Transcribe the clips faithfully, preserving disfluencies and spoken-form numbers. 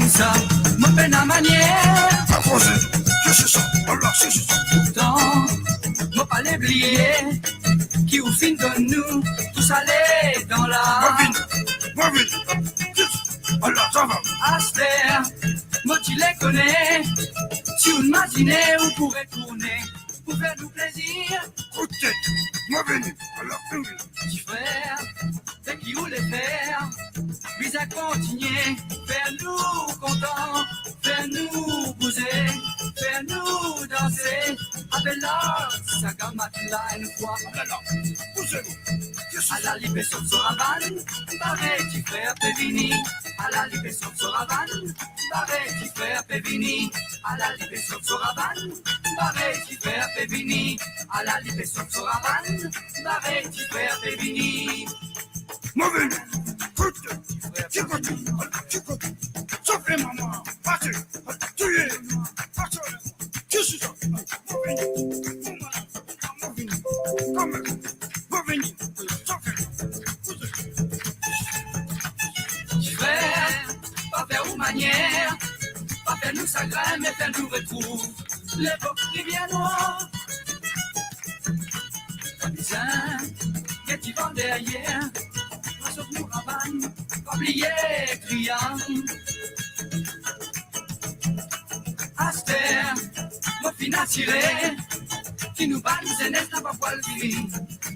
Sa, mo pena manier. Avanse, se sa, ala, se sa. Pourtan, mo pa'le bliye ki ou finn donn nou tou sa letan la. Mo vini, mo vini. Ala, sava. Aster, mo ti le kone, si ou mazine ou pou retourne pou fer nou plezir. Kout tet, mo vini, ala, vini. Ti frer, seki ou le fer, bizin kontinie fer nou kontan, fer nou bouze, fer nou danse. Apel la, sa gamat la enn fwa. Ala, bouze nou. Ala li pe sot so ravann, bare ti frer pe vini. Ala li pe sot so ravann, bare ti frer pe vini. Ala li pe sot so ravann, bare ti frer pe vini. Ala li pe sot so ravann, bare ti frer pe vini. Mo vini, kout, ti kout, ti kout. Sofle mama, pase, touye, pase. Ti si sa, mo vini, mo vini, kanmem, mo vini, sofle, bouze. Ti frer, pa fer ou manier, pa fer nou sagrin, me fer nou retrouv lepok ki bien nwar. Pa bizin get divan deryer, pa sot nou ravann, pa bliye kriyan. Aster, mo finn asire ki nou bann zenes napa pwal fini.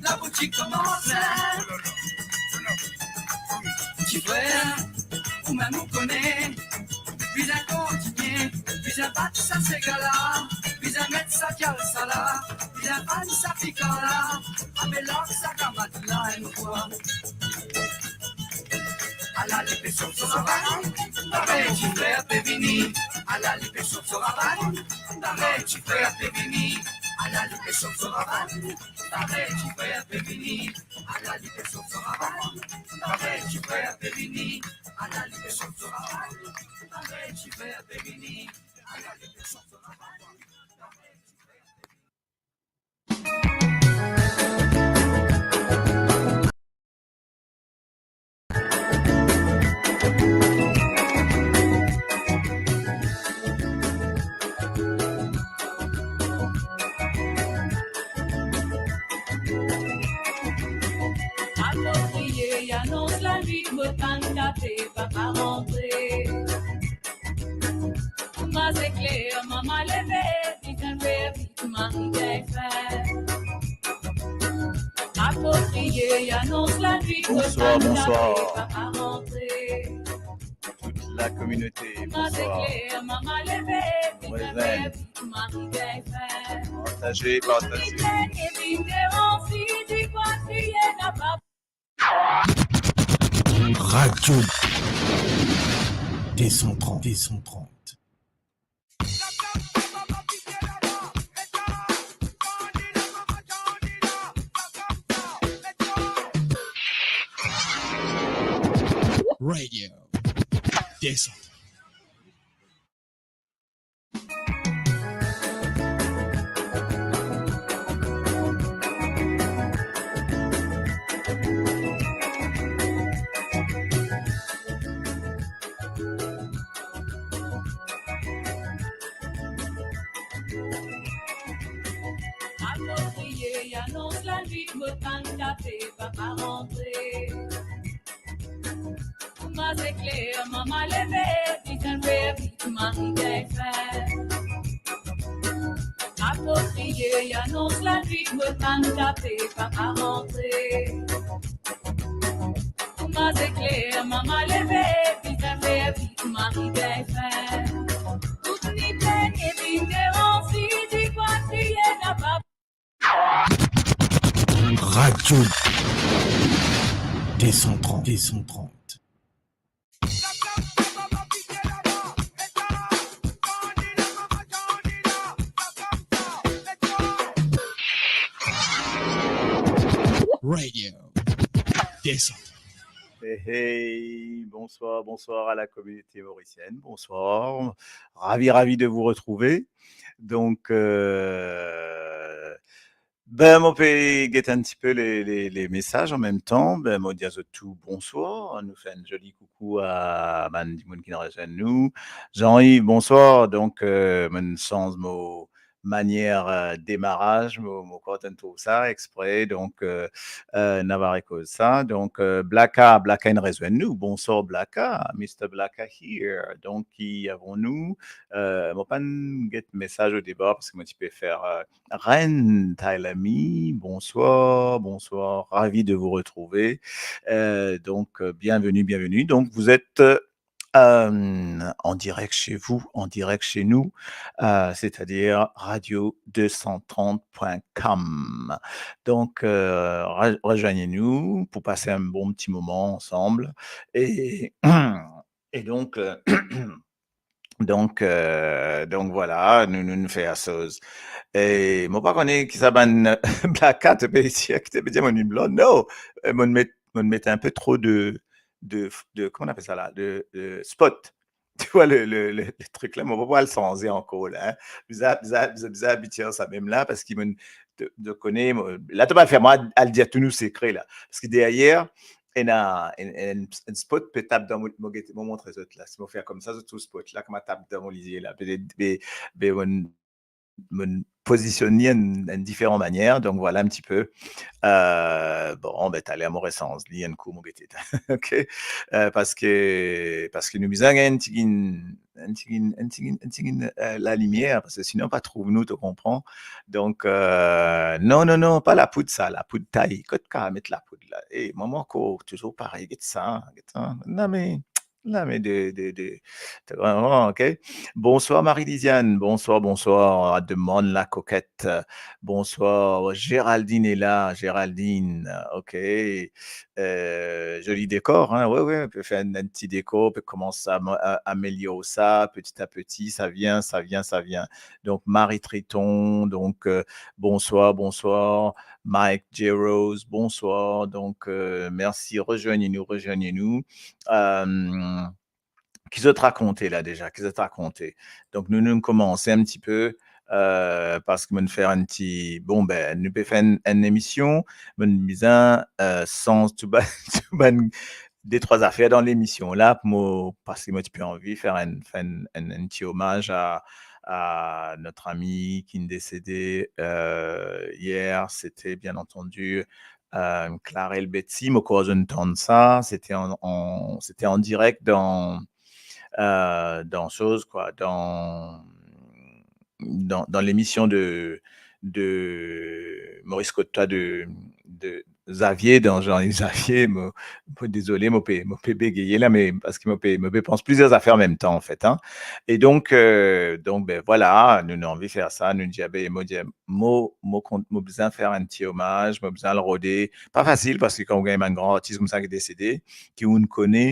Laboutik koumans. Ti frer, ou mem ou kone, bizin kontinie, bizin bat sa sega la, bizin met sa salsa la, bizin fann sa pikan la, apel la sa gamat la enn fwa. Ala li pe sot so ravann, bare ti frer pe vini. Ala li pe sot so ravann, bare ti frer pe vini. Ala li pe sot so ravann, bare ti frer pe vini. Ala li pe sot so ravann, bare ti frer pe vini. Ala li pe sot so ravann, bare ti frer pe vini. Ala li pe sot so ravann, bare ti frer pe vini. Apropriye, anons lanwit, mo tann kafe, papa rantre. Kouma se kler, mama leve, bizin fer vit, mari gagn fin. Apropriye, anons lanwit, mo tann kafe, papa rantre. Bonsoir, bonsoir. Toute la communauté, bonsoir. Partagez, partagez. Radio deux cent trente, deux cent trente. Radio deux cent trente. Apropriye, anons lanwit, mo tann kafe, papa rantre. Kouma se kler, mama leve, bizin fer vit, mari gagn fin. Apropriye, anons lanwit, mo tann kafe, papa rantre. Kouma se kler, mama leve, bizin fer vit, mari gagn fin. Tout ni plen e vinn devan, si ti krwar kriye napa. Radio deux cent trente, deux cent trente. Radio deux cent trente. Hey, hey, bonsoir, bonsoir à la communauté mauricienne, bonsoir. Ravi, ravi de vous retrouver. Donc, euh, Be, mo pe get enn tipe le, le, le mesaz anmemtan. Be, mo dir zot tou bonswar. Nou fer enn zoli koukou a bann dimoun ki inn rezwenn nou. Jean-Yves, bonswar. Donk, euh, mo'nn sanz mo manier, euh, demaraz, mo, mo krwar to'nn trouv sa expre. Donk, euh, euh, nou ava rekoz sa. Donk, euh, Blaka, Blaka inn rezwenn nou. Bonswar Blaka, Mister Blaka here. Donk, ki avons-nous? Euh, mo pa'nn get mesaz o debar parski mo ti pe fer, euh, Reine Taylor Me, bonsoir, bonsoir, ravi de vous retrouver. Euh, donc, euh, bienvenue, bienvenue. Donc, vous êtes, euh, en direct chez vous, en direct chez nous, euh, c'est-à-dire radio deux cent trente point com. Donc, euh, re-, rejoignez-nous pour passer un bon petit moment ensemble. Et, et donc, euh, Donk, euh, donk, vwala, nou, nou, nou fer soz. E mo pa kone ki sa bann Blaka ti pe dir, ki ti pe dir mo vinn blond. Non, euh, mo'nn met, mo'nn met un peu trop de, de, de, comment on appelle ça là, de, de spot. Tu vois, le, le, le, le truc là, mo pa pou al sanze ankor la, hein. Bizin, bizin, bizin, bizin abitie sa mem la, parski mo'nn, to, to kone, mo, la to pa fer mwa al dir tou nou sekre la. Parski deryer, ena, en, en, en spot pe tap dan mo, mo gete, mo montre zot la. Si mo fer koumsa, zot trouv spot la, kouma tap dan mo lizie la. Be, be, be, mo'nn, mo'nn pozisionn li enn, enn diferan manier. Donk, vwala enn tipe. Euh, bon, be, taler mo resanz li enn kou, mo gete. Ok? Euh, parski, parski nou bizin gagn enn tigit, enn tigit, enn tigit, enn tigit, euh, lalimier, parski sinon pa trouv nou, to konpran. Donk, euh, non, non, non, pa lapoud sa, lapoud tay. Kot kapav met lapoud la? E, mwa, mwa ankor touzour parey, get sa, get sa. Non, me, non, me de, de, de, de, vréman, ok. Bonsoir Marie-Lisiane, bonsoir, bonsoir, demann la kokette. Bonsoir, Géraldine est là, Géraldine, ok. Euh, zoli dekor, hein, wi, wi, nou pe fer enn, enn ti dekor, pe koumans a, a, amelior sa, petit à petit, ça vient, ça vient, ça vient. Donc, Marie Triton, donc, euh, bonsoir, bonsoir. Mike J Rose, bonsoir. Donc, euh, merci, rejoignez nous, rejoignez nous. Euh, ki zot rakonte la deza? Ki zot rakonte? Donk, nou, nou koumans enn tipe, euh, parski mo'nn fer enn ti, bon, be, nou pe fer enn, enn emision, mo'nn bizin, euh, sanz tou bann, tou bann de trwa zafer dan lemision la, pou mo, parski mo ti pe anvi fer enn, fer enn, enn, enn ti omaz a, a notre ami ki'nn desede, euh, hier, c'était bien entendu, euh, Clarel Betsy, mo krwar zot inn tann sa, c'était en, en, c'était en direct dans, euh, dans chose, quoi, dans, dans, dans l'émission de, de Maurice Cotta de, de Xavier, dans Jean-Yves Xavier, mo, mo dezole, mo pe, mo pe begeye la, me parski mo pe, mo pe pans plizier zafer anmemtan, anfet, hein. E donk, euh, donk, be, vwala, nou, nou anvi fer sa, nou dir, be, mo dir, mo, mo kont, mo bizin fer enn ti omaz, mo bizin al rode. Pa fasil, parski kan ou gagn bann gran artis koumsa ki desede, ki ou'nn kone,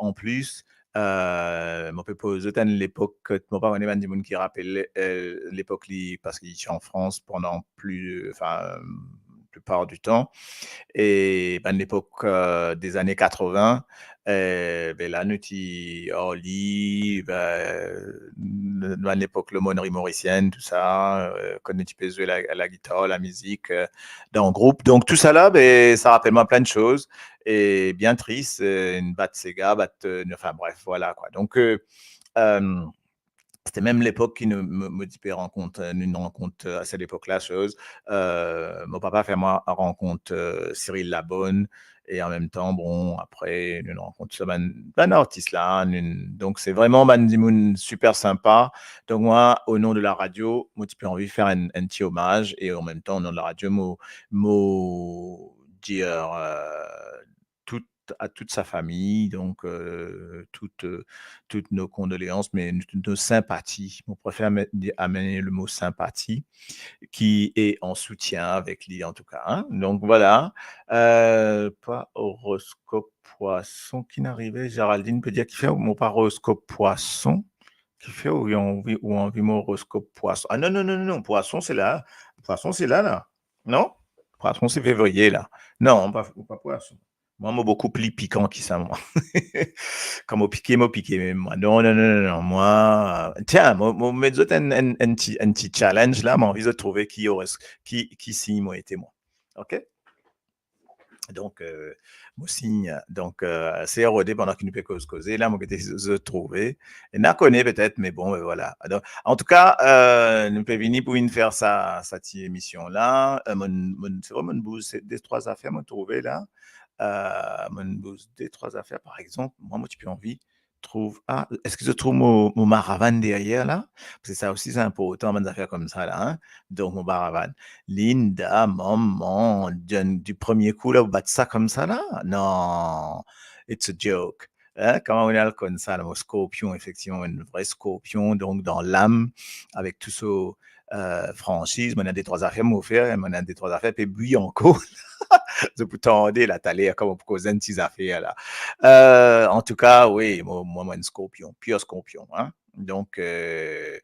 an plis, euh, mo pe poz zot enn lepok, mo pa kone bann dimoun ki rapel, euh, lepok li, parski li ti an Frans pandan pli, enfin, plipar di tan. E bann lepok, euh, des années quatre-vingts, euh, be la, nou ti ar li, be, bann lepok L'aumônerie mauricienne, tou sa, euh, kan nou ti pe zwe la, lagitar, lamizik, euh, dan group. Donk, tou sa la, be, sa rapel mwa plin de soz. E bien tris, euh, enn bat sega, bat, euh, enfin, bref, vwala, kwa. Donk, euh, euh, c'était même l'époque ki nou, mo, mo ti pe rankont, euh, nou rankont, euh, à cette époque-là, chose, euh, mo papa fer mwa rankont, euh, Cyril Labonne, e anmemtan, bon, apre, nou rankont sa bann, bann artis la, nou, donk, se vréman bann dimoun super sinpa. Donk, mwa, o non de la radio, mo ti pe anvi fer enn, enn ti omaz, e anmemtan, o non de la radio, mo, mo dir, euh, tout, à toute sa famille, donc, euh, toutes, euh, toutes nos condoléances, mais toutes nos sympathies. Mo prefer met, di, amenn le mot sympathie, qui est en soutien avec lui, en tout cas, hein. Donc, voilà. Euh, pa oroskop pwason ki'nn arive, Géraldine pe dir, kifer mo pa oroskop pwason? Kifer ou anvi, ou anvi mo oroskop pwason? Ah non, non, non, non, non, pwason, se la. Pwason, se la, la. Non? Pwason, se fevriye, la. Non, pa, pa pwason. Mwa, mo boukou pli pikan ki sa, mwa. Kan mo pike, mo pike mem, mwa. Non, non, non, non, non, mwa, tiens, mo, mo met zot enn, enn, enn ti, enn ti challenge la, mo anvi zot trouve ki oros-, ki, ki sign mo ete, mwa. Ok? Donk, euh, mo sign, donk, euh, se rode pandan ki nou pe koz koze la, mo gete zot trouve. Ena kone petet, me bon, be vwala. Donk, antouka, euh, nou pe vini pou vinn fer sa, sa ti emision la. Euh, mo, mo, se vre, mo bouz de trwa zafer mo trouve la. Euh, mo bouz de trwa zafer, par exanp, mwa, mo ti pe anvi trouv, ah, eski zot trouv mo, mo maravann deryer la? Parski sa osi, se inportan, bann zafer koumsa la, hein. Donk, mo maravann. Linda, manman, John, di premie kou la, ou bat sa koumsa la? Non, it's a joke. Hein? Kouma ou al konn sa la, mo skorpion, efektivman, enn vre skorpion, donk dan lam, avek tou so, euh, fransiz, mo ena de trwa zafer mo fer, mo ena de trwa zafer pe bwi ankor. Zot pou tande la taler, kouma pou koz enn ti zafer la. Euh, antouka, wi, mo, mo, mo enn skorpion, pir skorpion, hein. Donk, euh,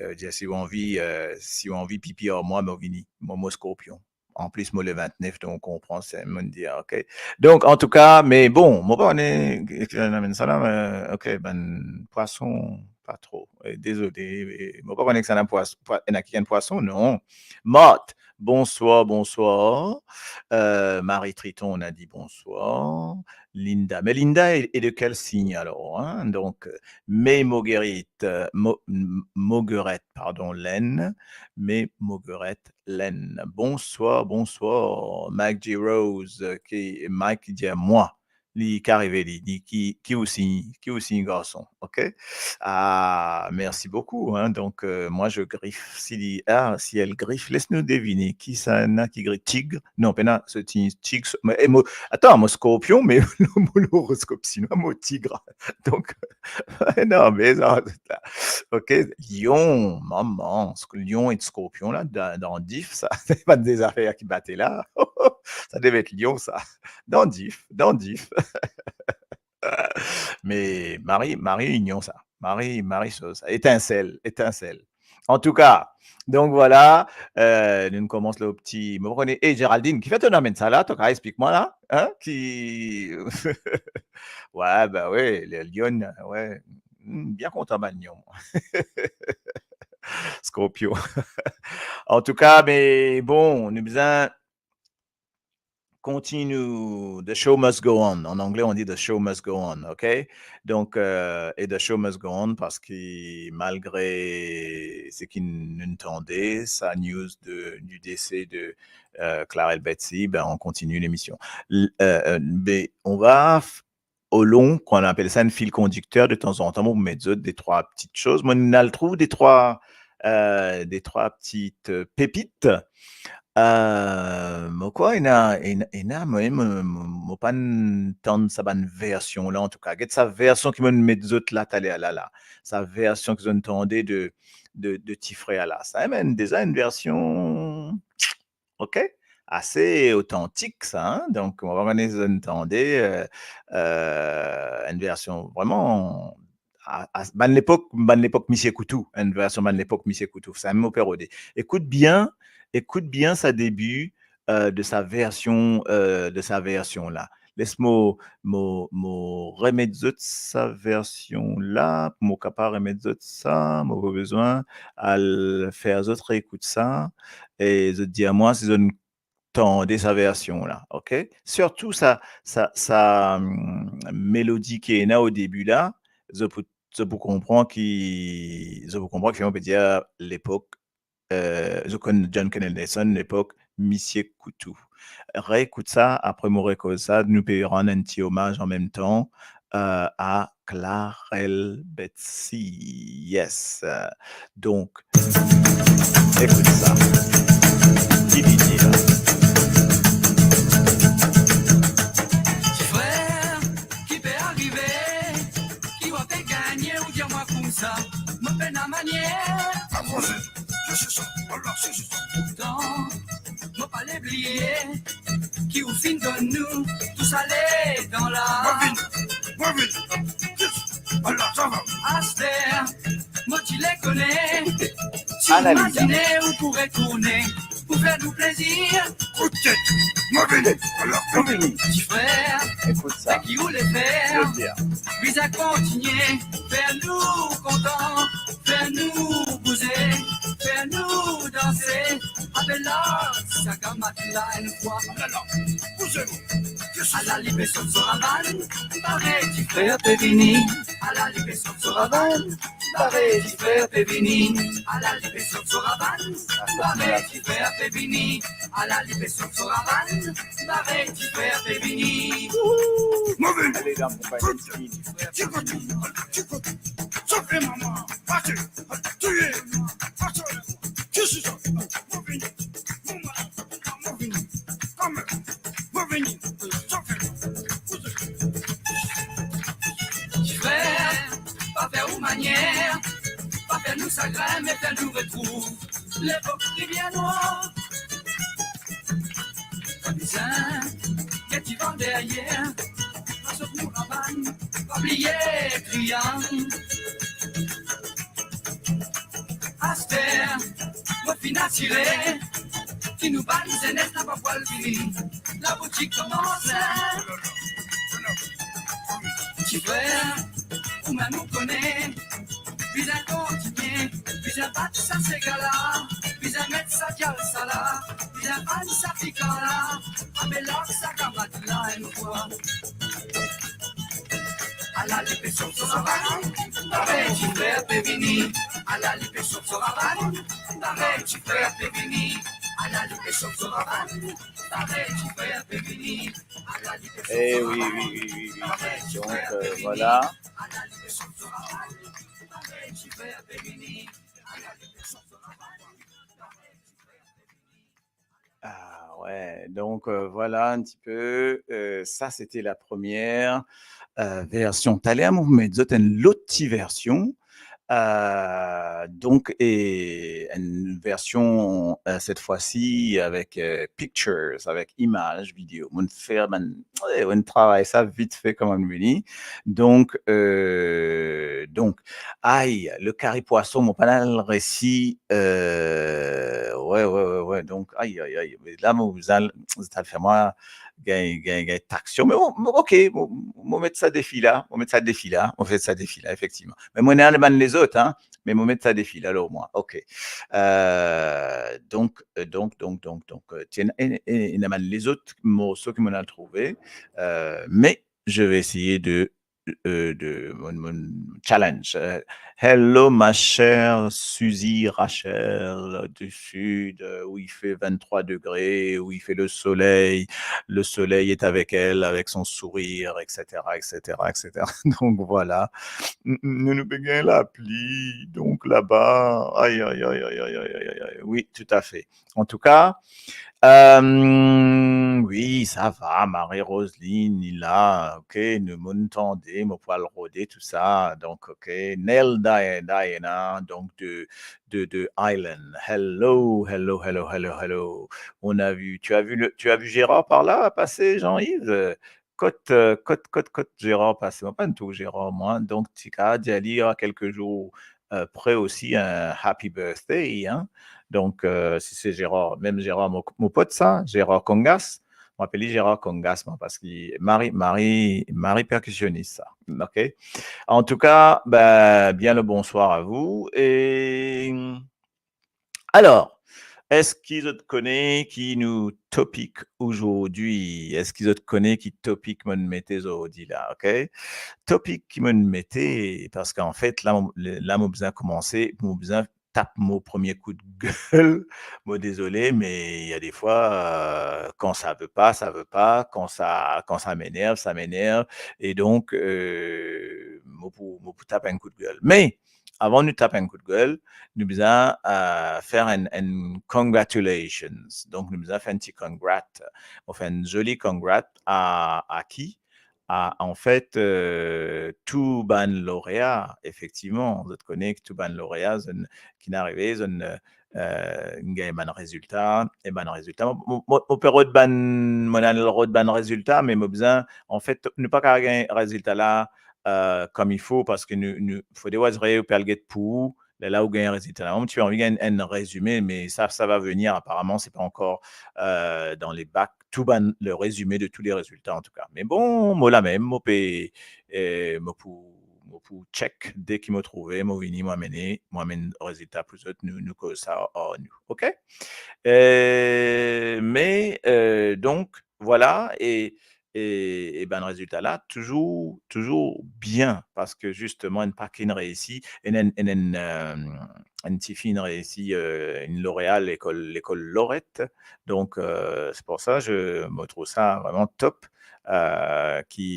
euh, dir si ou anvi, euh, si ou anvi pipi ar mwa, mo vini, mo, mo skorpion. Anplis, mo le vintnef, donk ou konpran, se, mo dir, ok. Donk, antouka, me bon, mo pa kone ki amenn sa la, me, ok, bann pwason, pa tro. Eh, dezole, eh, mo pa kone ki sa ena pwas-, pwa-, ena kikenn pwason, non. Marthe, bonsoir, bonsoir. Euh, Marie Triton, on a dit bonsoir. Linda. Mais Linda est, est de quel signe alors, hein? Donc, euh, mais Moguerite, euh, Mo-, M-, Moguerette, pardon, Laine, mais Moguerette, Laine. Bonsoir, bonsoir. Mike G Rose, euh, ki, Mike ki dir mwa. Li kapav arive, li, li ki, ki ou sign, ki ou sign garson, ok? Ah, merci beaucoup, hein. Donc, euh, moi, je griffe. Si li, ah, si elle griffe, laisse nous deviner. Kisannla ki griffe? Tig? Non, pena, se ti tig, so-, me, eh, mo, atann, mo skorpion, me mo, mo loroskop sinwa, mo tig. Donk, non, me sa, sa, ok, lion, manman, sk-, lion ek skorpion la, dan, dan dif, sa, se pa de zafer ki bate la. Sa dev et lion, sa. Dan dif, dan dif. Me mari, mari inion sa. Mari, mari soz sa. Etinsel, etinsel. Antouka, donk vwala, euh, nou koumans lor ti, mo pa kone, eh, Géraldine, kifer to amenn sa la, to kapav explik mwa la, hein, ki, ouais, ben ouais, le lion, ouais. Hmm, bien kontan bann lion. Skorpion. Antouka, me bon, nou bizin continue, the show must go on. En anglais, on dit the show must go on, ok? Donc, euh, et the show must go on parce que malgré ce qui nous entendait, sa news de, du décès de, euh, Clarel Betsy, ben, on continue l'émission. L-, euh, euh, ben, on va f-, au long, qu'on appelle ça un fil conducteur, de temps en temps, mo met zot de trwa ti soz. Mo al trouv de trwa, euh, de trwa ti, euh, pépite. Euh, mo krwar ena, ena, ena, mo, mo, mo, mo pa tann sa bann version la, antouka. Get sa version ki mo met zot la taler la, la. Sa version ki zot tande de, de, de ti frer la. Sa, eh, me deza enn version, ok? Ase otantik sa, hein? Donk, mo pa kone si zot tande, euh, euh, enn version vreman a, a, bann lepok, bann lepok Misie Koutou, enn version bann lepok Misie Koutou. Sa mem mo pe rode. Ekout bien, ekout bien sa debi, euh, de sa version, euh, de sa version la. Les mo, mo, mo remet zot sa version la, pou mo kapav remet zot sa, mo pa bizin al fer zot reekout sa, e zot dir mwa si zot tande sa version la, ok? Sirtou sa, sa, sa, hmm, melodi ki ena o debi la, zot pou, zot pou konpran ki, zot pou konpran ki mo pe dir lepok, euh, zot konn John Kenneth Nelson, lepok Misie Koutou. Reekout sa, apre mo rekoz sa, nou pe rann enn ti omaz an mem tan, euh, a Clarel Betsy. Yes. Donk, ekout sa. Ki li dir la? Ti frer, ki pe arive, ki ou pe gagne, ou dir mwa koumsa, mo pena manier. Avanse, sesi sa, ala, sesi sa. Pourtan, mo pa le bliye ki ou finn donn nou tou sa letan la. Mo vinn, mo vinn. Yes. Ala, sa va. Aster, mo ti le kone, si ou mazine ou pou retourne, Fer nou plezir. Kout tet, mo vini. Alor, mo vini. Ti frer, ekout sa. Ki ou le fer? Bizin kontigne fer nou kontan, fer nou bouze, fer nou danse. Apel la, sa kamat la enn fwa. Ala la, bouze mo. Ala li pe sot so ravann, pare ti frer pe vini. Ala li pe sot so ravann, pare ti frer pe vini. Ala li pe sot so ravann, pare ti frer pe vini. Ala li pe sot so ravann, pare ti frer pe vini. Mo vini. Ale dan konpagni Skin. Ti kote, ti kote. Sofe mama, pase, touye, pase. Ti si sa, mo vini. Mo vini. Kame, mo vini. Sofe, ti frer, pa fer ou manier, pa fer nou sagrin, me fer nou retrouv lepok ki bien nwar. Pa bizin get divan deryer, pa sot nou ravann, pa bliye triang. Aster, mo finn asire ki nou bann zenes napa pwal fini. Laboutik komanse. Ti frer, ou mem ou kone, bizin kontigne, bizin bat sa sega la, bizin met sa dial sa la, bizin vann sa pikan la, apel la sa kamat la enn fwa. Ala li pe sot so ravann, pare ti frer pe vini. Ala li pe sot so ravann, pare ti frer pe vini. Ala li pe sot so ravann, pare ti frer pe vini. Ala li pe sot so ravann. Eh oui, oui, oui, oui, oui. Donc, euh, voilà. Ah ouais, donc, euh, voilà un petit peu, euh, ça c'était la première, euh, version. Taler mo pou met zot enn lot ti version. Euh, donc, et une version, euh, cette fois-ci avec, euh, pictures, avec images, vidéo. Mo'nn fer bann, eh, mo'nn travay sa vit fe kouma mo'nn vini. Donc, euh, donc, ay, le kari pwason, mo pa'nn resi, euh, ouais, ouais, ouais, ouais, donc, ay, ay, ay, me la, mo bizin, sa fer mwa gagn, gagn, gagn taksion. Me bon, bon, ok, mo, mo met sa defi la, mo met sa defi la, mo fer sa defi la, efektivman. Me mo ena bann lezot, hein, me mo met sa defi la lor mwa, ok. Euh, donc, euh, donc, donc, donc, donc, euh, ti ena, ena, ena bann lezot morso ki mo'nn al trouve, euh, me je vais essayer de, euh, de mon, mon challenge. Euh, hello ma chère Suzy Rachel du Sud, euh, où il fait vingt-trois degrés, où il fait le soleil, le soleil est avec elle, avec son sourire, et cetera, et cetera, et cetera. Donc voilà. N-, n-, nou, nou pe gagn lapli, donc laba, ay, ay, ay. Oui, tout à fait. En tout cas, euh, oui, sa va, Marie-Roseline, li la, ok, nou, mo'nn tande, mo pou al rode tou sa, donc, ok, Nel Dia-, Diana, donc de, de, de Island. Hello, hello, hello, hello, hello. On a vu, tu as vu le, tu as vu Gérard par là passer, Jean-Yves? Kot, euh, kot, kot, kot Gérard pase? Mo pa'nn trouv Gérard, mwa. Donc, ti kapav dir li, ah, quelques jours, euh, près aussi, un happy birthday, hein. Donc, euh, si c'est Gérard, même Gérard, mo, mo pot sa, Gérard Kongas, mo apel li Gérard Kongas, mwa, parski Marie, Marie, Marie percussionnis, sa. Ok? En tout cas, ben, bien le bonsoir à vous. Et alors, eski zot kone ki nou topik ozordi? Eski zot kone ki topik mo'nn mete zordi la, ok? Topik ki mo'nn mete, parski an fet, la, mo, la, mo bizin koumanse, mo bizin tap mo premie kout gel. Mo dezole, me il y a des fois, euh, quand ça veut pas, ça veut pas, quand ça, quand ça m'énerve, ça m'énerve, et donc, euh, mo pou, mo pou tap enn kout gel. Me, avan nou tap enn kout gel, nou bizin, euh, fer enn, enn congratulations. Donc, nou bizin fer enn ti congrat. Mo fer enn zoli congrat a, a ki? A, an fet, euh, tou bann lorea, efektivman. Zot kone ki tou bann lorea, zot inn, ki'nn arive, zot inn, euh, euh, gagn bann rezilta, e bann rezilta, mo, mo, mo, mo pe rod bann, mo'nn al rod bann rezilta, me mo bizin, an fet, nou pa kapav gagn rezilta la, euh, comme il faut, parski nou, nou, fode ou al get pou ou, Lerla ou gagn rezilta la. Mo ti anvi gagn enn rezime, me sa, sa va venir aparaman, se pa ankor, euh, dan le bak, tou bann, le rezime de tou le rezilta, antouka. Me bon, mo la mem, mo pe, euh, mo pou, mo pou check, deki mo trouve, mo vini, mo amene, mo amenn rezilta pou zot, nou, nou koz sa ar nou, ok? Euh, me, euh, donk, vwala, e, e, e bann rezilta la, touzour, touzour bien, parski zisteman, enn paket inn reisi, enn, enn, enn, enn, euh, enn tifi inn reisi, euh, inn lorea lekol, lekol Loret. Donk, euh, se pou sa, je, mo trouv sa vreman top, euh, ki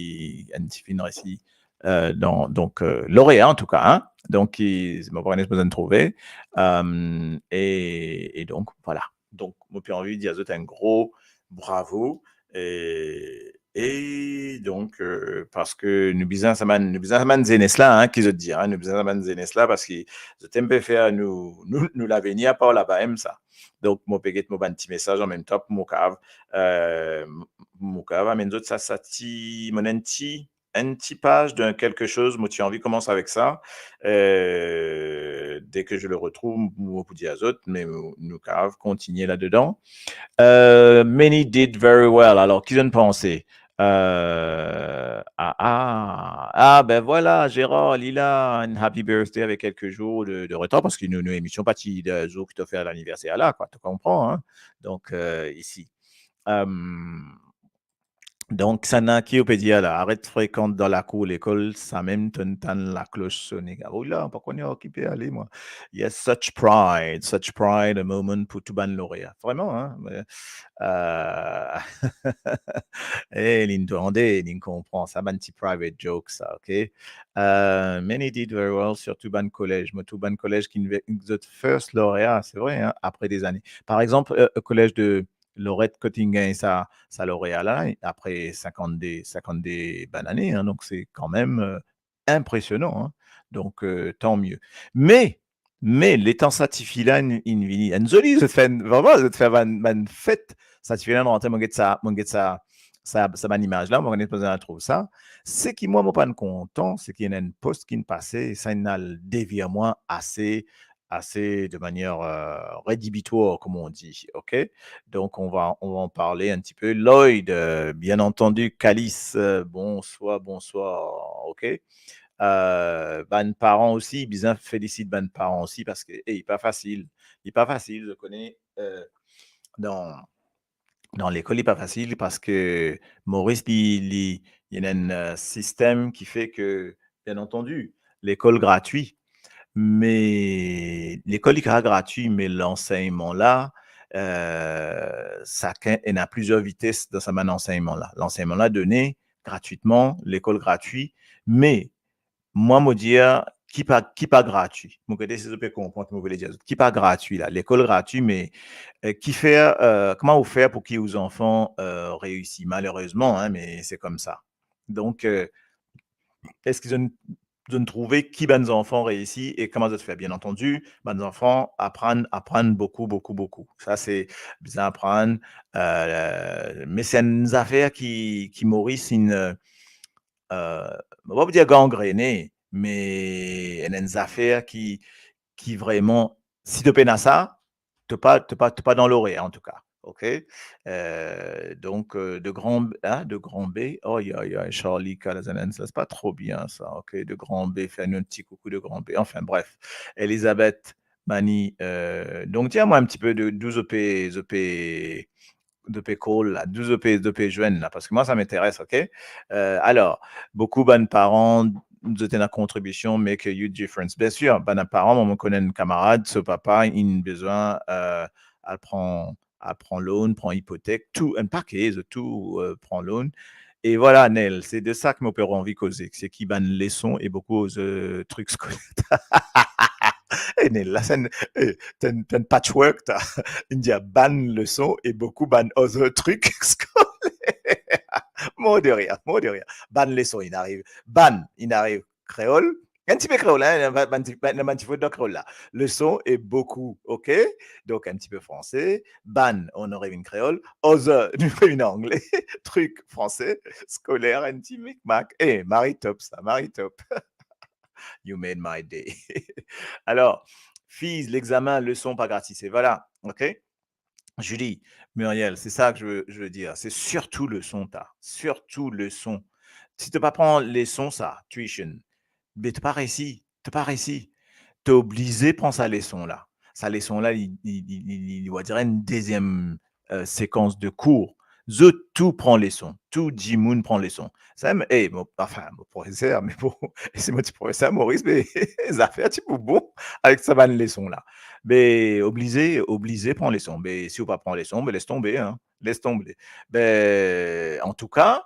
enn tifi inn reisi, euh, dan, donk, euh, lorea, antouka, hein. Donk, ki, mo pa kone si mo zot trouve. Euh, e, e donk, vwala. Donk, mo pe anvi dir zot enn gro bravo. E, e donk, euh, parski nou bizin sa bann, nou bizin sa bann zenes la, hein, ki zot dir, hein, nou bizin sa bann zenes la, parski zot inn pe fer nou, nou, nou lavenir par laba mem sa. Donk, mo pe get mo bann ti mesaz anmemtan pou mo kav, euh, mo kav amenn zot sa, sa ti, mo ena enn ti, enn ti paz de quelque chose, mo ti anvi koumans avek sa. Euh, dès que je le retrouve, mo pou dir zot, me nou kav kontigne ladedan. Euh, many did very well. Alor, ki zot inn panse? Euh, ah, ah, ah, ben vwala, Gérard, li la, enn happy birthday avek kelke zour de, de retar, parski nou, nou emision pa ti de zour ki to fer laniverser la, kwa, to konpran, hein? Donk, euh, isi. Euh, donk, sa ena ki ou pe dir la, aret frekant dan lakour lekol, samem tonn tann laklos sone. Ah, oula, pa kone ar ki pe ale, mwa. Yes, such pride, such pride, a moment pou tou bann lorea. Vreman, hein, me, euh, eh, linn tande, linn konpran, sa bann ti private joke, sa, ok? Euh, many did very well, sirtou bann kolez. Mo trouv bann kolez ki inn ve-, zot first lauréat, se vre, hein, apre de zane. Par exanp, euh, kolez de Loret, kot inn gagn sa, sa lauréat la, apre sinkannde, sinkannde bann ane, hein, donk se kanmem, euh, inpresionan, hein. Donk, euh, tan mie. Me, me, letan sa tifi la inn, inn vini, enn zoli, zot fer, vreman, zot fer bann, bann fet, sa tifi la inn rantre, mo get sa, mo get sa, sa, sa bann imaz la, mo kone pa trouv sa. Seki mwa, mo pa'nn kontan, seki ena enn post ki'nn pase, sa inn al devir mwa ase, ase de manier, euh, rédhibitoire, comme on dit, ok? Donc, on va, on va en parler un petit peu. Lloyd, euh, bien entendu, Calice, euh, bonsoir, bonsoir, ok? Euh, bann paran osi, bizin felisit bann paran osi, parski, ey, li pa fasil, li pa fasil, zot kone, euh, dan, dan lekol, li pa fasil, parski Moris, li, li, li ena enn, euh, sistem ki fer ke, bien entendu, lekol gratwi, me lekol li kapav gratwi, me lansegnman la, euh, sakenn, ena plizier vites dan sa bann lansegnman la. Lansegnman la done gratwitman, lekol gratwi, me mwa, mo dir, ki pa, ki pa gratwi. Mo kote si zot pe konpran ki mo vle dir zot. Ki pa gratwi la, lekol gratwi, me, euh, ki fer, euh, kouma ou fer pou ki ou zanfan, euh, reisi? Malerezman, hein, me se koumsa. Donk, euh, eski zot, zot trouve ki bann zanfan reisi e kouma zot fer? Bien entendu, bann zanfan aprann, aprann boukou, boukou, boukou. Sa, se bizin aprann, euh, me se enn zafer ki, ki Moris inn, euh, euh, mo pa pou dir gangrene, me ena enn zafer ki, ki vreman, si to pena sa, to pa, to pa, to pa dan lauréat, antouka. Ok? Euh, donk, euh, de Grand, hein, de Grand B. Aïe, aïe, aïe, Charlie Calazanen, sa, se pa tro bien, sa. Ok? De Grand B, fer nou enn ti koukou de Grand B. Anfin, bref. Elisabeth Mani, euh, donk, dir mwa enn ti pe de, d'ou zot pe, zot pe, zot pe call la, d'ou zot pe, zot pe zwenn la, parski mwa, sa m'intéresse, ok? Euh, alor, boukou bann paran, zot ena kontribision, make a huge difference. Bien sir, bann paran, mwa, mo konn enn kamarad, so papa, inn bizin, euh, al pran, al pran loan, pran ipotek, tou, enn pake, zot tou, euh, pran loan. E vwala, Nel, se de sa ki mo pe anvi koze, se ki bann leson e boukou, euh, trik skoler. E Nel, la, se enn, eh, to enn, to enn patchwork, ta. Inn dir bann leson e boukou bann other trik skoler. Mor de rir, mor de rir. Bann leson, inn ariv. Bann, inn ariv kreol. Enn ti pe kreol, hein, bann, bann ti, bann, bann ti fot dan kreol la. Leson e boukou, ok? Donk, enn ti pe franse. Bann, on aurait vinn kreol. Other, nou pe vinn angle. Trik, franse. Skoler, enn ti mikmak. Eh, mari top sa, mari top. You made my day. Alors, fiz, l'examen, leson pa gratis, e vwala, ok? Julie, Muriel, c'est ça que je veux, je veux dire. C'est surtout le son, ta. Surtout le son. Si to pa pran leson sa, tuition, be to pa resi, to pa resi. To oblize pran sa leson la. Sa leson la, li, li, li, li, li, on va dire, enn deziem, euh, sekans de kour. Zot tou pran leson, tou dimoun pran leson. Sa, eh, mo, anfin, mo profeser, me bon, si mo ti profeser Moris, be, zafer ti pou bon avek sa bann leson la. Be, oblize, oblize pran leson. Be, si ou pa pran leson, be, les tonbe, hein. Les tonbe. Be, antouka,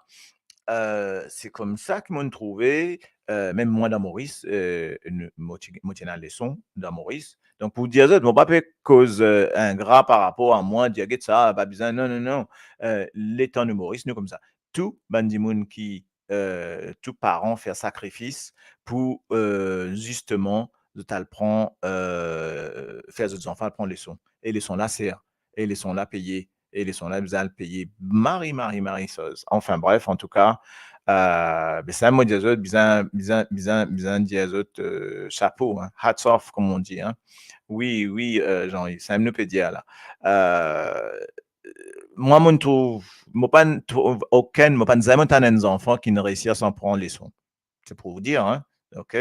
euh, se koumsa ki mo'nn trouve, euh, mem mwa dan Moris, euh, nou, mo ti, mo ti ena leson dan Moris. Donk, pou dir zot, mo pa pe koz, euh, ingra par rapor a mwa, dir, "Get sa, pa bizin." Non, non, non. Euh, letan nou Moris, nou koumsa. Tou bann dimoun ki, euh, tou paran fer sakrifis pou, euh, zisteman, zot al pran, euh, fer zot zanfan al pran leson. E leson la ser, e leson la peye, e leson la bizin al peye mari, mari, mari soz. Anfin, bref, antouka, euh, be sa, mo dir zot, bizin, bizin, bizin, bizin dir zot, euh, chapo, hein, hats off, comme on dit, hein. Wi, wi, euh, Jean-Yves, sa nou pe dir la. Euh, mwa, mo'nn trouv, mo pa'nn trouv okenn, mo pa'nn zame tann enn zanfan ki'nn reisi san pran leson. C'est pour vous dire, hein. Ok?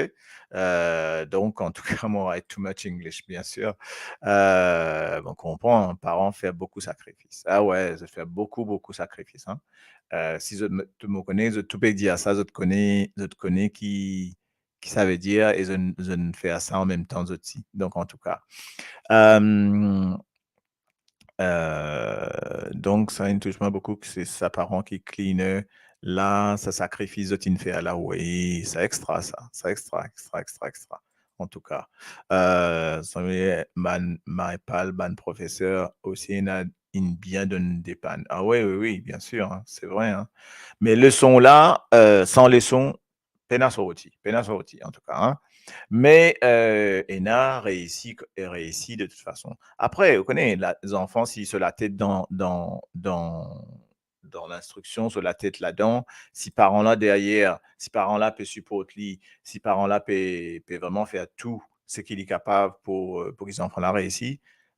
Euh, donc, en tout cas, moi, I write too much English, bien sûr. Euh, bon, konpran, hein, paran fer boukou sakrifis. Ah ouais, zot fer boukou, boukou sakrifis, hein. Euh, si zot, mo, mo kone, zot tou pe dir sa, zot kone, zot kone ki, ki sa ve dir, e zot, zot fer sa an mem tan zot si. Donc, en tout cas, euh, Euh, donk, sa inn tous mwa boukou, ki se sa paran ki cleaner la, sa sakrifis zot inn fer la, wi, sa extra sa, sa extra, extra, extra, extra. Antouka, euh, sa ve dir, bann, mo pa'nn, bann profeser osi ena, inn bien donn depann. Ah wi, wi, wi, bien sir, hein, se vre, hein. Me leson la, euh, san leson, pena sorti, pena sorti, antouka, hein. Me, euh, ena reisi, reisi de tout fason. Apre, ou kone, la, zanfan, si so latet dan, dan, dan, dan linstriksion, so latet ladan, si paran la deryer, si paran la pe siport li, si paran la pe, pe vreman fer tou seki li kapav pou, euh, pou ki zanfan la reisi,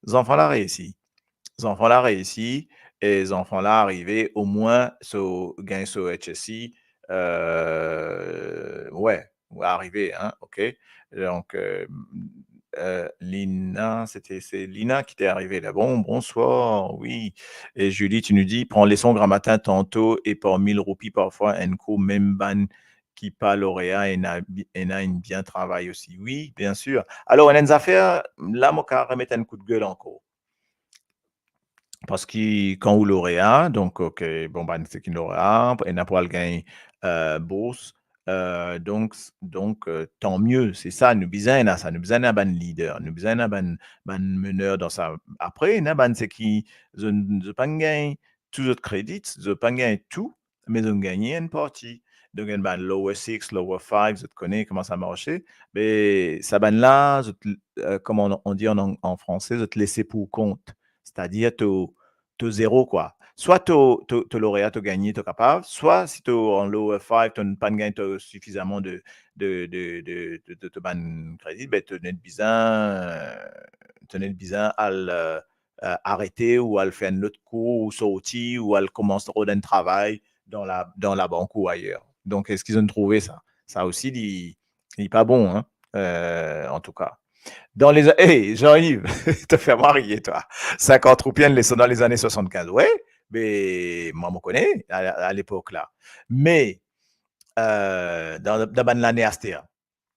zanfan la reisi. Zanfan la reisi, e zanfan la arive, omwin so, gagn so H S C, euh, wi, arive, hein, ok. Donk, euh, euh, Lina, se te, se Lina ki te arive la. Bon, bonswar, wi. E Julie, tu nous dis, pran leson gramatin tanto e par mil roupi parfwa enn kour, mem bann ki pa lorea, ena, ena inn bien travay osi. Wi, bien sir. Alor, ena enn zafer, la, mo kav remet enn kout gel ankor. Parski kan ou lorea, donk, ok, bon, bann seki lorea, ena pou al gagn, euh, bours, euh, donk, donk, euh, tan mie, se sa, nou bizin ena sa, nou bizin ena bann lider, nou bizin ena bann, bann mener dan sa. Apre, ena bann seki, zot, zot pa'nn gagn tou zot kredi, zot pa'nn gagn tou, me zot gagne enn parti. Donk, enn bann lower six, lower five, zot kone kouma sa marse. Me sa bann la, zot, euh, comme on, on dit en ang-, en français, zot lese pour compte. C'est-à-dire, to, to zero, kwa. Swa to, to, to lorea, to gagne, to kapav, swa si to an lower five, to pa'nn gagn to sifizaman de, de, de, de, de, de, to bann kredi, be, to net bizin, to net bizin al, euh, euh, arete ou al fer enn lot kour, ou sorti, ou al koumans rod enn travay dan la, dan labank ou ayer. Donk, eski zot trouve sa? Sa osi, li, li pa bon, hein, euh, antouka. Dan leza-, eh, Jean-Yves, to fer mwa riye, twa. Sinkant roupi enn leson dan lezane swasannkinz. Wi, me mwa, mo kone, a, a lepok la. Me, euh, dan, dan bann lane aster,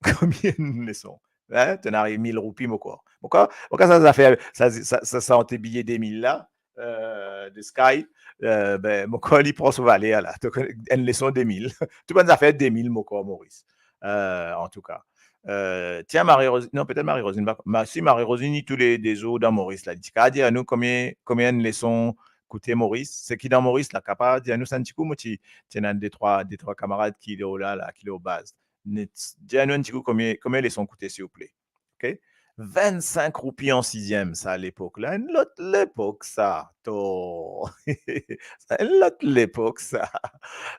konbien leson? Hein? To ena mil roupi, mo krwar. Mo krwar, mo krwar sa zafer, sa, sa, sa, sa ant biye de mil la, euh, de Sky, euh, be, mo krwar li pran so valer la. Donk, enn leson de mil. Tou bann zafer de mil, mo krwar, Moris. Euh, antouka. Euh, tiens, Marie-Rosine, non, petet Marie-Rosine, pa, ma, si, Marie-Rosine, li toule de zour dan Moris la. Li ti kav dir anou konbien, konbien enn leson koute Moris. Seki dan Moris la, kapav dir anou sa enn tikou, mo ti, ti ena de trwa, de trwa kamarad ki lor la, la, ki lor baz. Net, dir anou enn tikou konbien, konbien leson koute, silvouple. Ok? Vinn-sink roupi an siziem, sa lepok la, enn lot lepok sa, to. Sa enn lot lepok sa.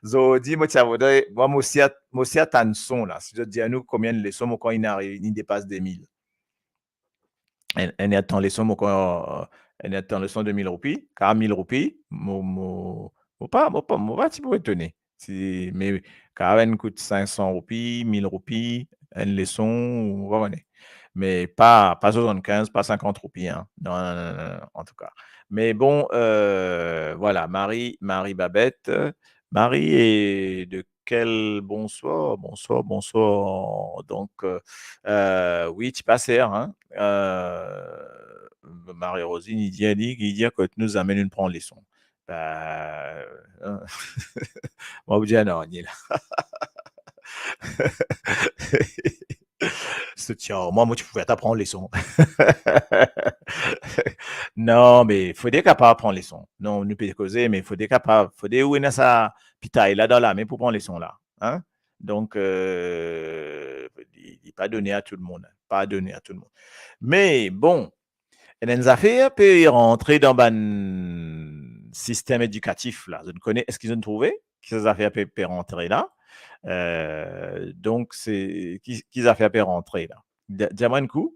Zordi, mo ti a voudre, mwa, mo si a, mo si a tann son la. Si zot dir nou konbien leson mo konn inn ariv, inn depas de mil. Enn, enn erdtan leson mo konn, enn erdtan leson de mil roupi, kar mil roupi, mo, mo, mo pa, mo pa, mo pa ti pou etone. Si, me kar enn kout sink san roupi, mil roupi, enn leson, ou pa kone. Me pa, pa swasannkinz, pa sinkant roupi, hein. Non, non, non, non, non, antouka. Me bon, euh, vwala, Marie, Marie Babette, euh, Marie, e de kel, bonswar, bonswar, bonswar. Donk, euh, euh, wi, ti pa ser, hein. Euh, Marie Rosine, li dir, li, li dir kot nou zame nou pran leson. Be, euh, mwa, pou dir, non, ni la. Soutien, mwa, mo ti pou fer twa pran leson. Non, me fode kapav pran leson. Non, nou pe koze, me fode kapav, fode ou ena sa pitay la dan lame pou pran leson la, hein? Donk, euh, li, li pa done a tou lemonn, hein, pa done a tou lemonn. Me bon, enn zafer pe rantre dan bann sistem edikatif la. Zot kone, eski zot trouve ki zafer pe, pe rantre la? Euh, donk, se, ki, ki zafer pe rantre la? Di, dir mwa enn kou.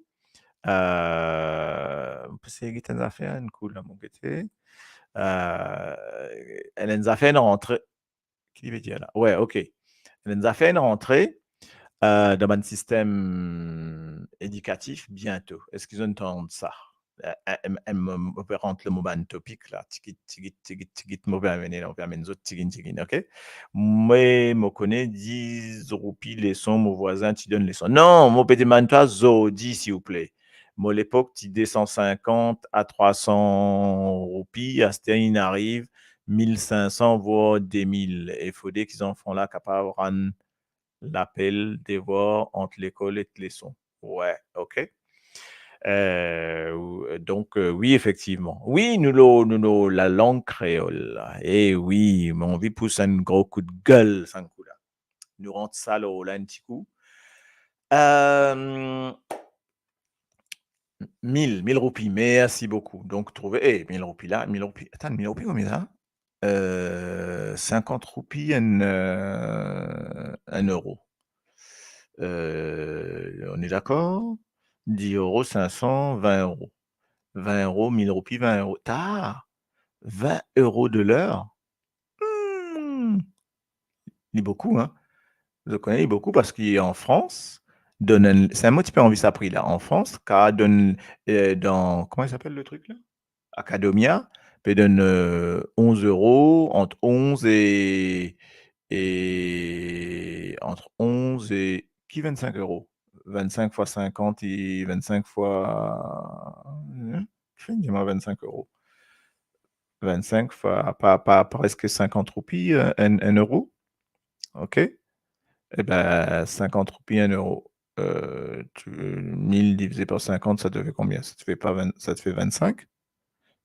Euh, mo pe sey get enn zafer enn kou la, mo gete. Euh, enn zafer rantre, ki li ve dir la? Wi, ok. Enn zafer rantre, euh, dan bann sistem edikatif biento. Eski zot tann sa? Eh, eh, em, em, mo pe rant dan mo bann topik la, tigit, tigit, tigit, tigit, mo pe amenn, mo pe amenn zot tigit, tigit, ok? Mwa, mo kone dis roupi leson, mo vwazin ti donn leson. Non, mo pe demann twa zordi, silvouple. Mo lepok ti de san sinkant a trwa san roupi, aster inn ariv mil sink san, vwar de mil. E fode ki zanfan la kapav rann lapel devwar ant lekol ek leson. Wi, ok. Euh, ou, donk, euh, wi, efektivman. Wi, nou lor, nou lor lalang kreol la. E wi, mo anvi pous enn gro kout gel, sa enn kou la. Nou rant sa lor la enn ti kou. Euh, mil, mil roupi, mersi boukou. Donk, trouve, eh, mil roupi la, mil roupi. Atann, mil roupi, konbien sa? Euh, sinkant roupi enn, euh, enn euro. Euh, on est d'accord? Dis euro, sink san, vin euro. Vin euro, mil roupi, vin euro. Ta! Vin euro de ler? Hmm! Li boukou, hein? Zot kone li boukou parski an Frans, donn enn, sa mo ti pe anvi sa pri la. An Frans, ka donn, euh, dan, comment il s'appelle le truc là? Academia, pe donn, euh, onz euro, ant onz e, e, ant onz e, ki vinn-sink euro? Vinn-sink fwa sinkant e vinn-sink fwa, hein? Ki finn dir mwa vinn-sink euro? Vinn-sink fwa, pa, pa, preske sinkant roupi, euh, enn, enn euro. Ok? Eh ben, sinkant roupi, enn euro. Euh, tu, mil divisé par cinquante, ça te fait combien? Ça te fait pas vingt, ça te fait vingt-cinq.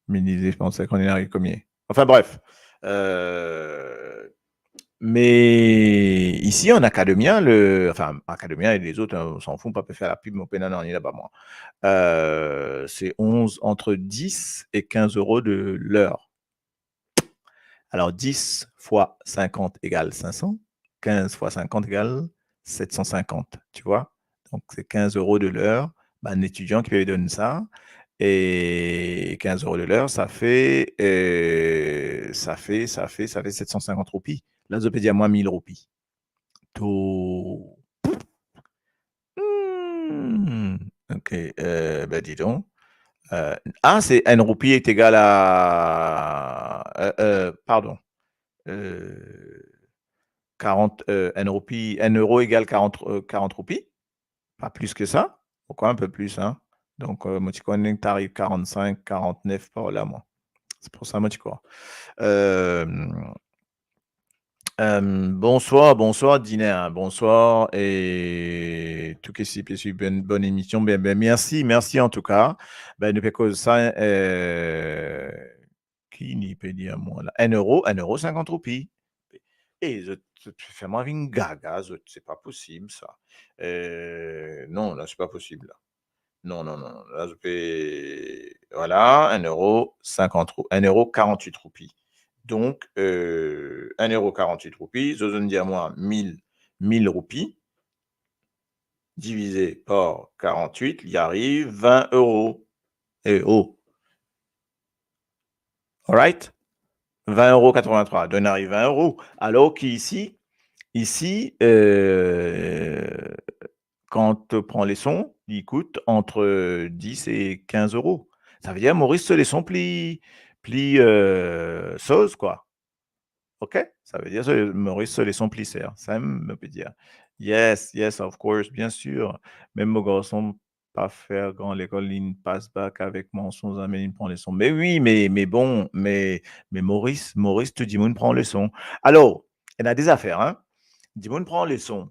Mil divisé par sinkant, inn ariv konbien? Enfin bref. Euh, mais ici, en Academia, le, enfin, Academia et les autres, hein, on s'en fout, pa pe fer lapib, mo pena nanye laba mwa. Euh, c'est onze, entre dix et quinze euros de l'heure. Alors, dix fois cinquante égale cinq cents, quinze fois cinquante égale sept cent cinquante, tu vois? Donc, c'est quinze euros de l'heure, bann etidian ki pe donn sa, e quinze euros de l'heure, ça fait, euh, ça fait, ça fait, ça fait sept cent cinquante roupi. La, zot pe dir mwa mil roupi. To. Hmm, ok, euh, ben dis donc. Euh, ah, c'est un roupi est égal à, euh, euh, pardon. Euh, quarante, euh, un roupi, un euro égale quarante, euh, quarante roupies. Pas plus que ça. Pourquoi un peu plus, hein? Donc, euh, mo ti krwar inn ariv quarante-cinq, quarante-neuf par la, mwa. C'est pour ça, mo ti krwar. Euh, Euh, bonswar, bonswar Dina, bonswar e tou ki pe swiv, bonn, bonn emision, ben, ben, mersi, mersi antouka. Ben, nou pe koz sa, euh, ki li pe dir mwa la? Enn euro, enn euro sinkant roupi. E zot, zot fer mwa vinn gaga, zot, se pa posib sa. Euh, non, la, se pa posib la. non, non, non, non. La, zot pe, vwala, enn euro sinkant rou-, enn euro karant-wit roupi. Donk, euh, enn euro karant-wit roupi, zot, zot dir mwa mil, mil roupi, divize par karant-wit, li ariv vin euro. Eh, oh. Alright? Vin euro katrevin-trwa. Donk, ariv vin euro. Alor ki isi, isi, euh, kan to pran leson, li kout ant dis e kinz euro. Savedir Moris so leson pli, pli, euh, soz, kwa. Ok? Savedir so, Moris so leson pli ser. Sa mem, mo pe dir. Yes, yes, of course, bien sir. Mem mo garson pa fer gran lekol, li pas bak avek mansonz, zame li pran leson. Me wi, me, me bon, me, me Moris, Moris, tou dimoun pran leson. Alor, ena de zafer, hein. Dimoun pran leson,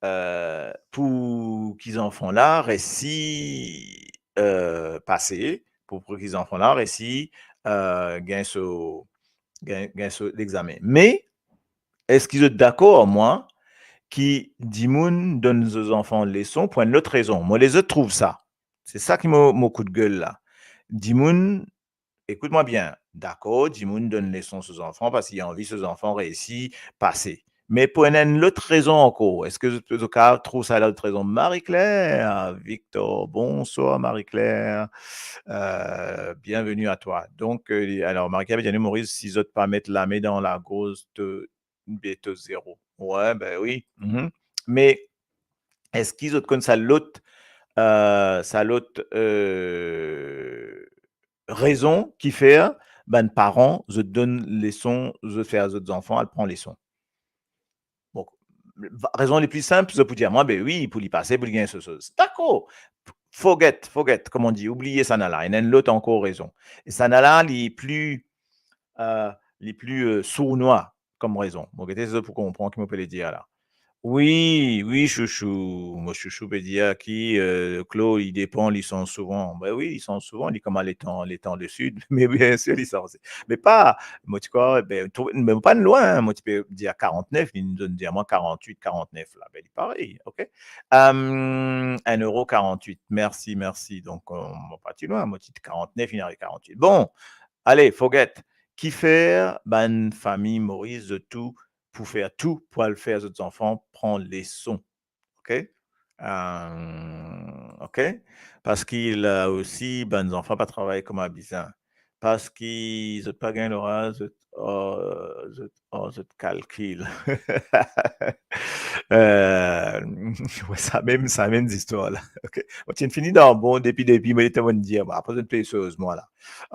euh, pou ki zanfan la resi, euh, pase, pou, pou ki zanfan la resi, euh, gagn so, gagn, gagn so lexame. Me, eski zot dakor ar mwa ki dimoun donn zot zanfan leson pou enn lot rezon? Mo les zot trouv sa. Se sa ki mo, mo koudgel la. Dimoun, ekout mwa bien, dakor, dimoun donn leson so zanfan parski li anvi so zanfan resi, pase. Me pou enn, enn lot rezon ankor, eski zot, zot kapav trouv sa lot rezon? Marie-Claire, Victor, bonsoir Marie-Claire. Euh, bienvenue à toi. Donk, euh, alor, Marie-Claire pe dir nou, Moris, si zot pa met lame dan lagorz, to, be to zero. Wi, be wi. Mhm. Me eski zot konn sa lot, euh, sa lot, euh, rezon ki fer bann paran, zot donn leson, zot fer zot zanfan al pran leson? Bon, va-, rezon le pli sinp, zot pou dir mwa, be wi, pou li pase, pou li gagn so soz. Dakor. Forget, forget, kouma dir, oubliye sa la. Ena enn lot ankor rezon. E sa la, li pli, euh, li pli, euh, sournwa kom rezon. Bon, gete si zot pou konpran ki mo pe le dir la. Wi, wi, chouchou. Mo chouchou pe dir ki, euh, Claude, li depan, li sanz souvan. Be wi, li sanz souvan, li kouma letan, letan de sid. Me bien sir, li sanz. Me pa, mo ti krwar, be, tou, me pa lwin, mo ti pe dir karant-nef, li donn dir mwa karant-wit, karant-nef la. Be, li parey, ok? Euh, enn euro karant-wit. Mersi, mersi. Donk, euh, mo pa ti lwin, mo ti karant-nef, li ariv karant-wit. Bon, ale, forget. Kifer bann fami Moris, zot tou, pou fer tou, pou al fer zot zanfan pran leson. Ok? Euh, ok? Parski la osi, bann zanfan pa travay kouma bizin. Parski zot pa gagn loraz, zot, oh, zot, oh, zot kalkil. Euh, wi, sa mem, sa mem zistwar la. Ok? Mo ti fini dan bon, depi, depi, mo ti dir, bon, apre zot pe soz mwa la.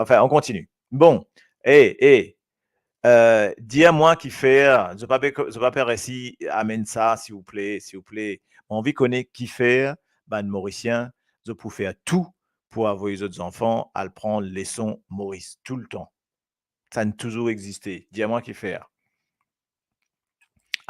Anfin, on kontini. Bon, e, e, euh, dir mwa kifer, zot pa pe, zot pa pe resi amenn sa, silvouple, silvouple. Mo anvi kone kifer bann Morisien, zot pou fer tou pou avoy zot zanfan al pran leson Moris toultan. Sa inn touzour existe. Dir mwa kifer.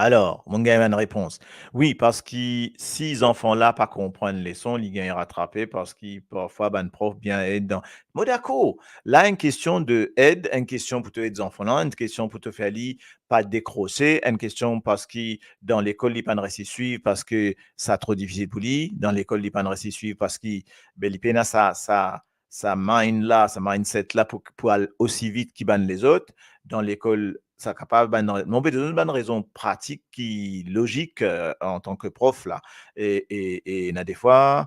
Alor, mo gagn enn repons. Wi, parski si zanfan la pa konpran leson, li gagn ratrape, parski parfwa bann prof bien ed dan. Mo dakor, la enn kestion de ed, enn kestion pou to ed zanfan la, enn kestion pou to fer li pa dekrose, enn kestion parski dan lekol li pa'nn resi swiv parski sa tro difisil pou li, dan lekol li pa'nn resi swiv parski, be, li pena sa, sa, sa mind la, sa mindset la pou, pou al osi vit ki bann lezot. Dan lekol, sa kapav bann, mo pe donn bann rezon pratik ki lozik, euh, antan ki prof la. E, e, e ena defwa,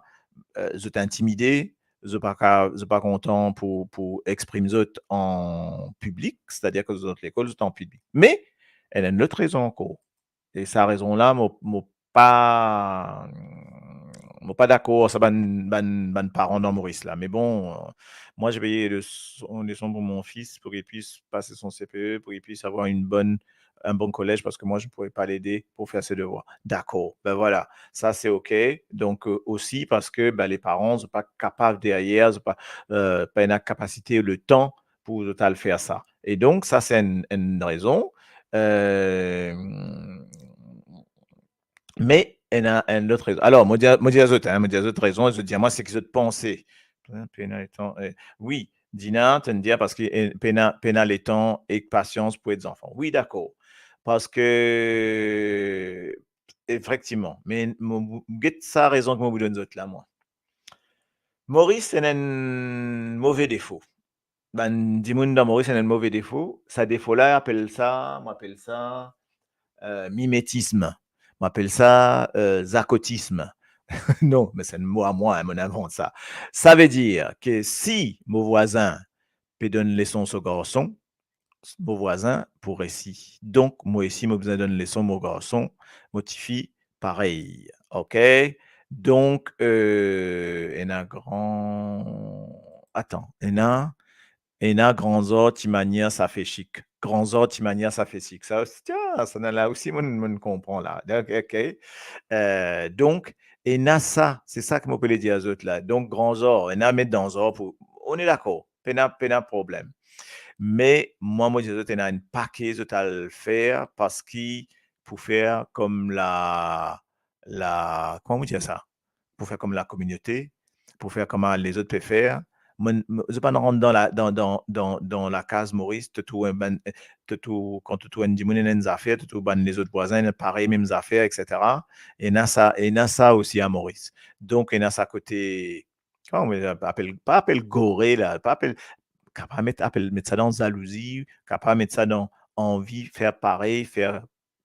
euh, zot intimide, zot pa ka, zot pa kontan pou, pou exprim zot an piblik, setadir ki zot lekol, zot an piblik. Me, ena enn lot rezon ankor. E sa rezon la, mo, mo pa, mo pa dakor sa bann, bann, bann paran dan Moris la. Me bon, euh, moi, j'ai payé le son, leson pour mon fils pour qu'il puisse passer son C P E, pour qu'il puisse avoir une bonne, un bon collège, parce que moi, je ne pourrais pas l'aider pour faire ses devoirs. Dakor, ben voilà, sa se ok. Donk, euh, osi parski, ben, le paran, zot pa kapav deryer, zot pa, euh, pa ena kapasite, letan pou zot al fer sa. E donk, sa se enn, enn rezon. Euh, me ena enn lot rezon. Alor, mo dir, mo dir zot, hein, mo dir zot rezon, zot dir mwa seki zot panse. Pena letan, eh, wi, Dina, to'nn dir parski, eh, pena, pena letan ek pasians pou ed zanfan. Wi, dakor. Parski, efektivman, me mo, mo, get sa rezon ki mo pou donn zot la, mwa. Moris ena enn move defo. Bann dimoun dan Moris ena enn move defo. Sa defo la, apel sa, mo apel sa, euh, mimetism. Mo apel sa, euh, zakotism. Non, me se enn mo a mwa, hein, mo invant sa. Savedir ke si mo vwazin pe donn leson so garson, mo vwazin pou resi. Donk, mo osi, mo bizin donn leson mo garson, mo tifi parey. Ok? Donk, euh, ena gran, atan, ena, ena granzar ti manier sa fe sik. Granzar ti manier sa fe sik. Sa, tia, sa la osi, mo, mo konpran la. Donk, ok. Euh, donk, ena sa, se sa ki mo pe le dir zot la. Donk, granzar, ena met dan zar pou, on est d'accord, pena, pena problem. Me mwa, mo dir zot, ena enn pake zot al fer, parski pou fer kom la, la, kouma mo dir sa? Pou fer kom lakominote, pou fer kouma lezot pe fer. Mo, mo, zot pa rant dan la, dan, dan, dan, dan lakaz Moris, to trouv enn bann, to trouv, kan to trouv enn dimoun ena enn zafer, to trouv bann lezot vwazin ena parey mem zafer, et cetera. Ena sa, ena sa osi a Moris. Donk, ena sa kote, kouma mo apel, pa apel gore la, pa apel, kapav met, apel, met sa dan zalouzi, kapav met sa dan anvi fer parey, fer,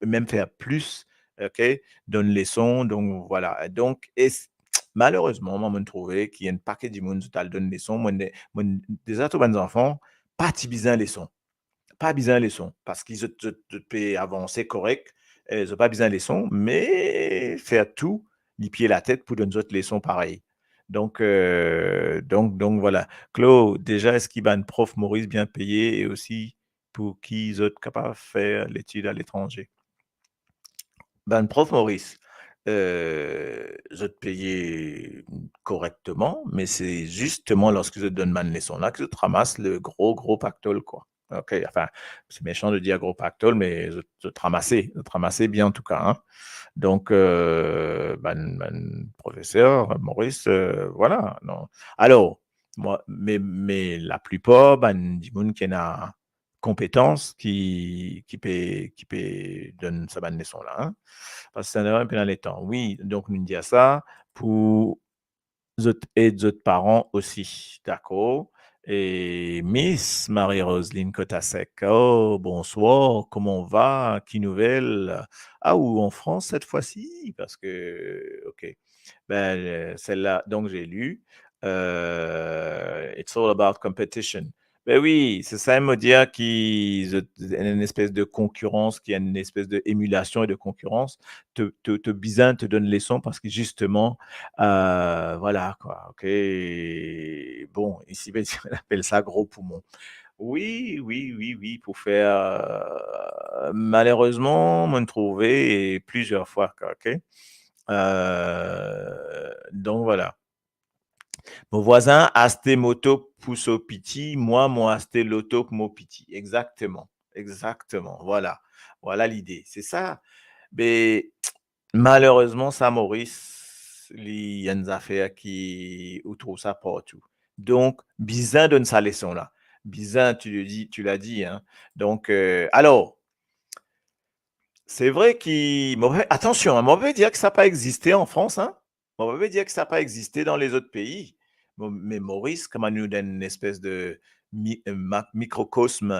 mem fer plis, ok, donn leson, donk, vwala. Donk, e s-, malerezman, mwa, mo trouve ki enn pake dimoun, zot al donn leson, mo, mo deza trouv bann zanfan pa ti bizin leson. Pa bizin leson, parski zot, zot, zot pe avanse korek, eh, zot pa bizin leson, me fer tou lipie latet pou donn zot leson parey. Donk, euh, donk, donk, vwala. Claude, deza, eski bann prof Moris bien peye e osi pou ki zot kapav fer letid aletranze? Bann prof Moris, euh, zot peye korekteman, me se zisteman lorski zot donn bann leson la ki zot ramas le gro, gro paktol, kwa. Ok, anfin, se mesan de dir gro paktol, me zot, zot ramase, zot ramase bien antouka, hein. Donk, euh, bann, bann profeser Moris, euh, vwala, non. Alor, mwa, me, me laplipar bann dimoun ki ena konpetans ki, ki pe, ki pe donn sa bann leson la, hein. Parski sa ena pena letan. Wi, donk nou dir sa pou zot ed zot paran osi, dakor? E Miss Marie-Roseline Kotasek, oh, bonswar, comment on va? Ki nouvel? Ah, ou en France cette fois-ci? Parce que, ok. Ben, euh, celle-là, donc j'ai lu, euh, it's all about competition. Ben wi, se sa mo dir ki zot, enn espes de konkirans, ki enn espes de emilasion e de konkirans. To, to, to bizin to donn leson parski zisteman, euh, vwala, kwa, ok. Bon, isi, ben, on apel sa gro poumon. Wi, wi, wi, wi, pou fer, euh, malerezman, mo trouve plizier fwa, kwa, ok. Euh, donk, vwala. Mo vwazin aste moto pou so piti, mwa, mo aste loto pou mo piti. Egzakteman, egzakteman, vwala. Vwala lide, se sa. Me malerezman, sa Moris, li enn zafer ki, ou trouv sa partou. Donk, bizin donn sa leson la. Bizin, tu le dis, tu l'as dit, hein. Donk, euh, alor, se vre ki, mo, atansion, hein, mo pa pe dir ki sa pa egziste an Frans, hein. Mo pa pe dir ki sa pa egziste dan lezot pei. Mo, me Moris, kouma nou dan enn espes de mi-, euh, ma-, mikrokosm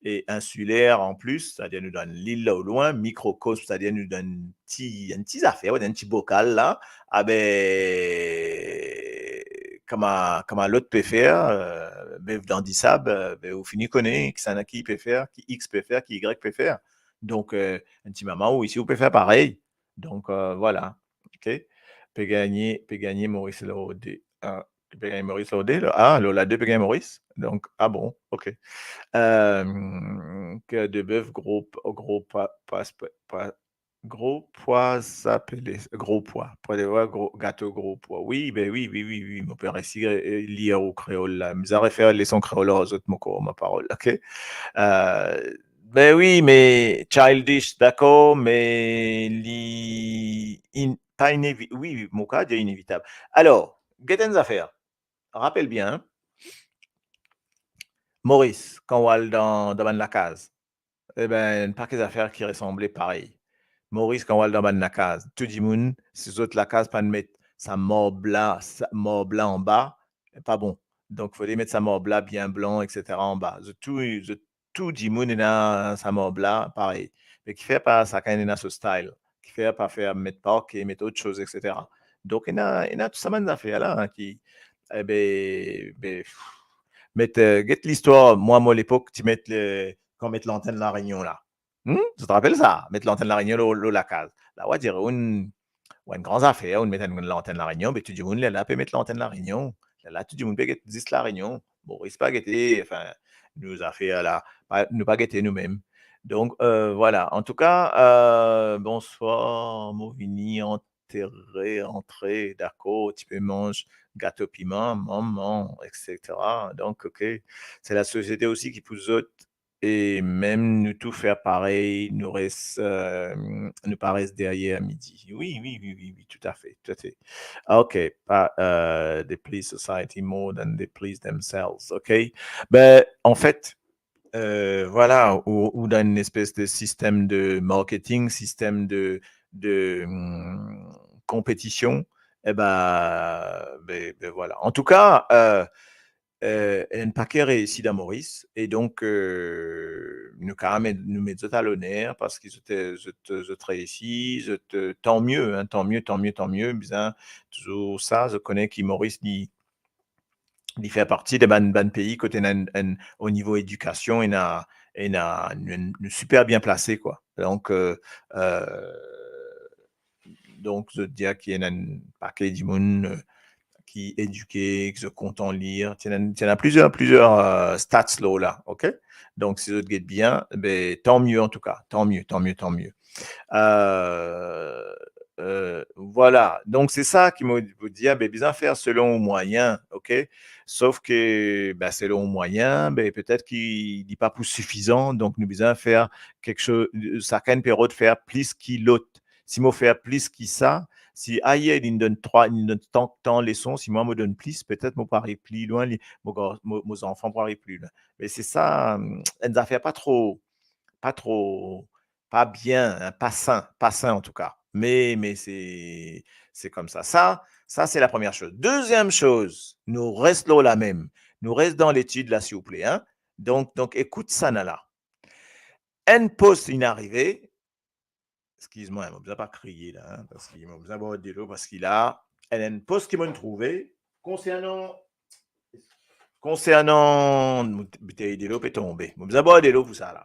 e insiler an plis, setadir nou dan lil la olwin, mikrokosm, setadir nou dan ti, enn ti zafer, enn ti bokal la, abe, kouma, kouma lot pe fer, euh, bev dan disab, euh, be, ou fini kone kisannla ki pe fer, ki X pe fer, ki Y pe fer. Donk, euh, enn ti moman ou isi, ou pe fer parey. Donk, euh, vwala. Ok? Pe gagne, pe gagne Moris Lorde. Ah, pe gagne Moris Lorde, la. Ah, Lola de pe gagne Moris. Donk, ah bon, ok. Euh, ke de bef, gro p-, gro pwa, pwa, pwa, gro pwa, sa apele, gro pwa. Pwa de vwa, gro, gato gro pwa. Wi, be wi, wi, wi, wi, mo pe resi, euh, lir ou kreol la. Mo za refer leson kreol ar zot, mo kor, mo parol, ok? Euh, be wi, me childish, dakor, me li in-, pa inevi-, wi, wi, mo kapav dir inevitab. Alor, get enn zafer. Rapel bien, hein? Moris, kan ou al dan, dan bann lakaz, e ben, enn pake zafer ki resanble parey. Moris, kan ou al dan bann lakaz, tou dimoun, si zot lakaz pa'nn met sa marb la, sa marb la anba, pa bon. Donk, fode met sa marb la bien blan, et cetera anba. Zot tou, zot tou dimoun ena sa marb la parey. Me kifer pa sakenn ena so style? Kifer pa fer met parke, met ot soz, et cetera? Donk, ena, ena tou sa bann zafer la, hein, ki, eh be, be, met, eh, get listwar, mwa, mo lepok, ti met le, kan met lantenn La Réunion la. Hmm? Zot rapel sa? Met lantenn La Réunion lor, lor lakaz. La, ou a dir, ou enn, ou enn gran zafer, ou met enn lantenn La Réunion, be tou dimoun lerla pe met lantenn La Réunion. Lerla tou dimoun pe get zis La Réunion. Moris pa gete, anfin, nou zafer la, pa, nou pa gete noumem. Donk, euh, vwala. Antouka, euh, bonswar, mo vini antere, antre, dakor, ti pe manz gato piman, manman, et cetera. Donk, ok, se lasosiete osi ki pous zot e mem nou tou fer parey, nou res, euh, nou pa res deryer midi. Wi, wi, wi, wi, wi, toutafe, toutafe. Ah, ok, pa, euh, they please society more than they please themselves, ok? Be, anfet, euh, vwala, ou, ou dan enn espes de sistem de marketing, sistem de, de, hmm, konpetision, e be, be, be, vwala. Antouka, euh, euh, enn pake reisi dan Moris, e donk, euh, nou kapav met, nou met zot a loner parski zot, zot, zot reisi, zot, euh, tan mie, hein, tan mie, tan mie, tan mie, bizin touzour sa, zot kone ki Moris, li, li fer parti de bann, bann pei kot ena enn, enn, o nivo edikasion, ena, ena, nou, nou siper bien plase, kwa. Donk, euh, euh, donk, zot dir ki ena enn pake dimoun, euh, ki edike, ki zot kontan lir. Ti ena, ti ena plizier, plizier, euh, stats lor la, ok? Donk, si zot get bien, be, tan mie antouka, tan mie, tan mie, tan mie. Euh, euh, vwala. Donk, se sa ki mo pou dir, be, bizin fer selon ou mwayin, ok? Sof ke, be, selon ou mwayin, be, petet ki li pa pou sifizan, donk nou bizin fer kiksoz, sakenn pe rod fer plis ki lot. Si mo fer plis ki sa, si ayer li donn trwa, li donn tan, tan leson, si mwa mo donn plis, petet mo pou ariv pli lwin, li, mo gar-, mo, mo zanfan pou ariv pli lwin. Me se sa, enn zafer pa tro, pa tro, pa bien, hein, pa sin, pa sin antouka. Me, me se, se koumsa. Sa, sa se la premie soz. Deziem soz, nou res lor la mem. Nou res dan letid la, silvouple, hein. Donk, donk, ekout sa la. Enn post inn arive, eskiz mwa, mo bizin pa kriye la, hein, parski mo bizin bwar delo, parski la, enn, enn post ki mo'nn trouve konsernan, konsernan, mo boutey delo pe tonbe. Mo bizin bwar delo pou sa la.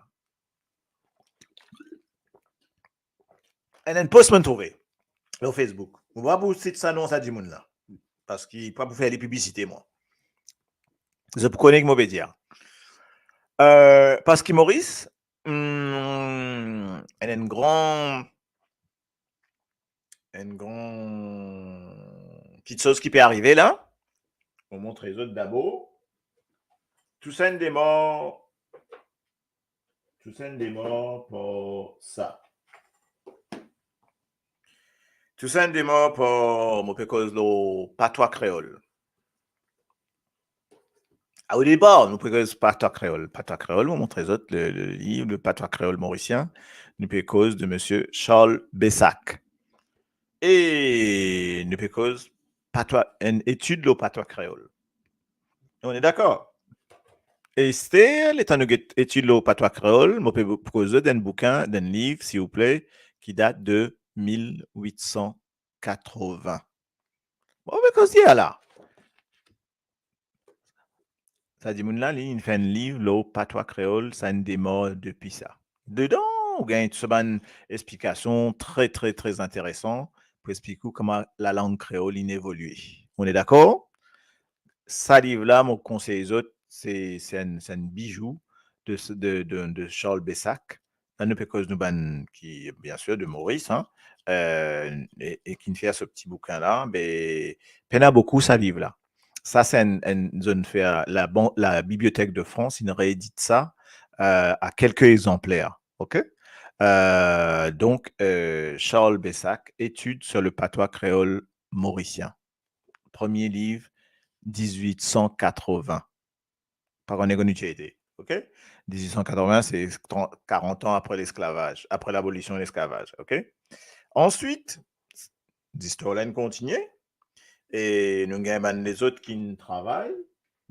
Enn, enn post mo'nn trouve lor Facebook. Mo pa pou sit sa non sa dimoun la, parski pa pou fer li piblisite mwa. Zot pou kone ki mo pe dir. Euh, parski Moris, hmm, enn, enn gran, enn gran kiksoz ki pe arive la. Mo montre zot dabor. Toussaint Desmaures, Toussaint Desmaures par sa. Toussaint Desmaures par, mo pe koz lor patwa kreol. A, o depar, nou pe koz patwa kreol. Patwa kreol, mo montre zot le, le liv, le Patois créole mauricien. Nou pe koz de Monsieur Charles Bessac. E nou pe koz patwa, enn etid lor patwa kreol. On est d'accord? Ester, letan nou get etid lor patwa kreol, mo pe koz zot d'enn boukin, d'enn liv, silvouple, ki dat de mil wit san katrovin. Mo pe koz li la. Sa dimoun la, li, li fer enn liv lor patwa kreol, sa inn demar depi sa. Dedan, ou gagn tou sa bann explikasion tre, tre, tre interesan pou explik ou kouma lalang kreol inn evolie. On est d'accord? Sa liv la, mo konsey zot, se, se enn, se enn bijou de, de, de, de Charles Bessac. La, nou pe koz nou bann ki, bien sûr, de Moris, hein, euh, e, e ki'nn fer so ti boukin la, be, pena boukou sa liv la. Sa, se enn, enn, zot inn fer la ban-, la Bibliothèque de France, inn reedit sa, euh, a kelke egzanpler, ok? Euh, donk, euh, Charles Bessac, Études sur le patois créole mauricien. Premie liv, diz-wit san katrovin. Pa kone kan li ti ete, ok? Diz-wit san katrovin, se tran-, karant an apre lesklavaz, apre labolision lesklavaz, ok? Answit, zistwar la inn kontinie, e nou gagn bann lezot ki'nn travay,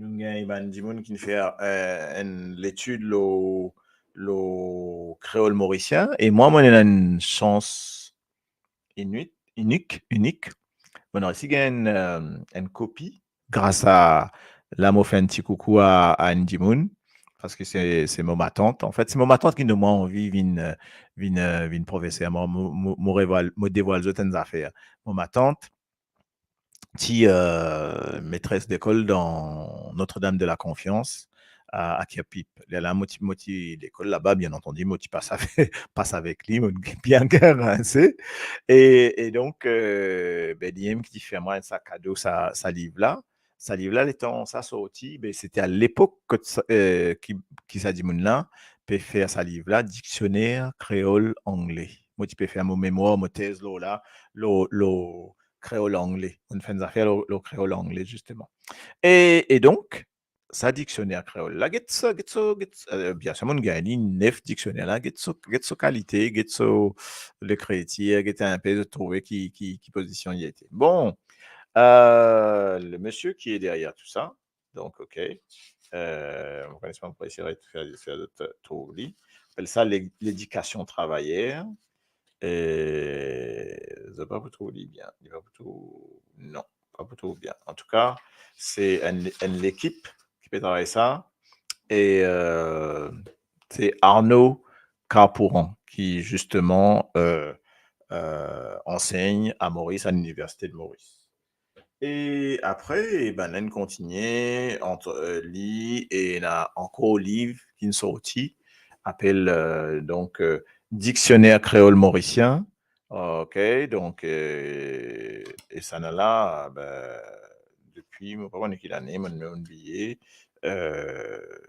nou gagn bann dimoun ki'nn fer, eh, enn letid lor, lor kreol morisien, e mwa, mo ena enn sans inik, inik, inik. Mo resi gagn, eh, enn kopi gras a, la mo fer enn ti koukou a, a enn dimoun, parski se, se mo matant. Anfet, se mo matant ki donn mwa anvi vinn, eh, vinn, eh, vinn profeser. Mo, mo, mo, mo revwal, mo devwal zot enn zafer. Mo matant ti, eh, metres lekol dan Notre-Dame de la Confiance a, a Kirpip. Lerla mo ti, mo ti lekol laba, bien antandi, mo ti pas ave-, pas avek li, mo bien gagn rinse. E, e donk, eh, be, li mem ki ti fer mwa sa kado, sa, sa liv la. Sa liv la, letan sa sorti, be, se ti a lepok kot sa, eh, ki, ki sa dimoun la pe fer sa liv la, Diksioner kreol angle. Mo ti pe fer mo memwar, mo tez lor la, lor, lor kreol angle. Mo'nn fer enn zafer lor, lor kreol angle, zisteman. E, e donk, sa diksioner kreol la, get so, get so, get so, eh, bien sir, mo'nn gagn li nef diksioner la, get so, get so kalite, get so lekritir, get inpe, zot trouve ki, ki, ki pozision li ete. Bon, eh, le monsieur qui est derrière tout ça, donc, ok, eh, mo konnen pa, mo pou esey fer, fer zot trouv li. Apel sa le-, ledikasion travayer. E zot pa pou trouv li bien. Li pa pou trouv, non, pa pou trouv bien. Antouka, se enn, enn lekip ki pe travay sa. E, eh, se Arnaud Carpouran ki, zisteman, eh, eh, ansegn a Moris, a Liniversite de Moris. E apre, ben, nou kontigne ant, eh, li, e ena ankor liv ki'nn sorti, apel, eh, donk, eh, Diksioner kreol morisien. Ok, donk, eh, e sa la, ben, depi, mo pa kone ki lane, mo, mo'nn bliye, eh,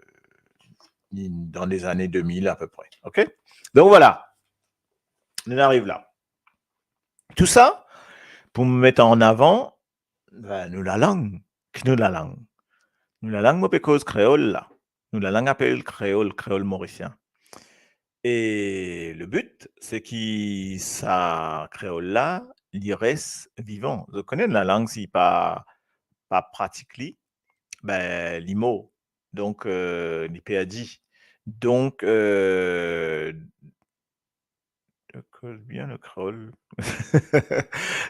li dan lezane de mil apepre. Ok? Donk, vwala. Nou ariv la. Tou sa pou met an avan, ben, nou lalang. Ki nou lalang? Nou lalang, mo pe koz kreol la. Nou lalang apel kreol, kreol morisien. E le but, se ki sa kreol la, li res vivan. Zot kone, lalang, si pa, pa pratik li, ben, li mor. Donk, eh, li perdi. Donk, eh, Koz bien le kreol.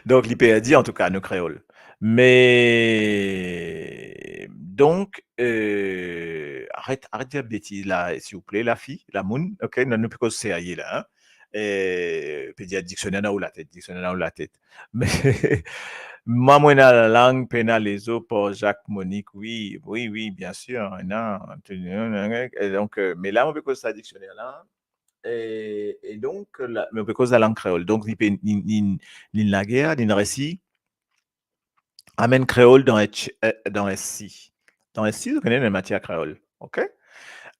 Donk, li perdi, antouka, nou kreol. Me, donk, eh, aret, aret dir betiz la, silvouple, lafi, lamoun, ok? Non, nou pe koz serye la, hein? Eh, pe dir diksioner dan ou latet, diksioner dan ou latet. Me, mwa, mo ena lalang, pena lezo, Paul Jacques, Monique, wi, wi, wi, bien sir, ena, e donk, eh, me la, mo pe koz sa diksioner la, e, e donk, la, mo pe koz lalang kreol. Donk, li pe, li, li, li lager, li resi amenn kreol dan H-, eh, dan S C. Dan S C, zot kone, ena matier kreol, ok?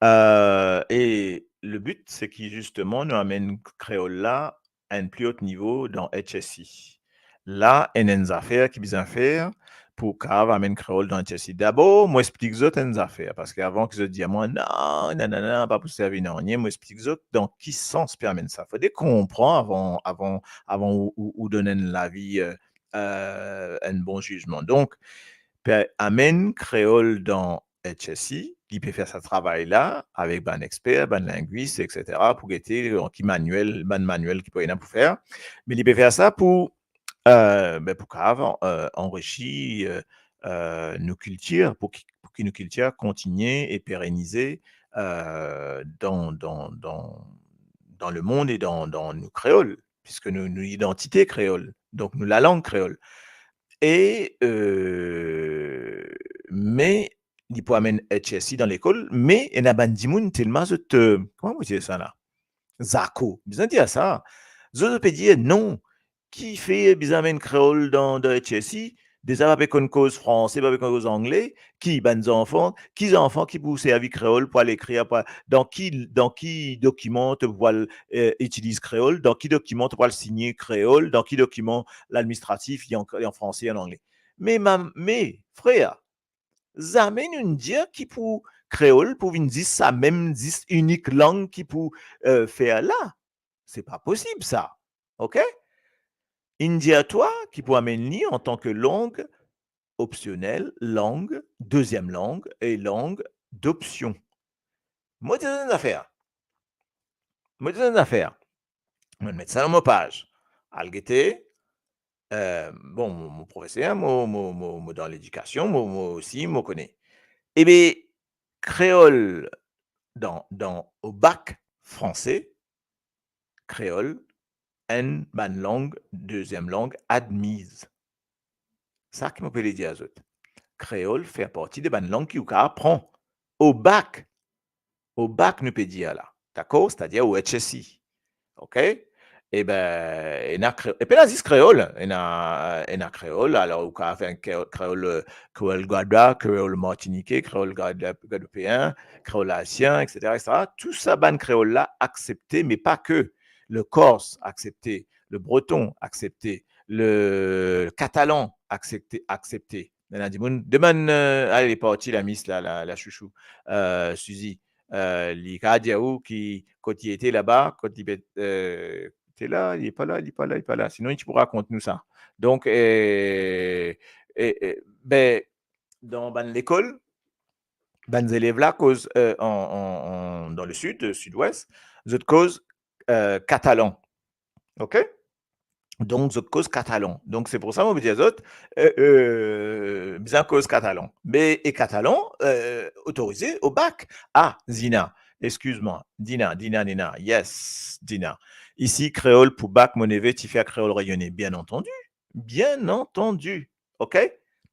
Eh, e le but, se ki, zisteman, nou amenn kreol la a enn pli ot nivo dan H S C. La, ena enn zafer ki bizin fer pou kapav amenn kreol dan H S C. Dabor, mo explik zot enn zafer, parski avan ki zot dir mwa, "Non, non, non, non, pa pou servi nanye," mo explik zot dan ki sans pe amenn sa. Fode konpran avan, avan, avan ou, ou, ou donn enn lavi, eh, eh, enn bon zizman. Donk, pe amenn kreol dan H S C, li pe fer sa travay la avek bann exper, bann lingwis, et cetera, pou gete, eh, ki manuel, bann manuel ki pou ena pou fer. Me li pe fer sa pou, eh, ben, pou kapav, eh, anrisi, eh, eh, nou kiltir, pou ki, pou ki nou kiltir kontigne e perenize, eh, dan, dan, dan, dan lemond e dan, dan nou kreol, piski nou, nou idantite kreol, donk nou lalang kreol. E, eh, me li pou amenn H S C dan lekol, me ena bann dimoun telman zot, eh, kouma mo dir sa la? Zako, bizin dir sa. Zot, zot pe dir, "Non, kifer bizin amenn kreol dan, dan H S C? Deza pa pe konn koz franse, pa pe konn koz angle, ki bann zanfan, ki zanfan ki pou servi kreol pou al ekrir, pou al, dan ki, dan ki dokiman to pou al, eh, itiliz kreol, dan ki dokiman to pou al signe kreol, dan ki dokiman ladministratif, li an, li an franse, an angle?" Me ma, me, frer, zame nou'nn dir ki pou kreol pou vinn zis sa mem, zis inik lang ki pou, eh, fer la. Se pa posib sa. Ok? Inn dir twa ki pou amenn li antan ki lang opsionel, lang, deziem lang e lang dopsion. Mo dir zot enn zafer. Mo dir zot enn zafer. Mo met sa dan mo paz. Al gete, eh, bon, mo, mo profeser, mo, mo, mo, mo dan ledikasion, mo, mo osi, mo kone. Ebe, kreol dan, dan, o bak franse, kreol enn bann lang, deziem lang admiz. Sa ki mo pe le dir zot. Kreol fer parti de bann lang ki ou kapav pran o bak. O bak, nou pe dir la. Dakor? Setadir o H S C. Ok? Ebe, ena kre-, epi ena zis kreol, ena, ena kreol, alor ou kapav fer enn kre-, kreol, eh, kreol Gwadloup, kreol Martinike, kreol Gwadloup-, Gwadloupeen, kreol Azien, et cetera, et cetera. Tou sa bann kreol la aksepte, me pa ke. Le kors aksepte, le breton aksepte, le katalan aksepte, aksepte. Ena dimoun, demann, eh, ale, li parti la, Miss la, la, la chouchou, eh, Suzy, eh, li kapav dir ou ki kot li ete laba, kot li pe, eh, ete la, li pa la, li pa la, li pa la. Sinon, li ti pou rakont nou sa. Donk, eh, eh, eh, be, dan bann lekol, bann zelev la koz, eh, an, an, an, dan le sid, eh, sidwes, zot koz, eh, katalan. Ok? Donk, zot koz katalan. Donk, se pou sa mo pe dir zot, eh, eh, bizin koz katalan. Me, e katalan, eh, otorize o bak. Ah, Zina, exkiz mwa. Dina, Dina, Dina. Yes, Dina. Isi, kreol pou bak, mo neve ti fer kreol reyone. Bien antandi. Bien antandi. Ok?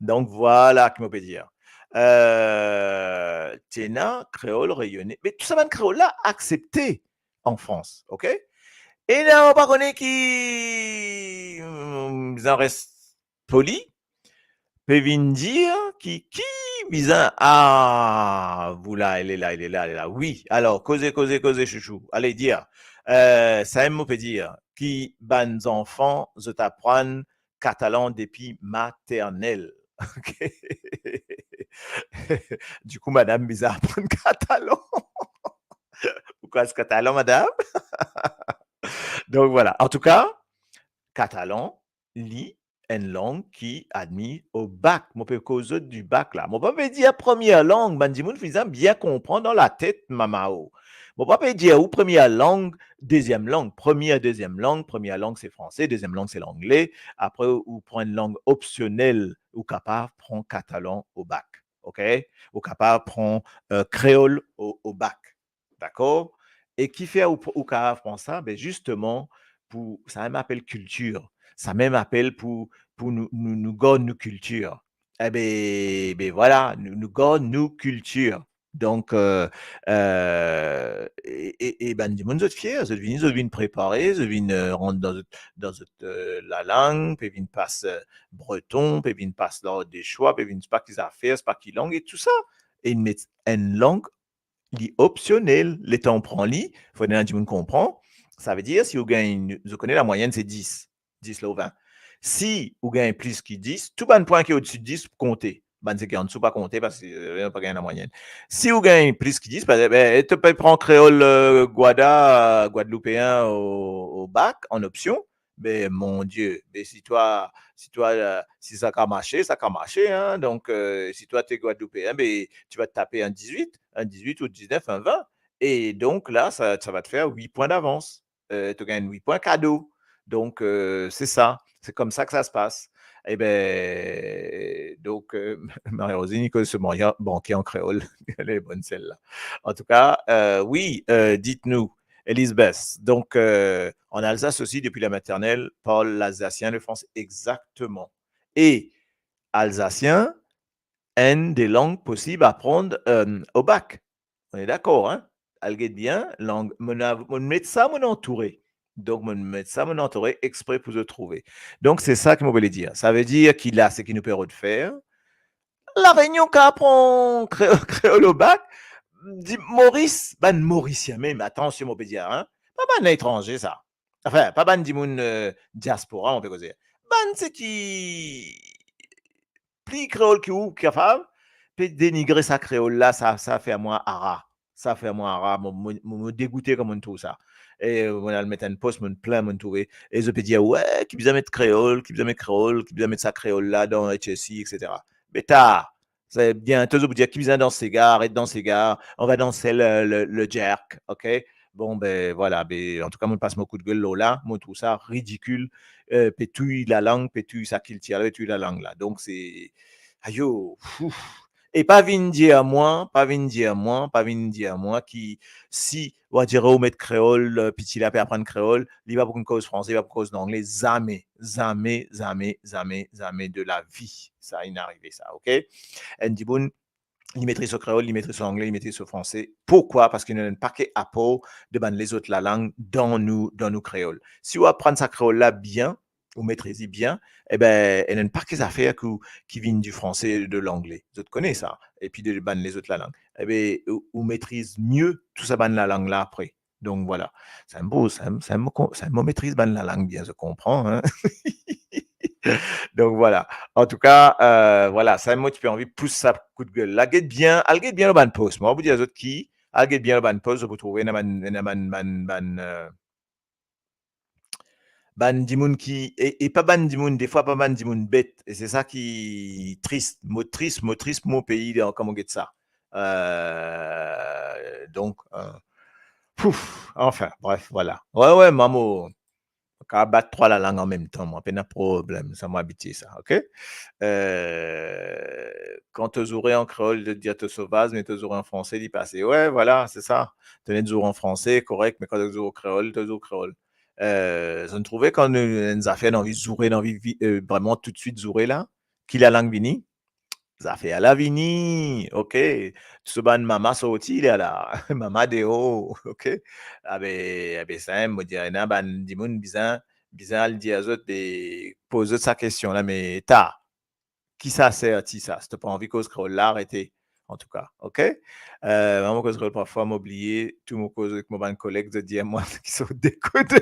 Donk, vwala ki mo pe dir. Eh, ti ena kreol reyone. Me tou sa bann kreol la aksepte an Frans, ok? E la, ou pa kone ki, mm, bizin res poli, pe vinn dir ki, ki bizin, ah, vwala, li la, li la, li la. Wi, alor, koze, koze, koze, chouchou. Ale, dir. Eh, samem mo pe dir ki bann zanfan, zot aprann katalan depi maternel. Ok? Dikou, madam bizin aprann katalan. Ou koz katalan, madam? Donk, vwala. Antouka, katalan, li enn lang ki admi o bak. Mo pe koz zot di bak la. Mo pa pe dir premie lang, bann dimoun finn bizin bien konpran dan latet, mamao. Mo pa pe dir ou premie lang, deziem lang. Premie, deziem lang, premie lang se franse, deziem lang se langle. Apre, ou pran enn lang opsionel, ou kapav pran katalan o bak. Ok? Ou kapav pran, eh, kreol o, o bak. Dakor? E kifer ou, ou kapav pran sa? Be, zisteman, pou, samem apel kiltir. Samem apel pou, pou nou, nou, nou gard nou kiltir. Ebe, be vwala, nou, nou gard nou kiltir. Donk, eh, eh, e, e, e bann dimoun, zot fier, zot vini, zot vinn prepare, zot vinn, eh, rant dan zot, dan zot, eh, lalang, pe vinn pas, eh, breton, pe vinn pas lord de swa, pe vinn pa ki zafer, pa ki lang e tou sa. E met enn lang li opsionel, letan ou pran li, fode ena dimoun konpran. Savedir, si ou gagn, zot kone lamwayenn se dis, dis lor vin. Si ou gagn plis ki dis, tou bann pwin ki odsi dis konte. Bann seki ansou pa konte parski, eh, pa gagn lamwayenn. Si ou gagn plis ki dis, be, be, to pe pran kreol, eh, Gwada, Gwadloupeen o, o bak, an opsion, be, mon Die, be, si twa, si twa, eh, si sa kapav marse, sa kapav marse, hein. Donk, eh, si twa to Gwadloupeen, be, ti va tape enn dizwit, enn dizwit ou diznef, enn vin. E donk la, sa, sa va fer wit pwin davans. Eh, to gagn wit pwin kado. Donk, eh, se sa. Se koumsa ki sa se pas. Ebe, donk, eh, Marie-Rosine, li koz so banke an kreol. Elle est bonne, celle-là. Antouka, eh, wi, eh, dites-nous, Elisabeth. Donk, eh, an Alzas osi, depi la maternelle, parle l'alsacien, le français. Exactement. E alzasien, enn de lang posib aprann, eh, o bak. On est d'accord, hein? Al get bien, lang, mo, mo met sa mo antoure. Donk, mo met sa mo antoure expre pou zot trouve. Donk, se sa ki mo vle dir. Savedir ki la, seki nou pe rod fer, La Réunion kapav aprann kre-, kreol o bak, di Moris, bann Morisien mem, atansion mo pe dir, hein, pa bann etranze sa. Anfin, pa bann dimoun, eh, diaspora, mo pe koze. Bann seki pli kreol ki ou kapav, pe denigre sa kreol la, sa, sa fer mwa ara. sa fer mwa ra, mo, mo, mo, mo degoute kan mo trouv sa. E mo al met enn post, mo plin, mo trouve. E zot pe dir, "Wey, ki bizin met kreol, ki bizin met kreol, ki bizin met sa kreol la dan H S I, et cetera." Beta, se biento zot pou dir, "Ki bizin dans sega, aret dans sega, on va danser le, le, le jerk, ok?" Bon, be, vwala, be, antouka, mo pas mo koudgel lor la, mo trouv sa ridikil, eh, pe touy lalang, pe touy sa kiltir la, pe touy lalang la. Donk, se, ayo, ouf. E pa vinn dir mwa, pa vinn dir mwa, pa vinn dir mwa ki si, on va dire, ou met kreol, eh, piti la pe aprann kreol, li pa pou koz franse, li pa pou koz angle, zame, zame, zame, zame, zame de la vi, sa inn arive sa, ok? Enn dimoun, li metriz so kreol, li metriz so angle, li metriz so franse. Poukwa? Parski nou ena enn pake apor de bann lezot lalang dan nou, dan nou kreol. Si ou aprann sa kreol la bien, ou metriz li bien, e be, ena enn pake zafer ki, ki vinn di franse, de langle. Zot kone sa, epi de bann lezot lalang. E be, ou, ou metriz mie tou sa bann lalang la apre. Donk, vwala. Sa mo, sa mo, sa mo kon-, sa mo metriz bann lalang bien, zot konpran, hein? Donk, vwala. Antouka, eh, vwala, sa mo ti pe anvi pous sa koudgel la. Get bien, al get bien lor bann post. Mo pou dir zot ki, al get bien lor bann post, zot pou trouve ena bann, ena bann, bann, bann, eh, bann dimoun ki, e, e pa bann dimoun, defwa pa bann dimoun bet, e se sa ki tris, mo tris, mo tris pou mo pei, kan mo get sa. Eh, donk, eh, pouf, anfin, bref, vwala. Wey, wey, mwa mo, mo kapav bat trwa lalang anmemtan, mwa, pena problem, sa mo abitie sa, ok? Eh, kan to zoure an kreol, li dir to sovaz, me to zoure an franse, li pase. Wey, vwala, se sa. To ena zoure an franse, korek, me kan to zoure an kreol, to zoure kreol. Eh, zot trouve kan nou, enn zafer, nou anvi zoure, nou anvi vi-, eh, vreman toutswit zoure la, ki lalang vini? Zafer la vini, ok. Tou so bann mama sorti la, la. Mama deor, ok. Abe, abe sa, mo dir, ena bann dimoun bizin, bizin al dir zot, be, poz zot sa kestion la, me ta, ki sa serti sa? Si to pa anvi koz kreol la, arete. Antouka, ok? Eh, mwa mo koz kreol parfwa, mo bliye tou mo koz ek mo bann koleg, zot dir mwa ki sort de kote.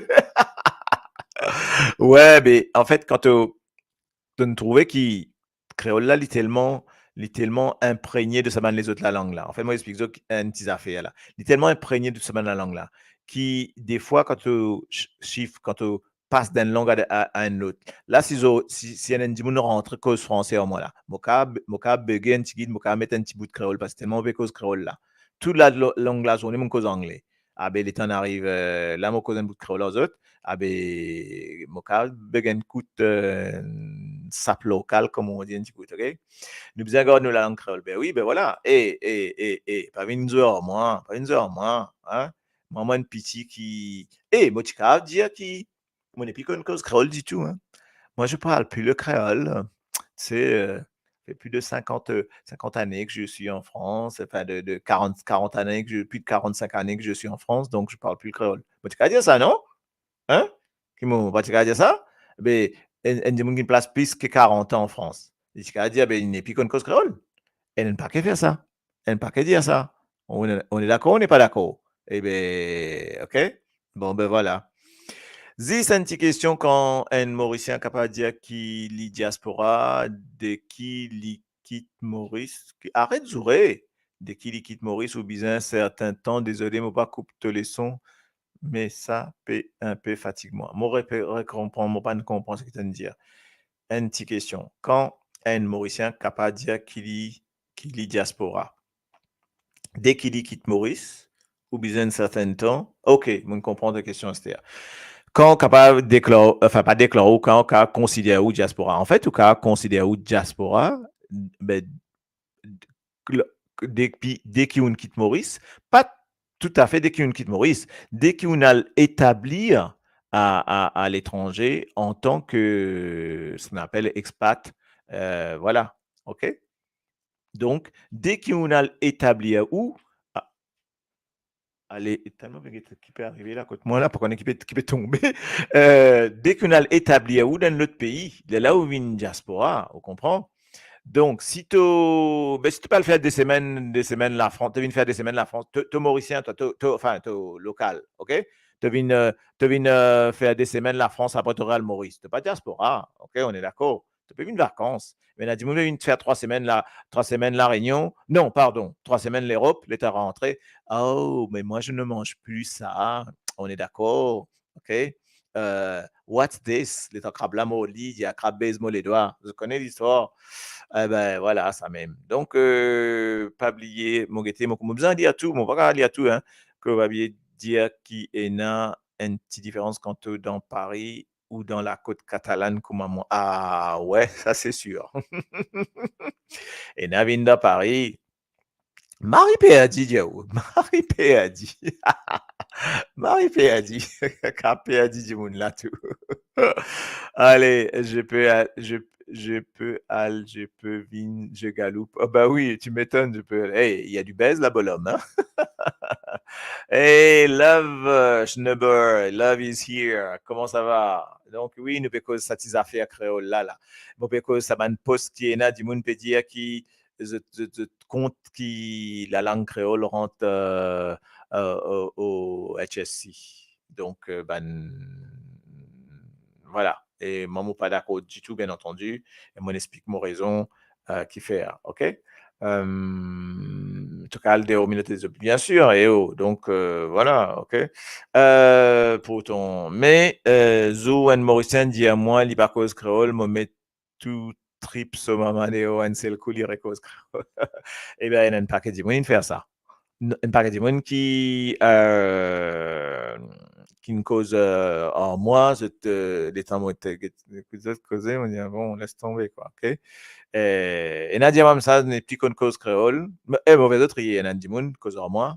Wey, be, anfet, kan to, to trouve ki kreol la, li telman, li telman inpregne de sa bann lezot lalang la. Anfet, mo explik zot enn ti zafer la. Li telman inpregne de sa bann lalang la, ki defwa, kan to sh-, sif, kan to pas d'enn lang a, a, a enn lot. La, si zo-, si, si enn, enn dimoun rantre koz franse ar mwa la, mo kapav, mo kapav bege enn tigit, mo kapav met enn ti bout kreol, parski telman mo pe koz kreol la. Tou la, lo-, long lazourne, mo koz angle. Abe, letan ariv, eh, la, mo koz enn bout kreol ar zot, abe, mo kapav bege enn kout, eh, sap lokal, kouma on dir, enn ti kout, ok? Nou bizin gard nou lalang kreol. Be wi, be vwala. E, e, e, e, pa vinn zwe ar mwa, pa vinn zwe ar mwa, hein? Mwa, mo enn piti ki, e, mo ti kapav dir ki, mo nepli konn koz kreol ditou, hein. Moi, je parle plus le créole. Tu sais, euh, ça fait plus de cinquante, euh, cinquante années que je suis en France, enfin, de, de quarante, quarante années que je, plus de quarante-cinq années que je suis en France, donc je parle plus le créole. Mo ti kapav dir sa, non? Hein? Ki mo, mo pa ti kapav dir sa? Be, enn, enn dimoun ki plas plis ki quarante ans en France, li ti kapav dir, be, li nepli konn koz kreol. E nou pa kapav fer sa. Enn pake dir sa. On est, on est d'accord, on n'est pas d'accord? E be, ok? Bon, be vwala. Zis enn ti kestion, kan enn Morisien kapav dir ki li diaspora, de ki li kit Moris? Ki, aret zoure! De ki li kit Moris, ou bizin sertin tan, dezole, mo pa koup to leson, me sa pe inpe fatig mwa. Mo repe-, rekonpran, mo pa'nn konpran seki to'nn dir. Enn ti kestion. Kan enn Morisien kapav dir ki li, ki li diaspora? De ki li kit Moris, ou bizin enn sertin tan? Ok, mo konpran to kestion, aster. Kan ou kapav deklar, anfin, pa deklar ou, kan ou kapav konsider ou diaspora? Anfet, ou kapav konsider ou diaspora, be, depi, de ki ou'nn kit Moris, pa toutafe de ki ou'nn kit Moris, de ki ou'nn al etablir a, a, a letranze antan ke, seki nou apel expat, euh, vwala, ok? Donk, de ki ou'nn al etablir ou, a-, ale, telman pe get ki pe arive la kot mwa la, pa kone ki pe, ki pe tonbe. Euh, de ki ou'nn al etablir ou dan lot pei, lerla ou vinn diaspora, ou konpran? Donk, si to, be, si to pe al fer de semenn, de semenn Lafrans, to vinn fer de semenn Lafrans, to, to Morisien, twa, to, to, anfin, to lokal, ok? To vinn, euh, to vinn, euh, fer de semenn Lafrans, apre to al Moris. To pa diaspora, ok? On est d'accord? To pe vinn vakans. Me ena dimoun pe vinn fer trwa semenn la, trwa semenn La Réunion. Non, pardon, trwa semenn Lerop, letan rantre. Oh, mais moi, je ne mange plus ça. On est d'accord, ok? Euh, what's this? Letan krab la mord li, li krab bez mo ledwa. Zot kone listwar. Eh ben, vwala, sa mem. Donk, euh, pa bliye, mo gete, mo, mo bizin lir tou, mo pa kapav lir tou, hein, ke pa bliye dir ki ena enn ti diferans kan to dan Paris ou dan lakot katalann kouma mwa. Ah, ouais, sa se sir. Ena vinn dan Paris, Mari perdi, dir ou. Mari perdi. Mari perdi. Ka perdi dimoun la tou. Allez, je peux al-, je, je peux al-, je peux vinn, je galoupe. Oh, bah oui, tu m'étonnes, je peux. Hey, il y a du buzz là, bonhomme, hein? Hey, love, euh, Schneeberg, love is here. Comment ça va? Donk, wi, nou pe koz sa ti zafer kreol la, la. Mo pe koz sa bann post ki ena, dimoun pe dir ki zot, zot, zot kont ki lalang kreol rant, euh, euh, au, au H S C. Donk, euh, bann, vwala. E mwa, mo pa dakor ditou, bien antandi. E mo explik mo rezon, euh, kifer, ok? Euh, to kapav al deor minote, bien sir, e oh, donk, euh, vwala, ok? Euh, pourtan, me, euh, zour enn Morisien dir mwa li pa koz kreol, mo met tou trip so mama deor, enn sel kou li rekoz kreol. Ebien, ena enn paket dimoun inn fer sa. N-, enn paket dimoun ki, euh, ki'nn koz, euh, ar mwa, zot, euh, letan mo te get, ekout zot koze, mo dir, "Ah bon, les tonbe, kwa, ok?" E, ena dir mwa sa, nepli konn koz kreol. Me, e, mo fer zot riye, ena dimoun koz ar mwa.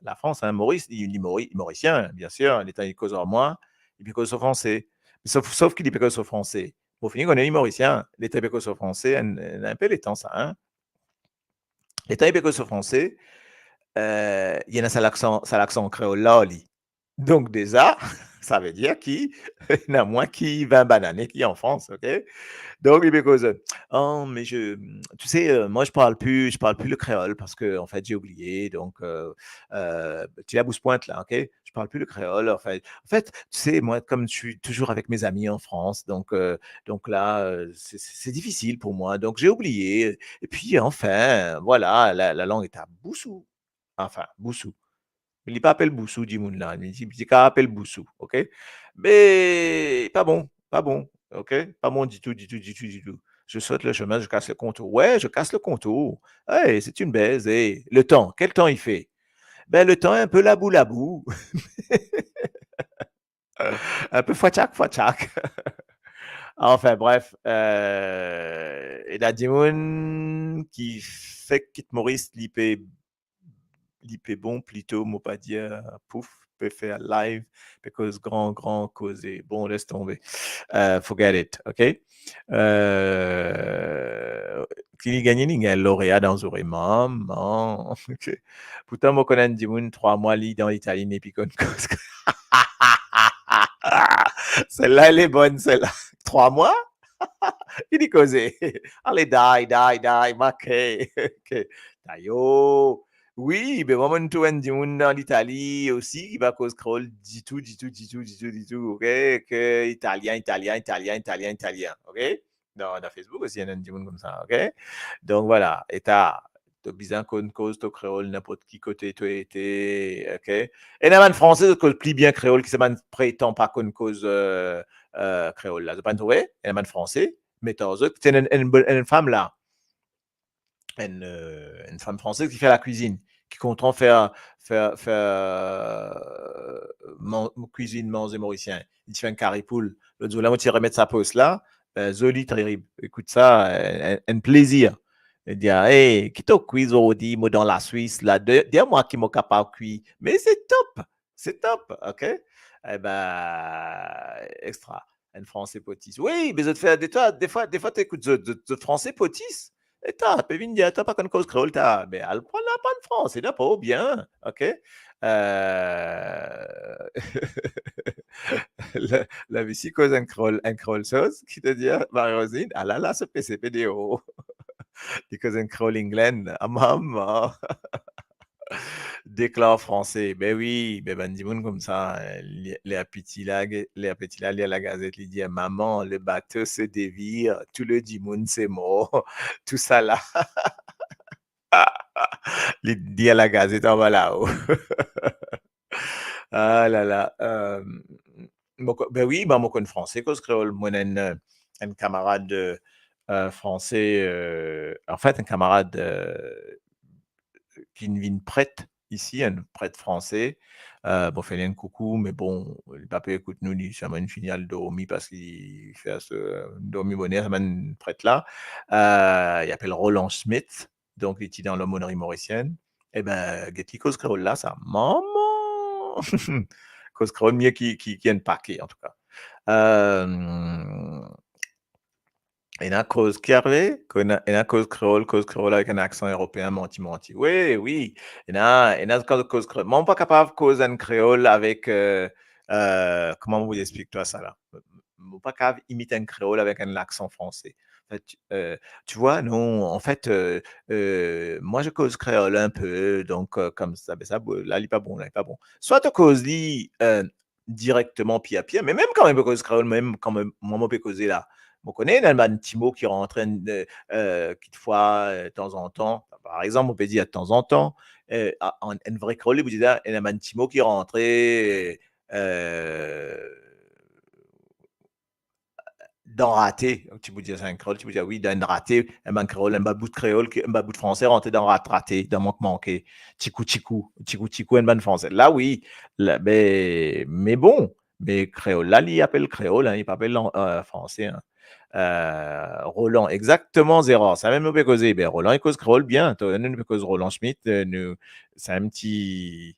Lafrans, hein, Moris, li, li Mori-, Morisien, bien sir, letan li koz ar mwa, li pe koz so franse. Sof, sof ki li pe koz so franse. Mo fini kone li Morisien, letan li pe koz so franse, enn, enn, enn pe letan sa, hein. Letan li pe koz so franse, euh, li ena sa laksan, sa laksan kreol la, li. Donk deza, savedir ki ena mwin ki vin banane ki an Frans, ok? Donk, li pe koz, "Oh, mais je, tu sais, euh, moi, je parle plus, je parle plus le créole parce que, en fait, j'ai oublié. Donc, euh, euh, tu es à Bousse-Pointe, là, ok? Je parle plus le créole, en fait. En fait, tu sais, moi, comme je suis toujours avec mes amis en France, donc, euh, donc là, euh, c'est, c'est, c'est difficile pour moi. Donc, j'ai oublié. Et puis, enfin, voilà, la, la langue est à Boussou." Enfin, Boussou. Li pa apel Boussou, dimoun la. Li, li ka apel Boussou, ok? Me pa bon, pa bon, ok? Pa bon ditou, ditou, ditou, ditou. Je saute le chemin, je casse le contour. Ouais, je casse le contour. Hey, c'est une baise. Hey, le temps, quel temps il fait? Ben, le temps est un peu labou, labou. Un peu fwatchak, fwatchak. Enfin, bref, euh, ena dimoun ki fek kit Moris, li pe, li pe bon, plito, mo pa dir, pouf, pe fer live, pe koz gran, gran koze. Bon, les tonbe. Euh, forget it, ok? Euh, ki li gagne, li gagn lorea dan zoure, mama, ok? Pourtan, mo konn enn dimoun, trwa mwa, li dan Itali, nepli konn koz. Sela, elle est bonne, sela. Trwa mwa? Ki li koze? Ale, die, die, die, make. Ok. Dayer, wi, be mwa, mo'nn trouv enn dimoun dan Itali osi, ki pa koz kreol ditou, ditou, ditou, ditou, ditou, ok? Ke italien, italien, italien, italien, italien, ok? Dan, dan Facebook osi, ena enn dimoun koumsa, ok? Donk, vwala, eta, to bizin konn koz to kreol ninport ki kote to ete, ok? Ena bann Franse, zot koz pli bien kreol ki sa bann pretan pa konn koz, euh, euh, kreol la. Zot pa'nn trouve? Ena bann Franse, met ar zot, ti ena enn, enn, enn fam la, enn, euh, enn fam fransez ki fer lakwizinn, ki kontan fer, fer, fer, euh, man-, kwizinn manze morisien. Li ti fer enn kari poul. Lot zour la, mo ti remet sa post la. Euh, zoli, terib. Ekout sa, enn, enn, enn plezir. Li dir, "Hey, ki to kwi zordi, mo dan Laswis la, de-, dir mwa ki mo kapav kwi." Me se top, se top, ok? Eba, extra. Enn Franse potis. Wi, me zot fer, de twa, defwa, defwa to ekout zot, zot, zot Franse potis. Eta, pe vinn dir, "Twa pa konn koz kreol, ta." Me al pran, aprann Franse, la pou bien, ok? Euh, la, la misi koz enn kreol, enn kreol soz, ki to dir, Marie-Rosine, ala la, se pe, se pe deor. Li koz enn kreol England, ah, mama. Déclare français. Ben wi, ben bann dimoun koumsa, eh, li, li piti la, ge-, li piti la, li lir lagazet, li dir, "Maman, le bateau se dévire, tout le dimoun se mor." Tousala. Li lir lagazet anba lao. Ah la la, euh, mo ko-, ben wi, ben mo konn franse, koz kreol. Mo ena enn, enn kamarad, euh, franse, euh, anfet, enn kamarad, euh, ki vinn pret isi, enn pret franse. Euh, bon, fer li enn koukou, me bon, li pa pe ekout nou, li sirman finn al dormi parski li fer so, dormi boner, sa bann pret la. Euh, li apel Roland Schmitt, donk li ti dan Laumônerie Mauricienne. E ben, get li koz kreol la, sa. Mama! Koz kreol mie ki, ki, ki enn pake, antouka. Euh, ena koz, ki arive? Ena, ena koz kreol, koz kreol avek enn aksan eropeen, manti, manti. Wi, wi. Ena, ena koz, koz kreol. Mo pa kapav koz enn kreol avek, euh, euh, kouma mo pou explik twa sa la? Mo pa kapav imit enn kreol avek enn laksan franse. En fait, euh, tu vois, non, en fait, euh, euh, moi je cause créole un peu, donc, euh, comme ça, ben sa, bo-, la, li pa bon, la, li pa bon. Swa to koz li, euh, direkteman, pir a pir, me mem kan mem mo pe koz kreol, mem kan mem, mwa, mo pe koze la, mo kone ena bann ti mo ki rantre, euh, euh, kitfwa, euh, tanzantan. Par exanp, mo pe dir tanzantan, euh, a-, an, enn vre kreol, li pou dir sa, ena bann ti mo ki rantre, euh, dan rate, ti pou dir sa an kreol, ti pou dir, wi, dan enn rate, enn bann kreol, enn bann bout kreol, ki, enn bann bout franse rantre dan rat, rate, dan mank, manke, tikou, tikou, tikou, tikou, enn bann franse. La, wi, la, be, me bon, me kreol la, li apel kreol, hein, li pa apel, euh, franse, hein. Euh, Roland, exakteman, Zerard, sa mem nou pe koze, be, Roland, li koz kreol bien, to, nou pe koz Roland Schmitt, euh, nou, sa enn ti,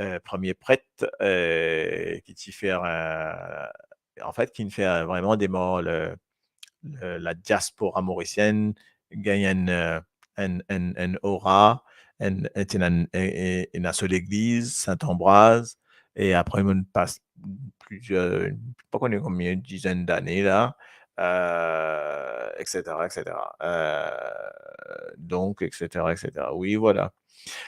euh, premie pret, euh, ki ti fer, euh, an fet, ki finn fer vreman demar le, le, la diaspora mauricienne, gagn enn, euh, enn, enn, enn aura, enn, enn, enn, enn, enn aso legliz, Saint-Ambroise, e apre, nou pas plizier, pa kone konbien, dizenn dane la, euh, et cetera, et cetera. Euh, donk, et cetera, et cetera. Wi, vwala.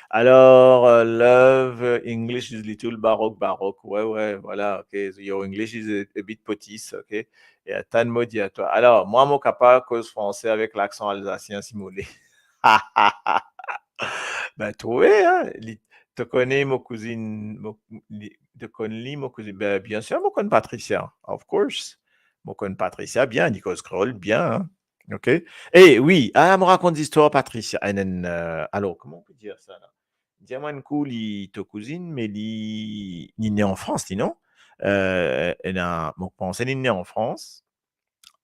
Alors, euh, love, euh, English is little baroque, baroque. Ouais, ouais, voilà, ok. Your English is a, a bit potis, ok. E atann mo dir twa. Alor, mwa, mo kapav koz franse avek laksan alzasien, si mo le. Ben, trouve, hein, li, to kone mo kouzinn, mo, li, to konn li, mo kouzinn. Ben, bien sûr, mo konn Patricia, of course. Mo konn Patricia bien, li koz kreol bien, hein. Ok? E wi, ah, mo rakont zistwar Patricia. Enn, enn, euh, alor, kouma on pe dir sa la? Dir mwa enn kou, li to kouzinn, me li, li ne an Frans, li, non? Euh, ena, mo panse li ne an Frans.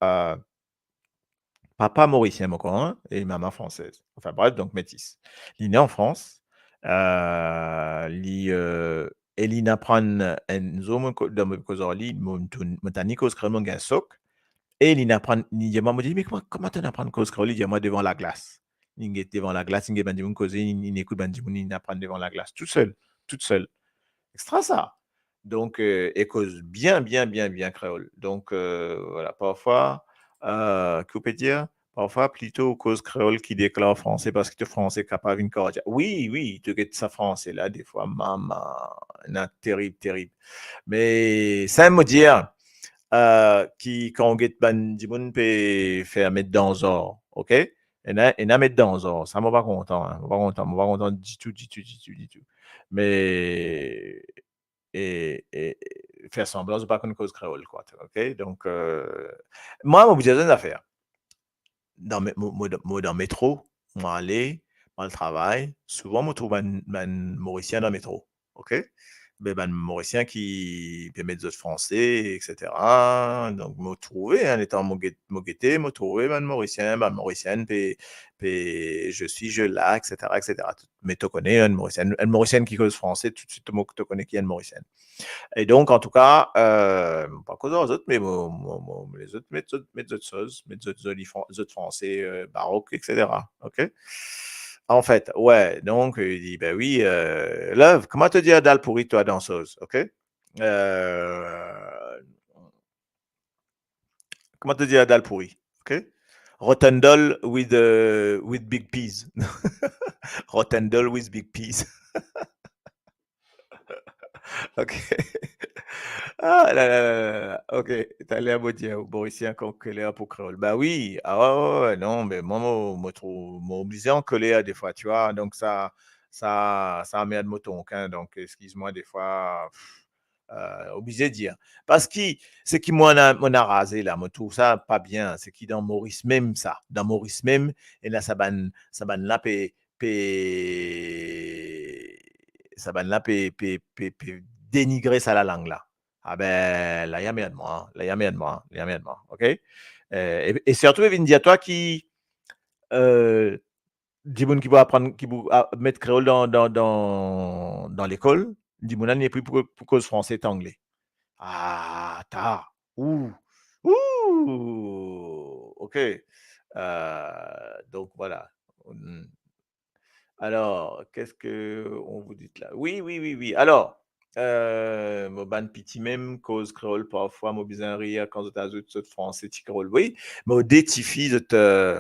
Euh, papa morisien, mo krwar, hein, e mama fransez. Anfin, bref, donk metis. Li ne an Frans. Euh, li, euh, e li inn aprann enn zour, mo ko-, dan mo koz ar li, mo, mo tann li koz kreol, mo gagn sok. E li inn aprann, li dir mwa, mo dir, "Me kouma, kouma to inn aprann koz kreol?" Li dir mwa, "Devan laglas." Li get devan laglas, li get bann dimoun koze, li, li ekout bann dimoun, li inn aprann devan laglas, tousel, tousel. Extra sa. Donk, euh, e koz bien, bien, bien, bien kreol. Donk, euh, vwala, parfwa, euh, ki ou pe dir? Parfwa, plito ou koz kreol ki deklar franse, parski to franse kapav vinn kardia. Wi, wi, to get sa franse la, defwa, mama, ena terib, terib. Me sa mo dir, euh, ki kan ou get bann dimoun pe fer met dan zar, ok? Ena, ena met dan zar, sa mo pa kontan, hein, mo pa kontan, mo pa kontan ditou, ditou, ditou, ditou. Me, e, e, e fer sanblan zot pa konn koz kreol, kwa, ok? Donk, euh, mwa, mo pou dir zot enn zafer. Dan me-, mo, mo, mo dan metro, mo ale, mo al travay, souvan mo trouv bann, bann Morisien dan metro, ok? Be, bann Morisien ki pe met zot franse, et cetera. Donk, mo trouve, hein, letan mo get-, mo gete, mo trouve bann Morisien, bann Morisienn pe, pe, je suis, je la, et cetera, et cetera. Me to kone, enn Morisien, enn Morisien ki koz franse, toutswit to, to kone ki enn Morisien. E donk, antouka, euh, mo pa koz ar zot, me mo, mo, mo, lezot met zot, met zot soz, met zot zoli fran-, zot franse, euh, barok, et cetera. Ok? Anfet, ouais, donk, euh, li dir, "Ben wi, euh, love, kouma to dir dal pouri twa dan soz, ok? Euh, kouma to dir dal pouri, ok? Rotten dal with, euh, with big peas." Rotten dal with big peas. Ok. Ah la la la la la. Ok. Taler mo dir ou, Morisien, ankor an koler pou kreol. Ba wi. Ah ouais, ouais, ouais, non, me mwa, mo, mo trouv, mo oblize an koler defwa, tu vois. Donk sa, sa, sa anmerd mo tonk, hein. Donk, eskiz mwa defwa, pff, euh, oblize dir. Parski seki mwa, mo ena, mo ena raze la, mo trouv sa pa bien, seki dan Moris mem sa, dan Moris mem, ena sa bann, sa bann la pe, pe, sa bann la pe, pe, pe, pe denigre sa lalang la. Ah ben, la, li anmerd mwa, la, li anmerd mwa, li anmerd mwa, ok? Euh, e, e sirtou, li vinn dir twa ki, euh, dimoun ki pou aprann, ki pou, a, met kreol dan, dan, dan, dan lekol, dimoun la nepli pou, pou koz franse ek angle. Ah, ta, ou, ou, ok. Euh, donk, vwala. Hmm. Alors, qu'est-ce que on vous dit là? Wi, wi, wi, wi. Alors, euh, mo bann piti mem koz kreol parfwa, mo bizin rir kan zot azout zot franse ti kreol. Wi, mo de tifi, zot, euh,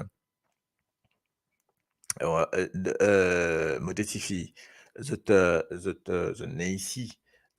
euh, euh, de, euh, mo de tifi, zot, euh, zot, euh, zot ne isi.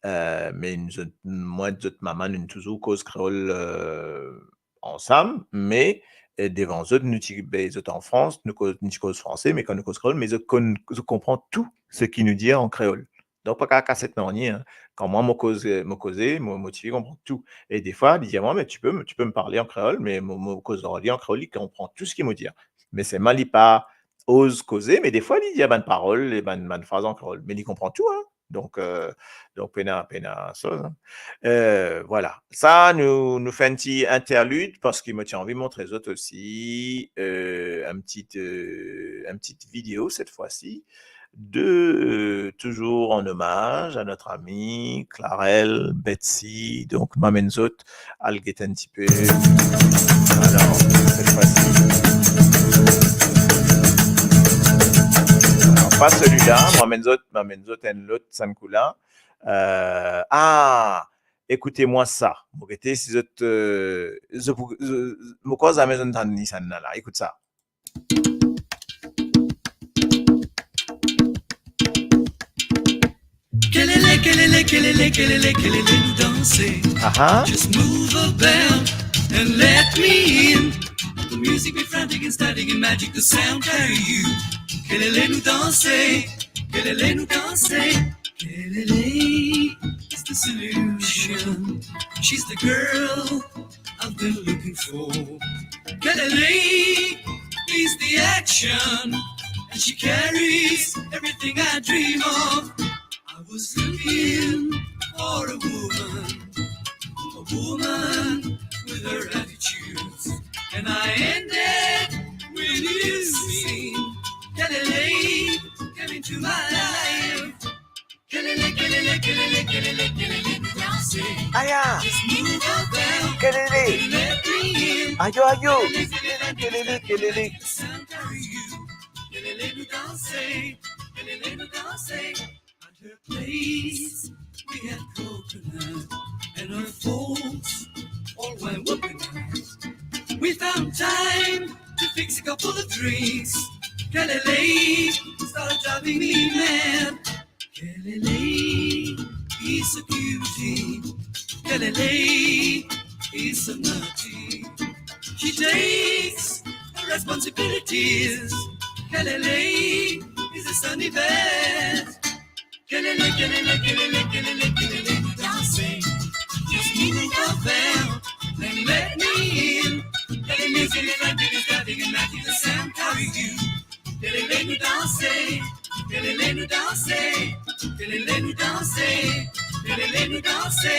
Euh, me zot, mwa, zot mama, nou touzour koz kreol, euh, ansam, me, eh, devan zot, nou ti, be, zot an Frans, nou koz, nou ti koz franse, me kan nou koz kreol, me zot konn, zot konpran tou seki nou dir an kreol. Donk, pa kav kaset nanye, hein. Kan mwa, mo koz, mo koze, mo, mo tifi konpran tou. E defwa, li dir mwa, "Mais tu peux, tu peux me parler en créole", me mo, mo koz ar li an kreol, li konpran tou seki mo dir. Me selman li pa oz koze, me defwa, li dir bann parol, bann, bann fraz an kreol, me li konpran tou, hein. Donk, euh, donk pena, pena soz, hein. Euh, vwala. Sa, nou, nou fer enn ti interlid, parski mo ti anvi montre zot osi, euh, enn ti, euh, enn ti video, cette fois-ci, de, euh, toujours en hommage à notre amie Clarel Betsy. Donk, mo amenn zot al get enn tipe. Alors, cette fois-ci. Alors, pas celui-là, mo amenn zot, mo amenn zot enn lot, sann kou la. Euh, ah, écoutez-moi ça. Mo gete si zot, euh, zot pou, zot, mo krwar zame zot tann li, sann la, la. Écoute ça. Kelele, kelele, kelele, kelele, kelele, nou danse. Aha. Just move about and let me in. The music be frantic and static and magic, the sound carry you. Kelele, nou danse. Kelele, nou danse. Kelele is the solution. She's the girl I've been looking for. Kelele is the action, and she carries everything I dream of. I was looking for a woman, a woman with her attitudes, and I ended with you. Kelele came into my life. Kelele, kelele, kelele, kelele, kelele, danse. Aya. Just move about. Kelele. Let me in. Ayo, ayo. Kelele, kelele, kelele. Kelele, nou danse. Kelele, nou danse. At her place, we had coconut and her thoughts all were organized. We found time to fix a couple of drinks. Kelele started driving me mad. Kelele is a cutie. Kelele is a nutty. She takes her responsibilities. Kelele is a sunny bird. Kelele, kelele, kelele, kelele, kelele, danse. Just move about and let me in. Kelele, kelele, kelele, kelele, danse. Kelele, nou danse. Kelele, nou danse. Kelele, nou danse. Kelele, nou danse.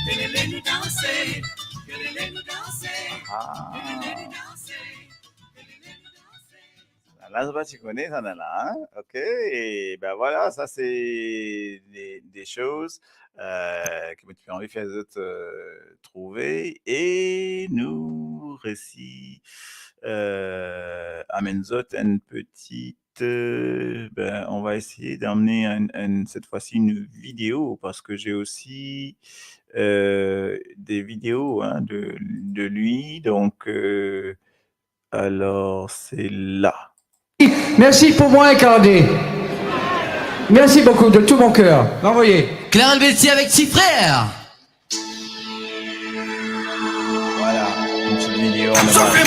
Kelele, nou danse. Kelele, nou danse. Ah. Kelele, nou danse. Kelele, nou danse. La, zot pa ti kone sa la, hein? Ok, e ben vwala, sa se de, de soz, euh, ki mo ti anvi fer zot, euh, trouve, e nou resi, euh, amenn zot enn peti, euh, ben, on va essayer d'amener un, un, cette fois-ci une vidéo, parce que j'ai aussi, euh, des vidéos, hein, de, de lui, donc, euh, alors, c'est là. Merci pour moi, Incarné. Merci beaucoup, de tout mon cœur. Envoyez. Clara Belsi avec Ti Frère. Voilà, une petite vidéo en hommage.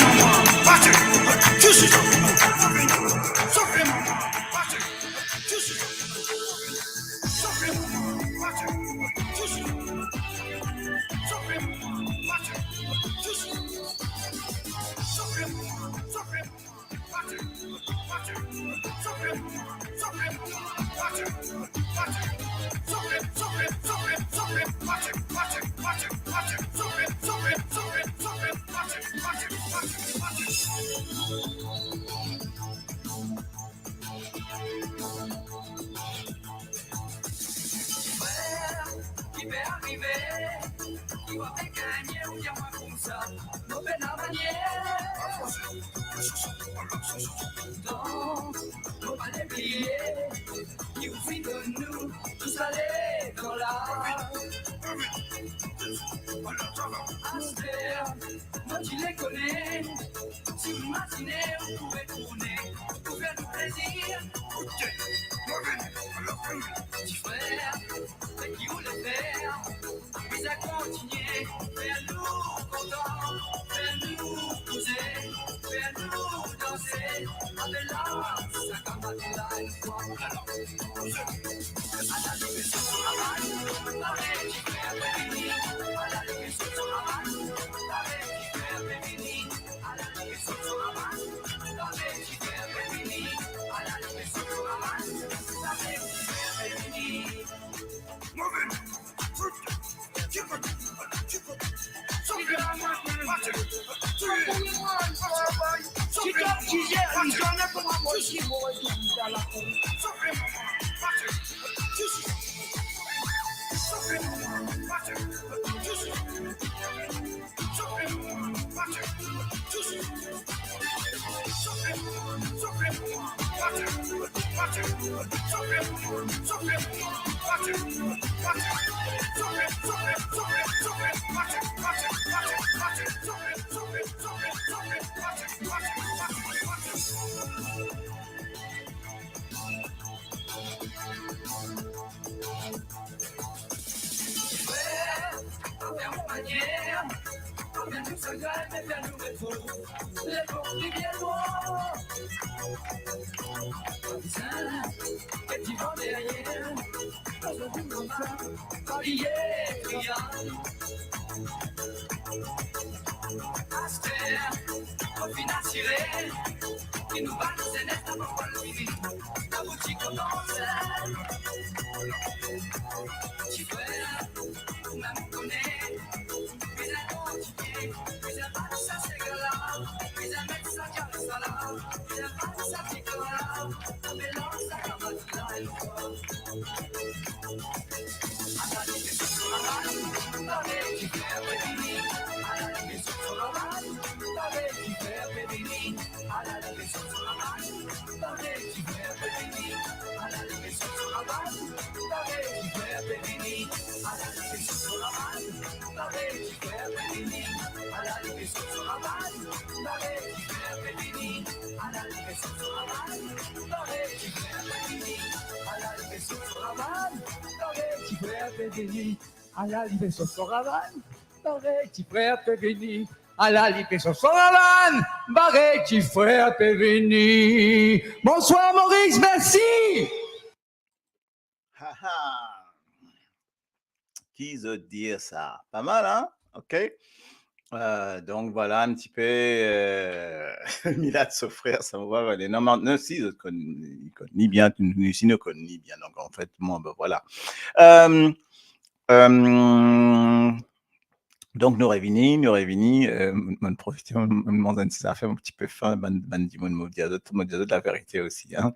Ki pe arive, ki va pe gagne ou bien mwa koumsa, nou pena manier. Donk, nou pa bliye, ki ou finn donn nou tou sa letan la. Aster, nou ti le kone, si ou imazine ou pou retourne, pou fer nou plezir. Ti frer, me ki ou le fer, bizin kontinie fer nou kontan, fer nou bouze, fer nou danse, avek la, sa kamarad la, enn fwa. Aster, nou finn asire, ki nou bal zenes napa fini. Tabouti komanse. Ti frer, ou mem kone, bizin kontinie, bizin bat sa sega la, bizin met sa diab sa la, bizin bat sa ti frer la, nou melanz sa kamarad la enn fwa. Ala, li pe sot so ravann. Parey ti frer pe vini. Ala, li pe sot so ravann. Parey ti frer pe vini. Bonswar, Moris, mersi. Ha, ha. Ki zot dir sa? Pa mal, hein? Ok. Euh, donk, vwala, enn tipe, euh, Milat so frer, sa, nou va vale. Non, me, non, si, zot konn, li konn li bien, nou, nou, si nou konn li bien. Donk, anfet, bon, ben, vwala. Euh, euh, donk, nou revini, nou revini, euh, mo profite, mo, mo manz enn ti zafer, mo ti pe fin, bann, bann dimoun, mo dir zot, mo dir zot laverite osi, hein.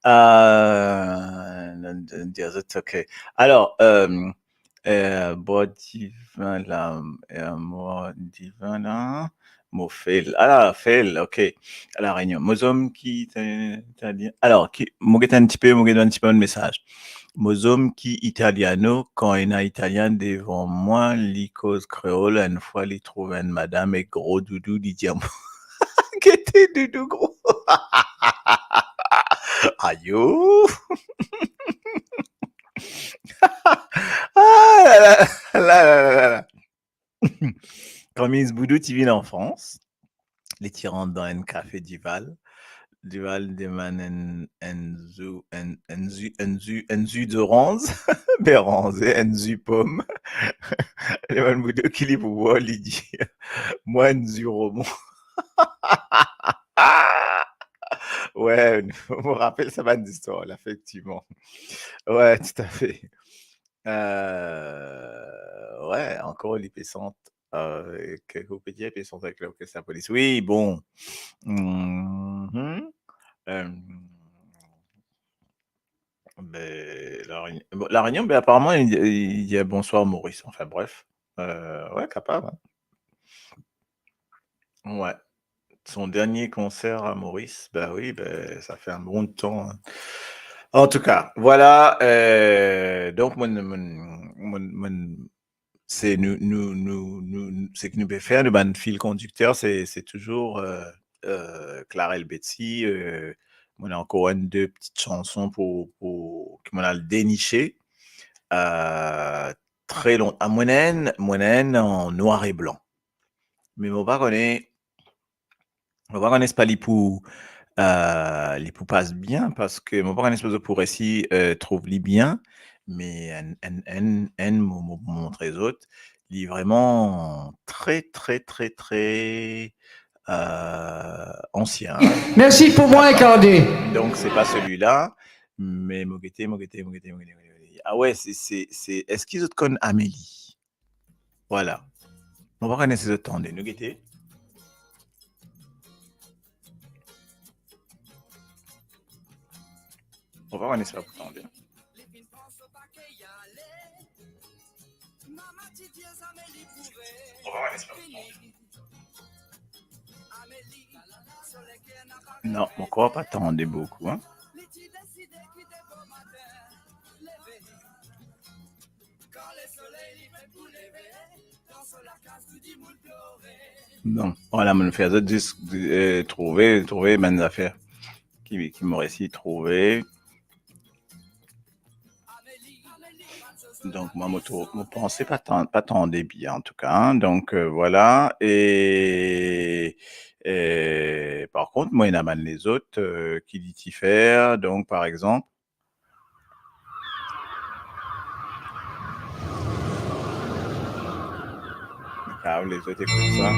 Euh, mo dir zot, ok. Alor, euh, Eh, bwar divin la, eh, mo divin la, mo fail. Ala, fail, ok. La Réunion. Mo zom ki ita-, italien. Alor, ki, mo get enn tipe, mo get enn tipe bann mesaz. Mo zom ki italiano, kan ena italien devan mwa, li koz kreol, enn fwa li trouv enn madam ek gro doudou, li dir mwa, gete doudou gro. Ayo! Kan Miss Boudou ti vinn an Frans, li ti rant dan enn kafe Dival. Dival demann enn, enn zi, enn, enn zi, enn zi, enn zi doranz, beranze, enn zi pom. Li demann Boudou ki li pou bwar, li dir, "Mwa, enn zi romon." Wi, mo rapel sa bann zistwar la, efektivman. Wi, toutafe. Euh, wi, ankor li pe sant, euh, ki, ki ou pe dir, pe sant avek lorkes lapolis. Wi, bon. Mhm. Euh, be, La Rényon, bon, La Rényon, be, aparaman, li, li dir bonswar Moris. Anfin, bref. Euh, wi, kapav, hein. Wi. Son dernie konser a Moris, be wi, be, sa fer enn bon tan, hein. Antouka, vwala, euh, donk, mo, mo, mo, mo, se nou, nou, nou, nou, seki nou pe fer, nou bann fil kondikter, se, se touzour, euh, euh, Clarel Betsy, euh, mo ena ankor enn de ti sanson pou, pou, ki mo al denisie, euh, tre lon-, ah, mo ena enn, mo ena enn an nwar e blan. Me mo pa kone, mo pa kone si pa li pou, euh, li pou pas bien, parski mo pa kone si zot pou resi, euh, trouv li bien, me enn, enn, enn, enn mo, mo, mo montre zot, li vreman tre, tre, tre, tre, euh, ansien, hein. Mersi pou mwa, Kande. Donk, se pa selila, me mo gete, mo gete, mo gete, mo gete, mo gete. Ah wi, se, se, se, eski zot konn Amelie? Vwala. Mo pa kone si zot tande, nou gete. Mo pa kone si zot pou tande. Mo pa kone si zot pou tande. Non, mo krwar pa tande boukou, hein. Bon, vwala, mo fer zot zis, euh, trouve, trouve bann zafer ki, ki mo resi trouve. Donk, mwa, mo trouv, mo panse pa tan-, pa tande bien, antouka, hein. Donk, euh, vwala. E, e, par kont, mo ena bann lezot, euh, ki li ti fer. Donk, par exanp, Kapav lezot ekout sa.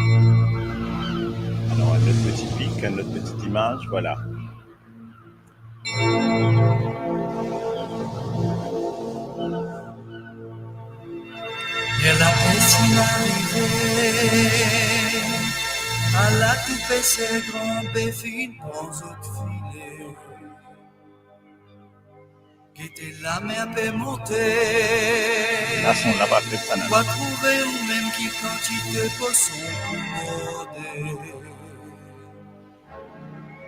Alor, enn lot ti pik, enn lot ti imaz, vwala. Ler lapes finn arive, ala tou peser gran be finn pran zot file. Gete lamer pe monte. La son la pa fet sa, non. Pou trouve oumem ki kantite poson pou morde.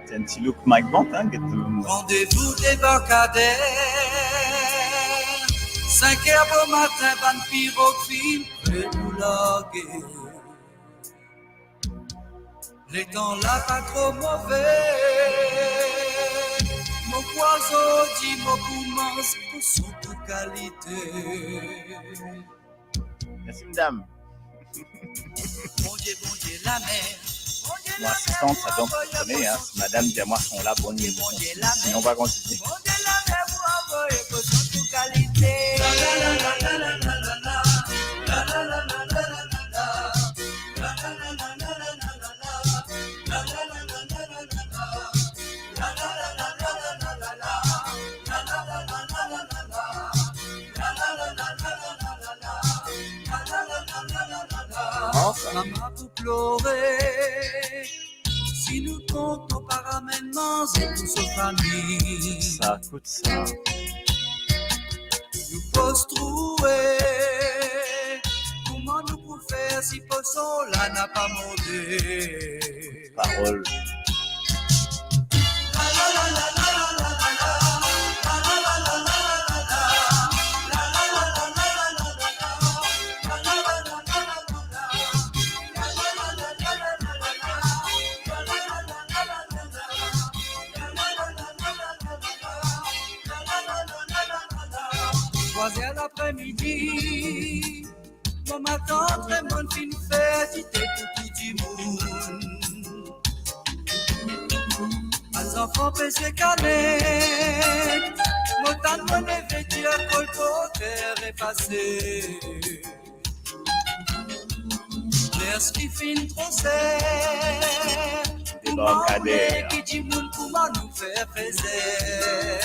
Ti enn ti look Mike Bant, hein, get, euh, randevou debarkader. Sink er bomatin, bann pirog finn pre pou large. Letan la pa tro move. Mo krwar zordi mo pou manz poson tou kalite. Mersi, madam. Bondie, Bondie, lamer. Mo asistant, sa donk, vous connaissez, hein, si madam dir mwa son la bon, sinon pa kontign. Bondie, lamer, vous envoyez pour son tout qualité. Anfin. Mama pou plore. Si nou kont, nou pa ramenn manze pou so fami. Sa kout sa. Nou pos troue. Kouma nou pou fer si poson la napa morde? Parol. Trwa zer lapremidi. Mo matant, mo finn fer dite pou tou dimoun. Bann zanfan pe zwe kanet, mo tann mo neve dir kolporter epase. Ler ki finn tro ser, kouma nou fer, ki dimoun, kouma nou fer frezer.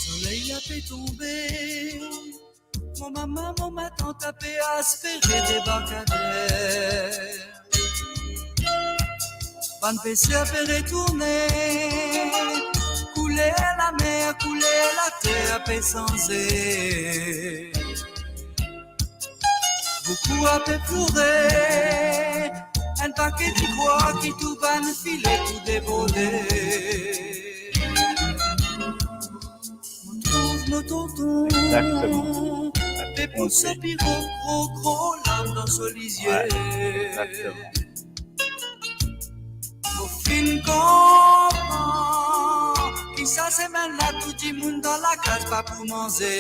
Soley la pe tonbe, mo mama, mo matant pe espere debarkader. Bann peser pe retourne, kouler lamer, kouler later pe sanze. Boukou ape ploure, enn paket dikrwar ki tou bann file pou deborde. Mo trouv mo tonton, exactement, pe pous so pli gro, gro, gro larm dan so lizie. Ouais, exactement. Mo finn konpran ki sa semenn la tou dimoun dan lakaz pa pou manze.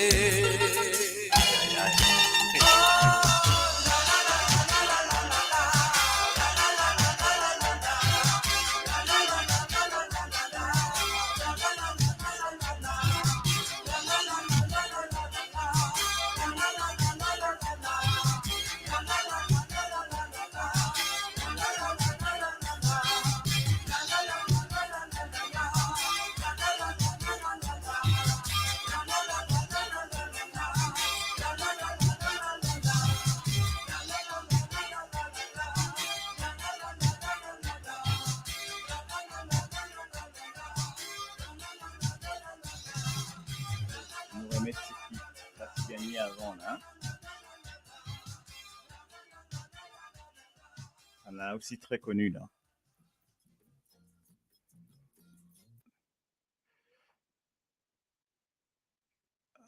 Nou remet seki la ti gagne avan la. Ena osi tre koni la.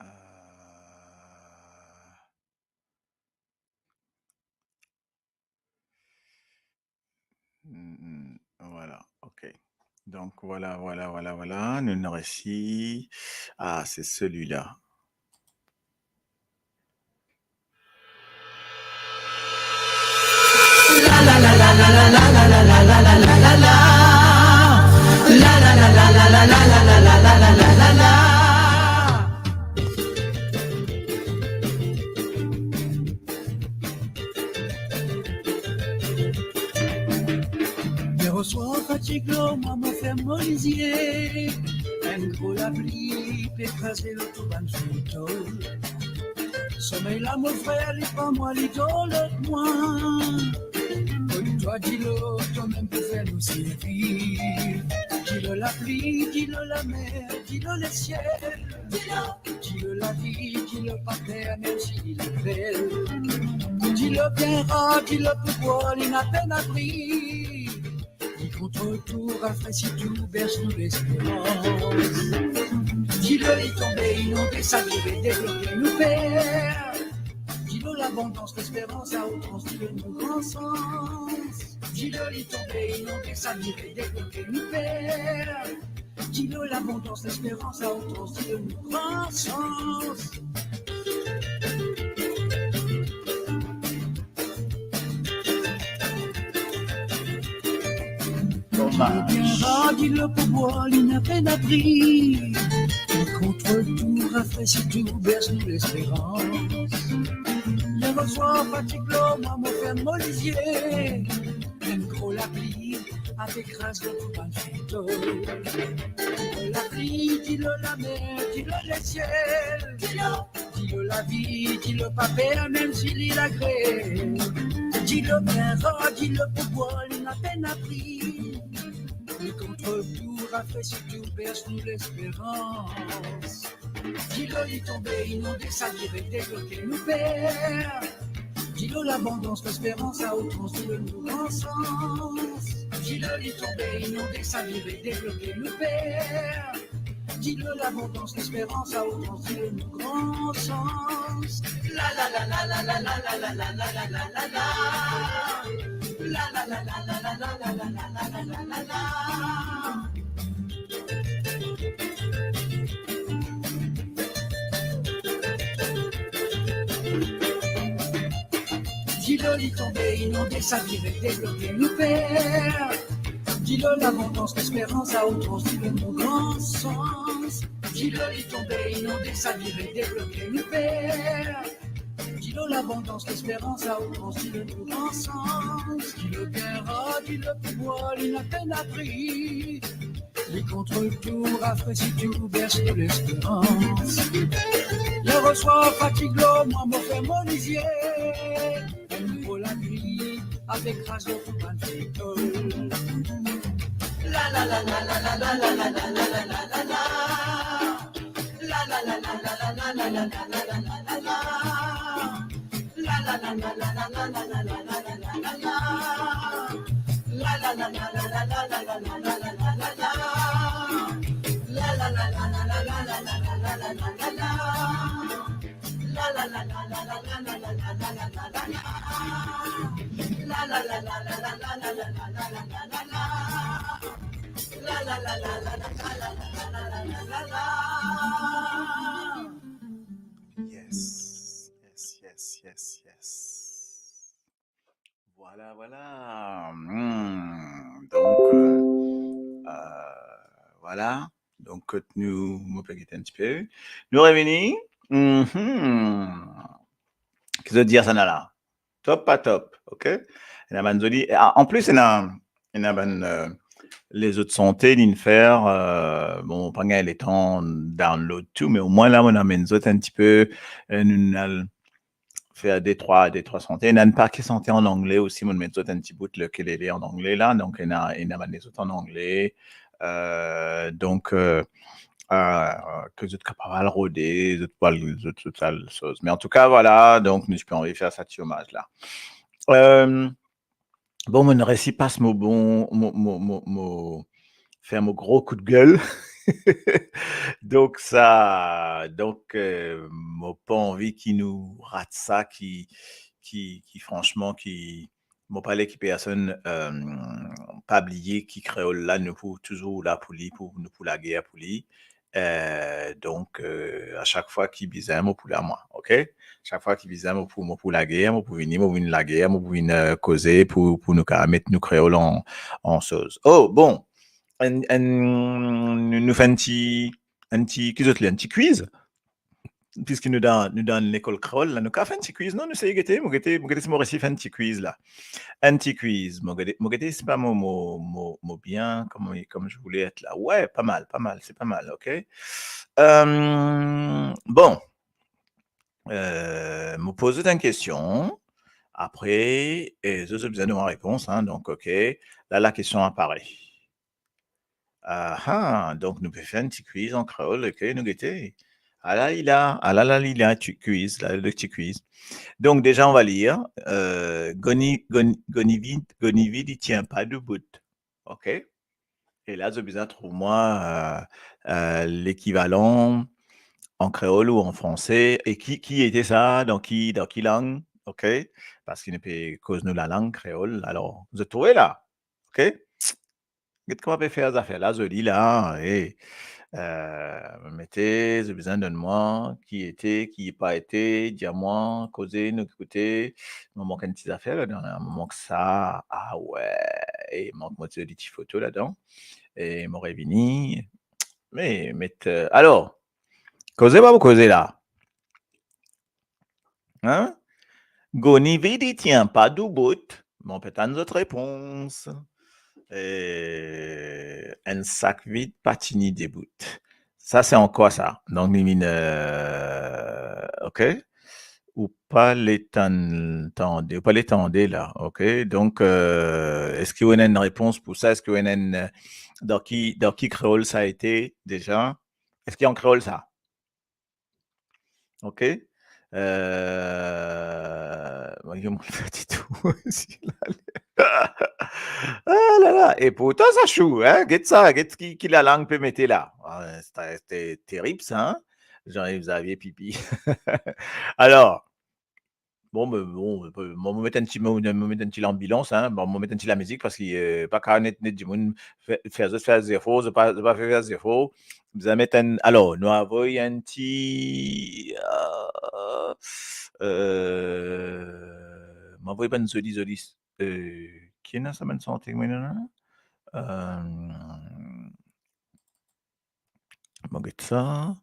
Euh, hmm, hmm, voilà, ok. Donc voilà, voilà, voilà, voilà, nou ena resi. Ah, c'est celui-là. Yer swar fatig lor mwa, mo ferm mo lizie, enn gro lapli pe kraze lor tou bann fey tol. Somey la, mo frer, li pran mwa, li donn mwa. Kot twa, dilo, twa mem pou fer nou sirviv. Dilo lapli, dilo lamer, dilo lesiel. Dilo, dilo lavi, dilo pa per, mem si li lagrel. Dilo bien rar, dilo pou bwar, li ena pena pri. Li kontrol tou, rafresi tou, bers nou lesperans. Dilo li tonbe, inonde, satire, debloke nou per. Dilo labondans, lesperans a outrans, dilo nou gran sans. Dilo li tonbe, inonde, satire, debloke nou per. Dilo labondans, lesperans a outrans, dilo nou gran sans. Dilo bien rar, dilo pou bwar, li ena pena pri. Li kontrol tou, rafresi tou, bers nou lesperans. Yer swar fatig lor mwa, mo ferm mo lizie, enn gro lapli ape kraz lor tou bann fey tol. Dilo lapli, dilo lamer, dilo lesiel. Dilo, dilo lavi, dilo pa per, mem si li lagrel. Dilo bien rar, dilo pou bwar, li ena pena pri. Li kontrol tou, rafresi tou, bers nou lesperans. Dilo li tonbe, inonde, savire, debloke, nou per. Dilo labondans, lesperans, a outrans, dilo nou gran sans. Dilo li tonbe, inonde, savire, debloke, nou per. Dilo labondans, lesperans, a outrans, dilo nou gran sans. La la la la la la la la la la la la la la. La la la la la la la la la la la la la. Dilo li tonbe, inonde, savire, debloke, nou per. Dilo labondans, lesperans, a outrans, dilo nou gran sans. Dilo li tonbe, inonde, savire, debloke, nou per. Dilo labondans, lesperans, a outrans, dilo nou gran sans. Dilo gera, dilo pou bwar, li ena pena pri. Li kontrol tou, rafresi tou, bers tou lesperans. Li reswar fatig lor mwa, mo ferm mo lizie. Enn nouvo lagri, avek gras lor tou bann fidel. La la la la la la la la la la la la. La la la la la la la la la la la la. Yes, yes, yes, yes, yes. Voilà, voilà. Hmm. Donc, euh, euh, voilà. Donc, kot nou, mo pe gete enn tipe. Nou revini. Mhm. Ki zot dir sa la? Top, pa top, ok? Ena bann zoli. E, a, an plis, ena, ena bann, euh, lezot sante, linn fer, euh, bon, pa gagn letan download tou, me omwin la, mo amenn zot enn tipe, euh, nou al fer de trwa, de trwa sante. Ena enn pake sante an angle osi, mo met zot enn ti bout lekel li an angle la, donk ena, ena bann lezot an angle, euh, donk, euh, euh, ki zot kapav al rode, zot pou al, zot, zot al soz. Me antouka, vwala, donk nou ti pe anvi fer sa ti omaz la. Euh, bon, mo resi pas mo bon, mo, mo, mo, mo, fer mo gro kou de gel. Donk sa, donk, euh, mo pa anvi ki nou rat sa, ki, ki, ki fransman, ki, mo pa le ki personn, euh, pa bliye ki kreol la, nou pou touzour la pou li, pou, nou pou lager pou li. Euh, donk, euh, a sak fwa ki bizin, mo pou la mwa, ok? Sak fwa ki bizin, mo pou, mo pou lager, mo pou vini, mo pou vinn lager, mo pou vinn, euh, koze pou, pou nou kapav met nou kreol an, an soz. Oh, bon, enn, enn, nou, nou fer enn ti, enn ti, ki zot le, enn ti quiz? Piski nou dan, nou dan lekol kreol la, nou kapav fer enn ti quiz, non? Nou sey gete, mo gete, mo gete si mo resi fer enn ti quiz la. Enn ti quiz, mo gete, mo gete si pa mo, mo, mo, mo bien, comme, comme je voulais être là. Ouais, pas mal, pas mal, c'est pas mal, ok? Euh, bon, euh, mo poz zot enn kestion, apre, e zot, zot bizin donn mwa repons, hein, donk, ok, la, la kestion apare. Ah, ah, donk nou pe fer enn ti quiz an kreol, ok, nou gete. Ala li la, ala la li la, ti quiz, la, le ti quiz. Donc déjà, on va lire, euh, Goni-, Goni-, Gonivi-, Gonivi li tien pa doubout. Ok? E la, zot bizin trouv mwa, euh, euh, lekivalan an kreol ou an franse. E ki, ki ete sa? Dan ki, dan ki lang? Ok? Parski nou pe koz nou lalang kreol. Alor, zot trouve la? Ok? Get kouma pe fer zafer la zoli la, e, euh, mete, zot bizin donn mwa, ki ete, ki pa ete, dir mwa, koze, nou ekoute, mo mank enn ti zafer ladan la, mo mank sa, ah ouais, e mank mo ti zoli ti foto ladan, e mo revini, me, met, euh, alor, koze pa pou koze la. Hein? Gonivi li tien pa doubout, mo pe tann zot repons. Eh, enn sak vid pa tini debout. Sa, se ankor sa. Donk, li vinn, euh, ok? Ou pa le tann, tande, ou pa le tande la, ok? Donk, euh, eski ou ena enn repons pou sa? Eski ou ena enn, euh, dan ki, dan ki kreol sa ete deza? Eski an kreol sa? Ok? Euh, mo, mo fer ditou osi la. Ah la la. E pourtan sa sou, hein? Get sa, get ki, ki lalang pe mete la. Ah, se, se terib sa, hein? Jean-Yves Xavier Pipi. Alors, bon, me, bon, me, mo met enn ti, mo, mo met enn ti lanbilans, hein. Bon, mo met enn ti lamizik parski, euh, pa kapav net, net dimoun fer, fer zot fer zefor, zot pa, zot pa fer, fer zefor. Bizin met enn, alor, nou avoy enn ti, euh, euh, mo avoy bann zoli, zoli, euh, ki ena sa bann sante, mo ena la? Euh, Mo get sa.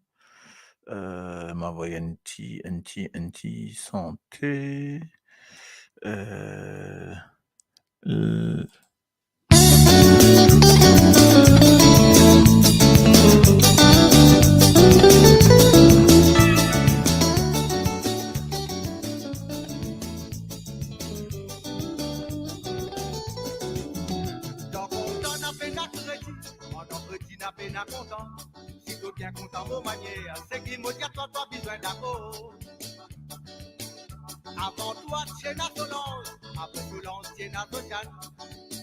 Euh, mo avoy enn ti, enn ti, enn ti sante. Euh, l-, Tan kontan, na pena kredi. Pandan kredi, na pena kontan. Si to bien kontan mo manier, seki mo dir twa, twa bizin dakor. Avan twa, ti ena Solange, apre Solange, ti ena Soziane.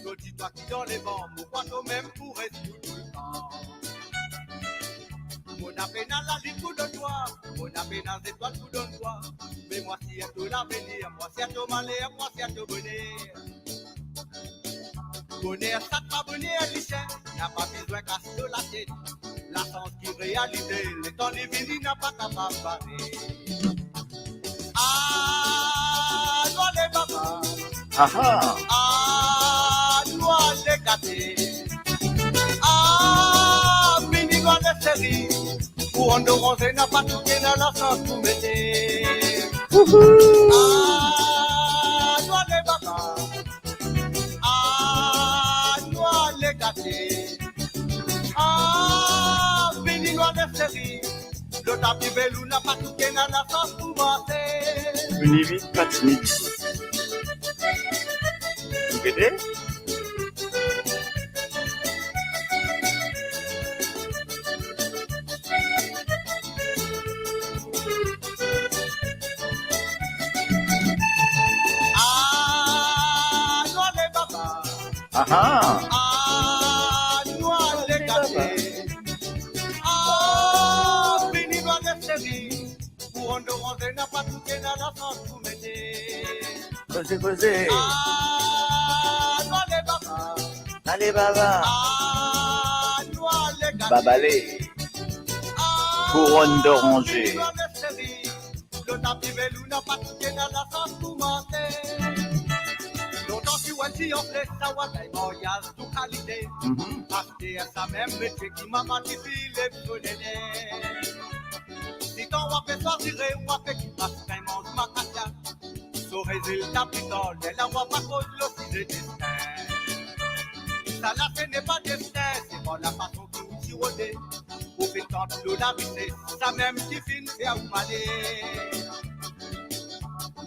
To dir twa ki dan levan, mo krwar to mem pou res pou toultan. Mo na pena lalin pou donn twa, mo na pena zetwal pou donn twa. Me mwa sir to lavenir, mwa sir to maler, mwa sir to boner. Boner sak pa boner li ser, napa bizin kas to latet. Lasans ki realite, letan li vini, napa kapav bare. Ah, nou ale baba. Aha. Ah, nou ale gate. Ah, vini nou ale seri. Kouronn doranze, napa touke, na lasans pou mete. Wouhou. Ah, nou ale baba. Ah, nou ale gate. Ah, vini nou ale seri. Lo tapi velou, napa touke, na lasans pou marse. Vini vit, pa timid. Ou gete? Ah, nou ale baba. Aha. Ah, nou ale gate. Ah, vini nou ale seri. Kouronn doranze, napa touke, na lasans pou mete. Koze, koze. Ah, nou ale baba. Ale baba. Ah, nou ale gate. Baba ale. Ah, kouronn doranze. Vini nou ale seri. Lo tapi velou, napa touke, na lasans pou marse. Lontan si ou ena ti anfle, sa ou a gagn maryaz tou kalite. Mhm. Aster sa mem metie ki mama, tifi, lev so nene. Sitan ou a pe swazire, ou a pe ki pas kin manz makasia. So rezilta pli tar, lerla ou a pa koz lo size destin. Sa la se napa destin, se par lafason ki ou ti rode. Ou finn tant lor larises, sa mem ki finn fer ou male.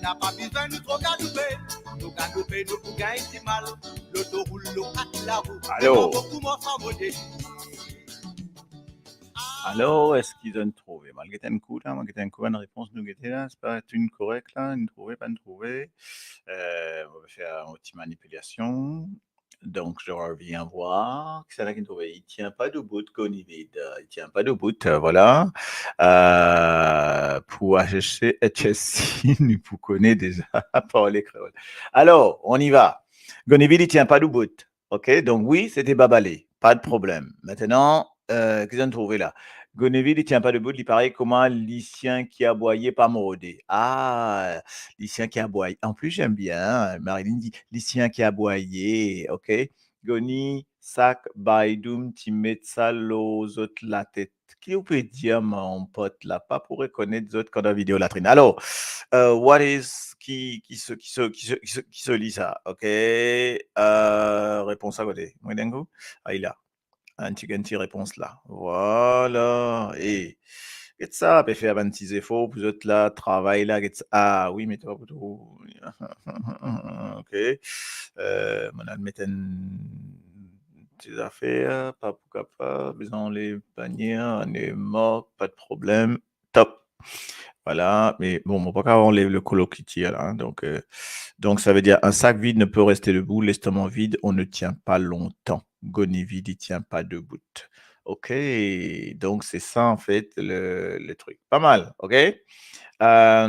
Napa bizin nou tro galoupe, nou galoupe nou pou gagn dimal. Loto roul lor kat larou. Alo. Boukou mor san mode. Alor, eski zot inn trouve? Mo al get enn kou la, mo al get enn kou, enn repons nou gete la, se pa tou inn korek la, inn trouve, pa inn trouve. Euh, mo fer enn ti manipilasion. Donc, je reviens voir. Kisannla ki inn trouve? Il tient pas debout, Gonivid. Il tient pas debout, euh, voilà. Euh, pour H S C, H S C, nou pou kone deza parle kreol. Alors, on y va. Gonivid, il tient pas debout. Ok, donc oui, c'était Babale. Pas de problème. Maintenant, euh, ki zot inn trouve la? Gonivid, il tient pas debout, li parey kouma lisien ki aboye pa morde. Ah, lisien ki aboye. En plus, j'aime bien, hein, Marilyn dit, lisien ki aboye, ok? Goni, sak, bay doum, ti met sa lor zot latet. Ki ou pe dir, mon pot la? Pa pou rekonet zot kan dan video latrinn. Alors, euh, what is, ki, ki so, ki so, ki so, ki so, ki so li sa? Ok. Euh, repons sa kote? Mo gagn kou? Ah, li la. Enn ti, enn ti repons la. Voilà. E get sa, pe fer bann ti zefor pou zot la, travay la, get sa. Ah oui, me twa pou trouv. Ok. Euh, mo al met enn ti zafer, pa pou kapav, bizin anlev panie, anlev mark, pa de problem. Top. Voilà, mais bon, mo pa kav anlev le colloquial la, hein, donc, euh, donc ça veut dire un sac vide ne peut rester debout, l'estomac vide, on ne tient pas longtemps. Gonivi, li tien pa debout. Ok, donc c'est ça en fait le, le truc. Pas mal, ok? Euh,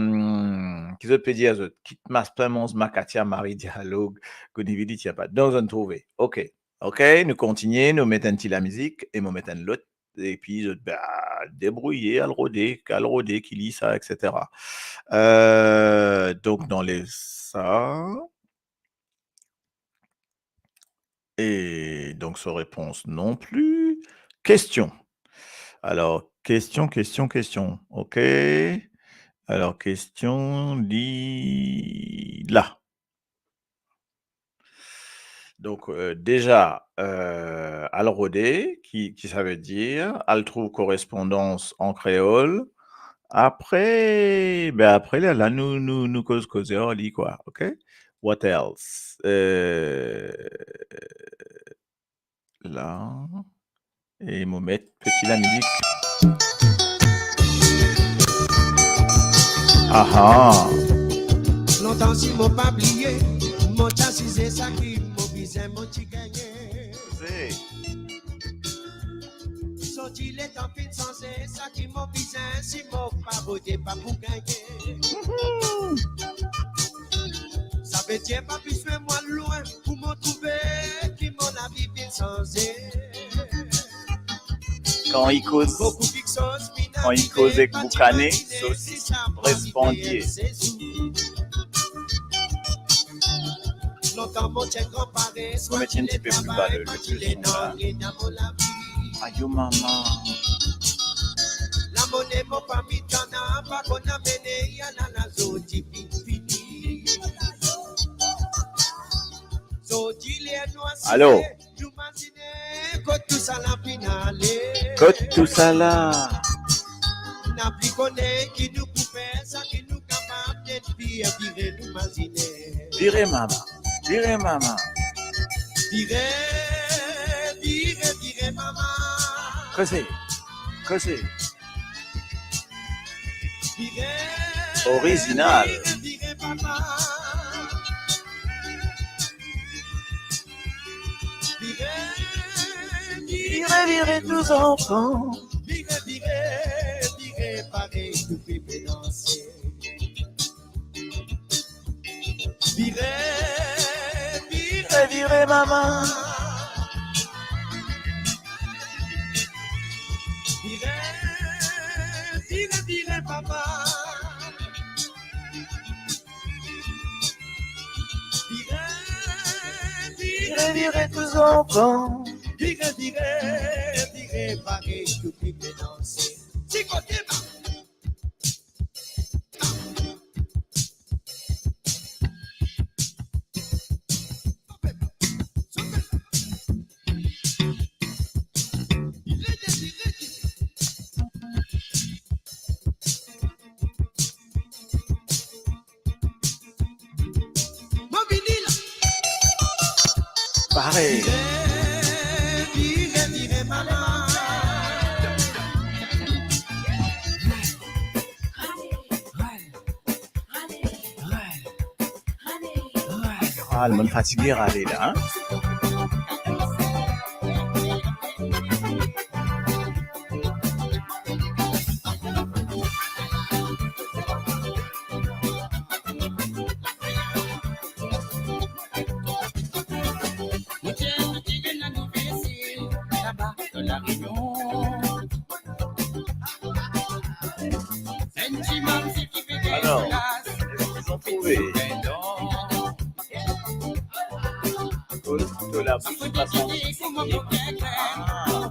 ki zot pe dir zot? Kit maspin manz makatia, mari dialog, Gonivi, li tien pa. Donc, zot trouve. Ok, ok, nou kontigne, nou met enn ti lamizik e mo met enn lot. Epi zot, ba, debrouye, al rode, al rode, ki li sa, et cetera. Euh, donc, nou les sa. Et donc, sa repons non plus. Question. Alors, question, question, question. Ok. Alors, question, li la. Donc, euh, déjà, euh, al rode, ki, ki sa ve dir, al trouv korespondans an kreol. Apre, be apre, la, la, nou, nou, nou koz, koze ar li, kwa, ok? What else? Euh, la. E mo met peti lamizik. Aha. Lontan si mo pa bliye, mo ti asize sa ki mo bizin, mo ti gagne. Zordi letan finn sanze, sa ki mo bizin, si mo pa vote, pa pou gagne. Sa ve dir pa bizin mwa lwin pou mo trouve ki mo lavi finn sanze. Kan li koz, kan li koz ek Boukane, Sosis, res pandye. Lontan mo ti enn gran pares, mo met enn tipe pli ba le, le, le son la. Ayo mama. Lamone mo fami tana, pa konn amene, ya la la zoti fini. Zoti le nou asize. Alo. Kot tousala finn ale? Kot tousala? Na pli kone ki nou pou fer, sa ki nou kapav, net vire, vire nou mazine. Vire mama, vire mama. Vire, vire, vire mama. Koze, koze. Vire, orizinal. Vire, vire papa. Vire, vire, vire tou zanfan. Vire, vire, vire parey tou bebe danse. Vire, vire, vire mama. Vire, vire, vire papa. Vire, vire tou zanfan. Vire, vire, vire parey tou bebe danse. Ti kote ba. Parey. Ah, mo'nn fatige rale la, hein? Alors, est-ce qu'ils ont trouvé? Koz to la bouch pa santi. Ah.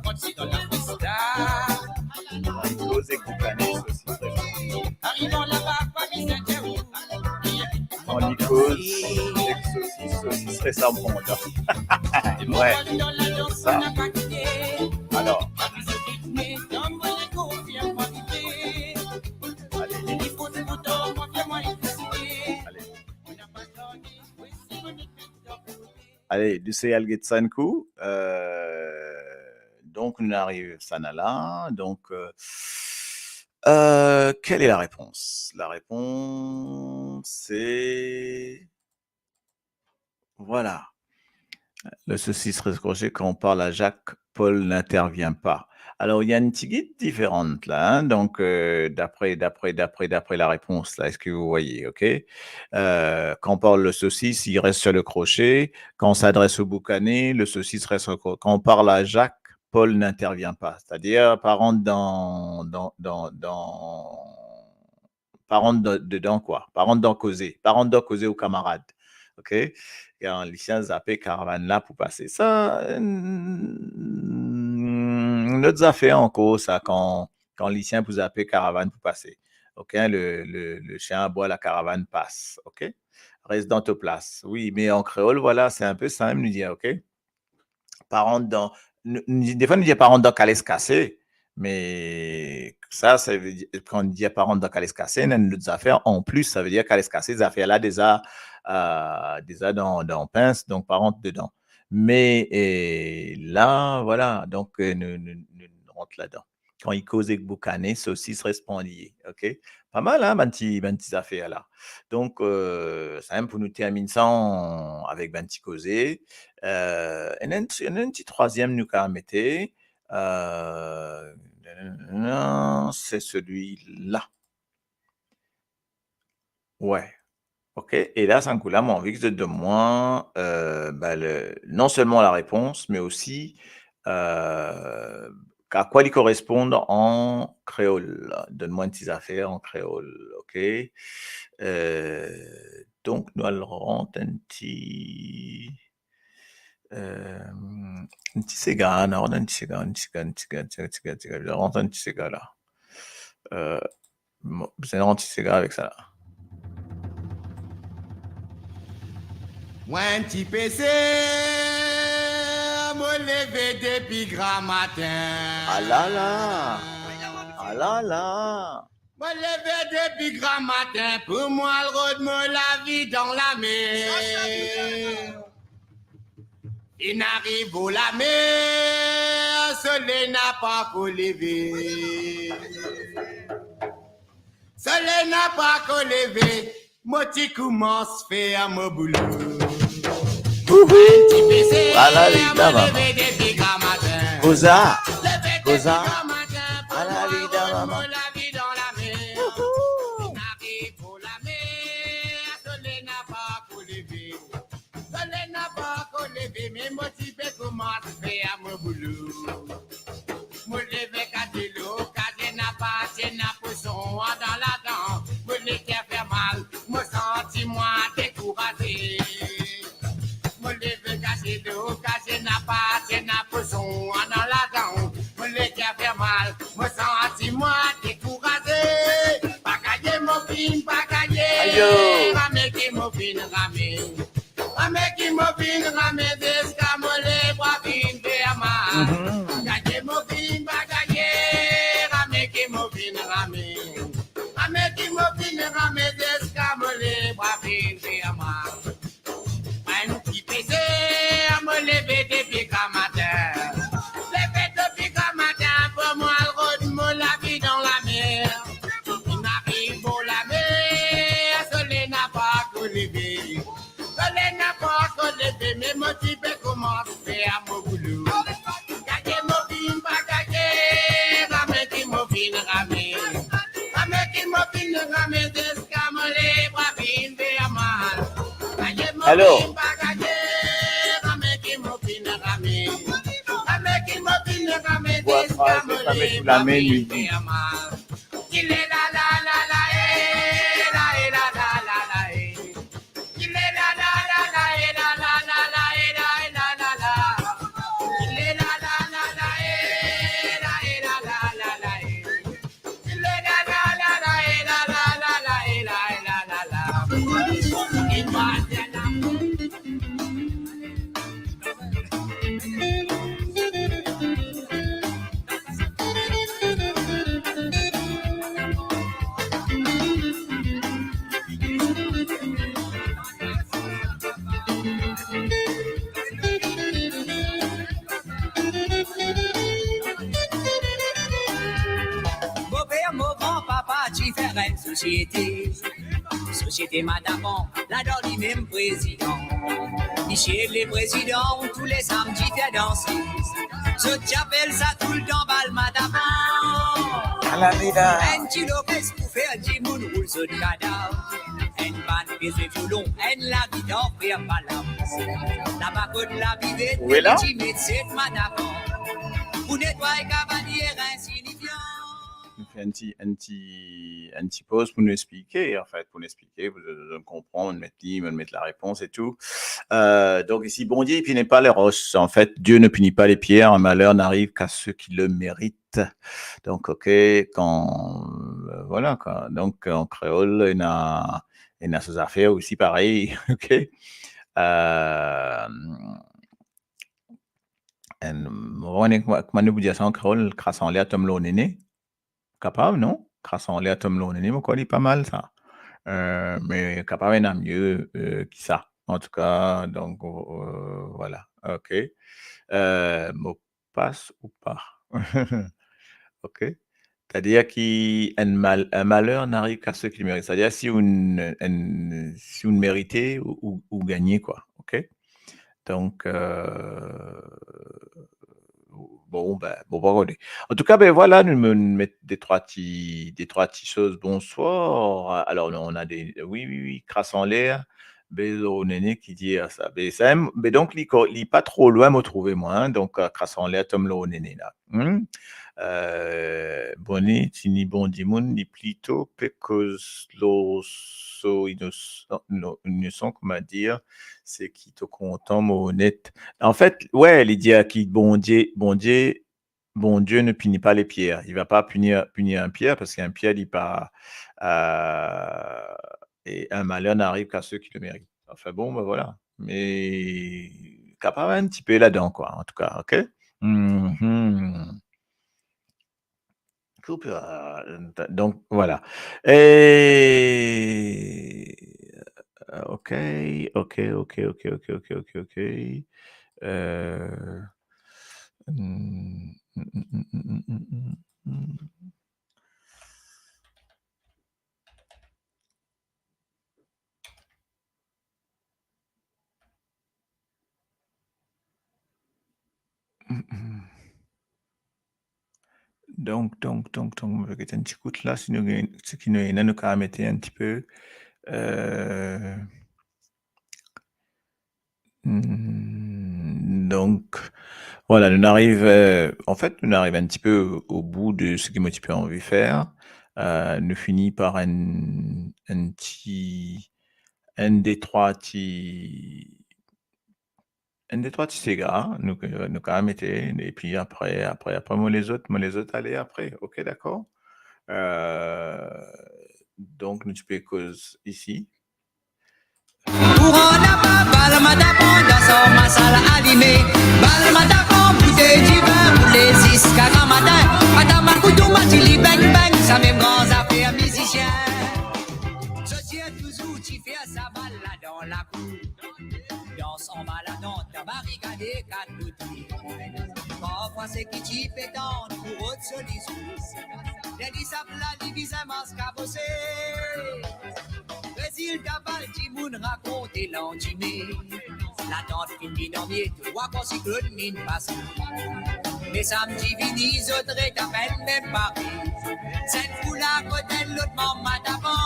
Koz ek Boukane, Sosis, res pandye. Kan li koz ek Sosis, Sosis res pandan. Ouais. Sa. Alors. Allez. Allez. Allez, nou sey al get sa enn kou. Euh, donk, nou ariv sa la. Donk, euh, Euh, quelle est la réponse ? La réponse, c'est, voilà. Le saucisse reste crochet quand on parle à Jacques, Paul n'intervient pas. Alors, il y a une petite guide différente là, hein. Donc, euh, d'après, d'après, d'après, d'après la réponse là, est-ce que vous voyez, ok ? Euh, quand on parle le saucisse, il reste sur le crochet. Quand on s'adresse au boucané, le saucisse reste au cro-, quand on parle à Jacques, Paul n'intervient pas. C'est-à-dire, pa rant dan, dan, dan, dan, pa rant dan, dedan, kwa. Pa rant dan koze. Pa rant dan koze ou kamarad. Ok ? Kan lisien zape karavann la pou pase. Sa, euh, lot zafer ankor, sa, kan, kan lisien pou zape karavann pou pase. Ok ? Le, le, le chien aboie, la caravane passe. Ok ? Reste dans ta place. Wi, me an kreol, vwala, se inpe sa mem nou dir, ok ? Pa rant dan, nou, nou, defwa nou dir pa rant dan kales kase, me sa, sa ve dir, kan nou dir pa rant dan kales kase, ena enn lot zafer anplis, sa ve dir kales kase, zafer la deza, euh, deza dan, dan pins, donk pa rant dedan. Me, eh, la, vwala, donk, euh, nou, nou, nou rant ladan. Kan li koz ek boukanen, sosis res pran li, ok? Pa mal, hein, bann ti, bann ti zafer la. Donk, euh, samem pou nou terminn sa an-, avek bann ti koze. Euh, ena enn, ena enn ti trwaziem nou kav mete. Euh, c'est celui-là. Ouais. Ok. E la, sa kou la, mo anvi ki zot donn mwa, euh, ben, le, non selman larepons, me osi, euh, a kwa li koresponn an kreol. Donn mwa enn ti zafer an kreol, ok? Euh, donk, nou al rant enn ti, euh, enn ti sega, nou rant enn ti sega, enn ti sega, enn ti sega, enn ti sega, enn ti sega, nou rant enn ti sega la. Euh, Mo, bizin rant ti sega avek sa la. Mwa enn ti pese, mo leve depi gramatin. Alala. Alala. Mo leve depi gramatin pou mo al rod mo lavi dan lamer. Inn ariv bor lamer, soley napa ankor leve. Soley napa ankor leve, mo ti koumans fer mo boulou. Ouhou! Enn ti pese, ala li, mo leve depi gramatin. Koza, leve depi gramatin, koza. Pou mo al rod mo lavi dan lamer. Ouhou! Inn ariv bor lamer, soley napa ankor leve. Soley napa ankor leve, me mo ti pe koumans fer mo boulou. Mo leve kase lo, kase napa, ti ena poson andan ladan. Mo leker fer mal, mo santi mwa dekouraze. Mo leve kase lo, kase napa, ti ena poson andan ladan. Mo leker fer mal, mo santi mwa dekouraze. Bagaye mo finn bagaye, ayo, rame ki mo finn rame. Rame ki mo finn rame ziska mo lebra finn fer mal. Mhm. Bagaye mo finn bagaye, rame ki mo finn rame. Rame ki mo finn rame ziska mo lebra finn fer mal. Mwa enn ti pese, mo leve depi gramatin. Leve depi gramatin pou mo al rod mo lavi dan lamer. Inn ariv bor lamer, soley napa ankor leve. Soley napa ankor leve, me mo ti pe koumans fer mo boulou. Bagaye mo finn bagaye, rame ki mo finn rame. Rame ki mo finn rame, ziska mo lebra finn fer mal. Bagaye mo finn bagaye, rame ki mo finn rame. Rame ki mo finn rame, ziska mo lebra finn fer mal. Ile la la la la, eh, la, eh, la, la, la, la, eh. Enn sosiete, sosiete Madapan, ladan limem prezidan. Misie le prezidan, tou le samdi fer danse. Zot ti apel sa toultan bal Madapan. Alameda. Enn ti lopez pou fer dimoun roul zot kadav. Enn bann pe zwe violon, enn lagitar fer palav. Laba kot labivet, Ou est là? Ti met set Madapan. Pou netway kavalier insinifian. Nou fer enn ti, enn ti, enn ti poz pou nou explike, anfet, pou nou explike, pou nou, nou konpran, nou met li, nou met larepons e tou. Euh, donc ici, Bondie ne punit pas les roches. En fait, Dieu ne punit pas les pierres, un malheur n'arrive qu'à ceux qui le méritent. Donc, ok, kan, euh, voilà, quoi. Donc, an kreol, ena, ena so zafer osi, parey, ok. Euh, enn, mo pa kone kouma, kouma nou pou dir sa an kreol, kras anler, tom lor nene. Kapav, non? Kras anler, tom lor nene, mo krwar li pa mal, sa. Euh, me kapav ena mie, euh, ki sa. Antouka, donk, euh, vwala. Ok. Euh, mo pas ou pa? Ok. C'est-à-dire ki enn mal, un malheur n'arrive qu'à ceux qui le méritent. C'est-à-dire si ou, enn, si ou merite, ou, ou, ou gagne, quoi. Ok. Donk, euh, bon, ben, bon, pa kone. Antouka, ben, vwala, nou, nou met de trwa ti, de trwa ti soz. Bonsoir. Alors, non, on a des, oui, oui, oui, kras anler, be lor nene ki dir sa. Be sa, be donk, li ko-, li pa tro lwin, mo trouve, mwa, hein. Donk, euh, kras anler, tom lor nene la. Hmm? Euh, Bondie, ti ni bon dimoun, li plito pe koz lor so inosan, non, inosan, kouma dir, seki to kontan, mo onet. Anfet, we, li dir ki Bondie, Bondie, Bondie ne punit pas les pierres. Il va pas punir, punir un pierre, parce qu'un pierre, li pa, euh, et un malheur n'arrive qu'à ceux qui le méritent. Enfin bon, ben voilà. Me kapav enn tipe ladan, kwa, antouka, ok? Mhm. Koup, euh, donk, vwala. E, ok, ok, ok. Euh, mm, mm, mm. Donk, donk, donk, donk, mo pe get enn ti kout la, si nou gagn, seki nou ena, nou kapav mete enn tipe, euh, Hmm, donk, vwala, nou ariv, euh, anfet, nou ariv enn tipe o, o bout de seki mo ti pe anvi fer. Euh, nou fini par enn, enn ti, enn de trwa ti, enn de trwa ti sega, nou, nou kapav mete, epi apre, apre, apre, mo lezot, mo lezot ale apre, ok, dakor? Euh, donk, nou ti pe koz isi. Kouran napa, bal Madapan, dan sa masala alime. Bal Madapan, boutey divin roule ziska gramatin. Madapan, koutou, matili, beng, beng, samem gran zafer mizisien. Zot ti touzour ti fer sa bal la dan lakour. Dans anba latant, kabarikade, kat bout. Parfwa seki ti pe tann pou rod so lizour. Ler li sap la, li bizin mars kabose. Rezilta bal, dimoun rakonte landime. Latant finn vinn an miet, wa kan siklonn vinn pase. Me samdi vini, zot retap enn mem pare. Zot foul akote lot manm Madapan.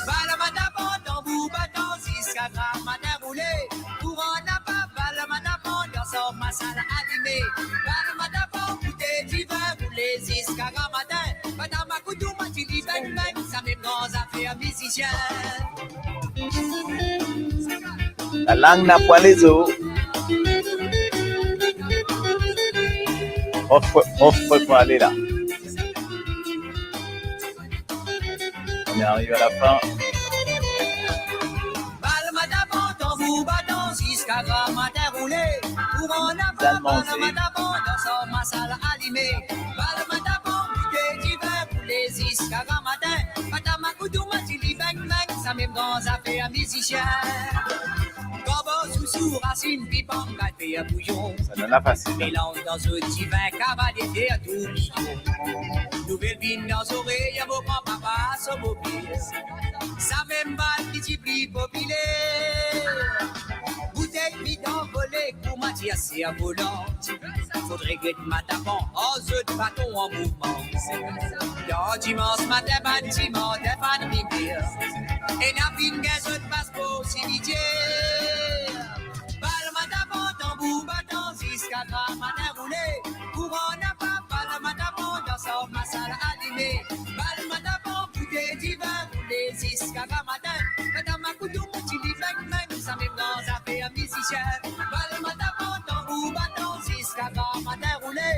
Bal Madapan, tanbour batan, ziska gramatin roule. Kouran napa, bal Madapan, dan sa masala alime. Bal Madapan, boutey divin roule ziska gramatin. Madapan, koutou, matili, beng, beng, samem gran zafer mizisien. Lalang napa lezo. Mo fre, mo fre pou ale la. On arrive à la fin. Bal Madapan, tanbour batan, ziska gramatin roule. Kouran napa, bal Madapan, dan sa masala alime. Bal Madapan, boutey divin roule ziska gramatin. Madapan, koutou, matili, beng, beng, samem gran zafer mizisien. Kanbor, sousou, rasinn, pipang, gate, bouyon. Sa nou la fasil. Melanz dan zot divin, kavalie, fer toubiyon. Nouvel vinn dan zorey, mo Sa mem bal ki ti pli popiler. Boutey bidon vole kouma ti aser volan. Fodre get Matapan ar zot baton an mouvman. Dan dimans matin, bann ti martin fann rivier. Ena finn gagn zot paspor simitier. Bal Matapan, tanbour batan, ziska gramatin roule. Kouran napa, bal Matapan, dan sa masala alime. Bal Matapan, boutey divin roule ziska gramatin. Madam Akoutoum, ti li beng beng, sa mem gran zafer mizisien. Bal Matapan, tanbour batan, ziska gramatin roule.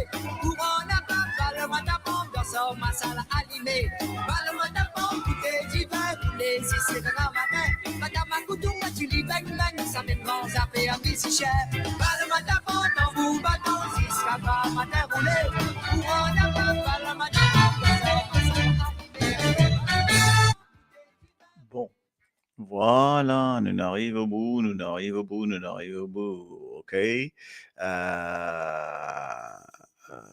Kouran napa, bal Matapan, dan sa masala alime. Bal Matapan, boutey divin roule ziska gramatin. Madam Akoutoum, ti li beng beng, sa mem gran zafer mizisien. Bal Matapan, tanbour batan, ziska gramatin roule. Kouran napa, bal Matapan, dan sa masala alime. Bon, vwala, nou ariv o bout, nou ariv o bout, nou ariv o bout, ok? Euh, euh.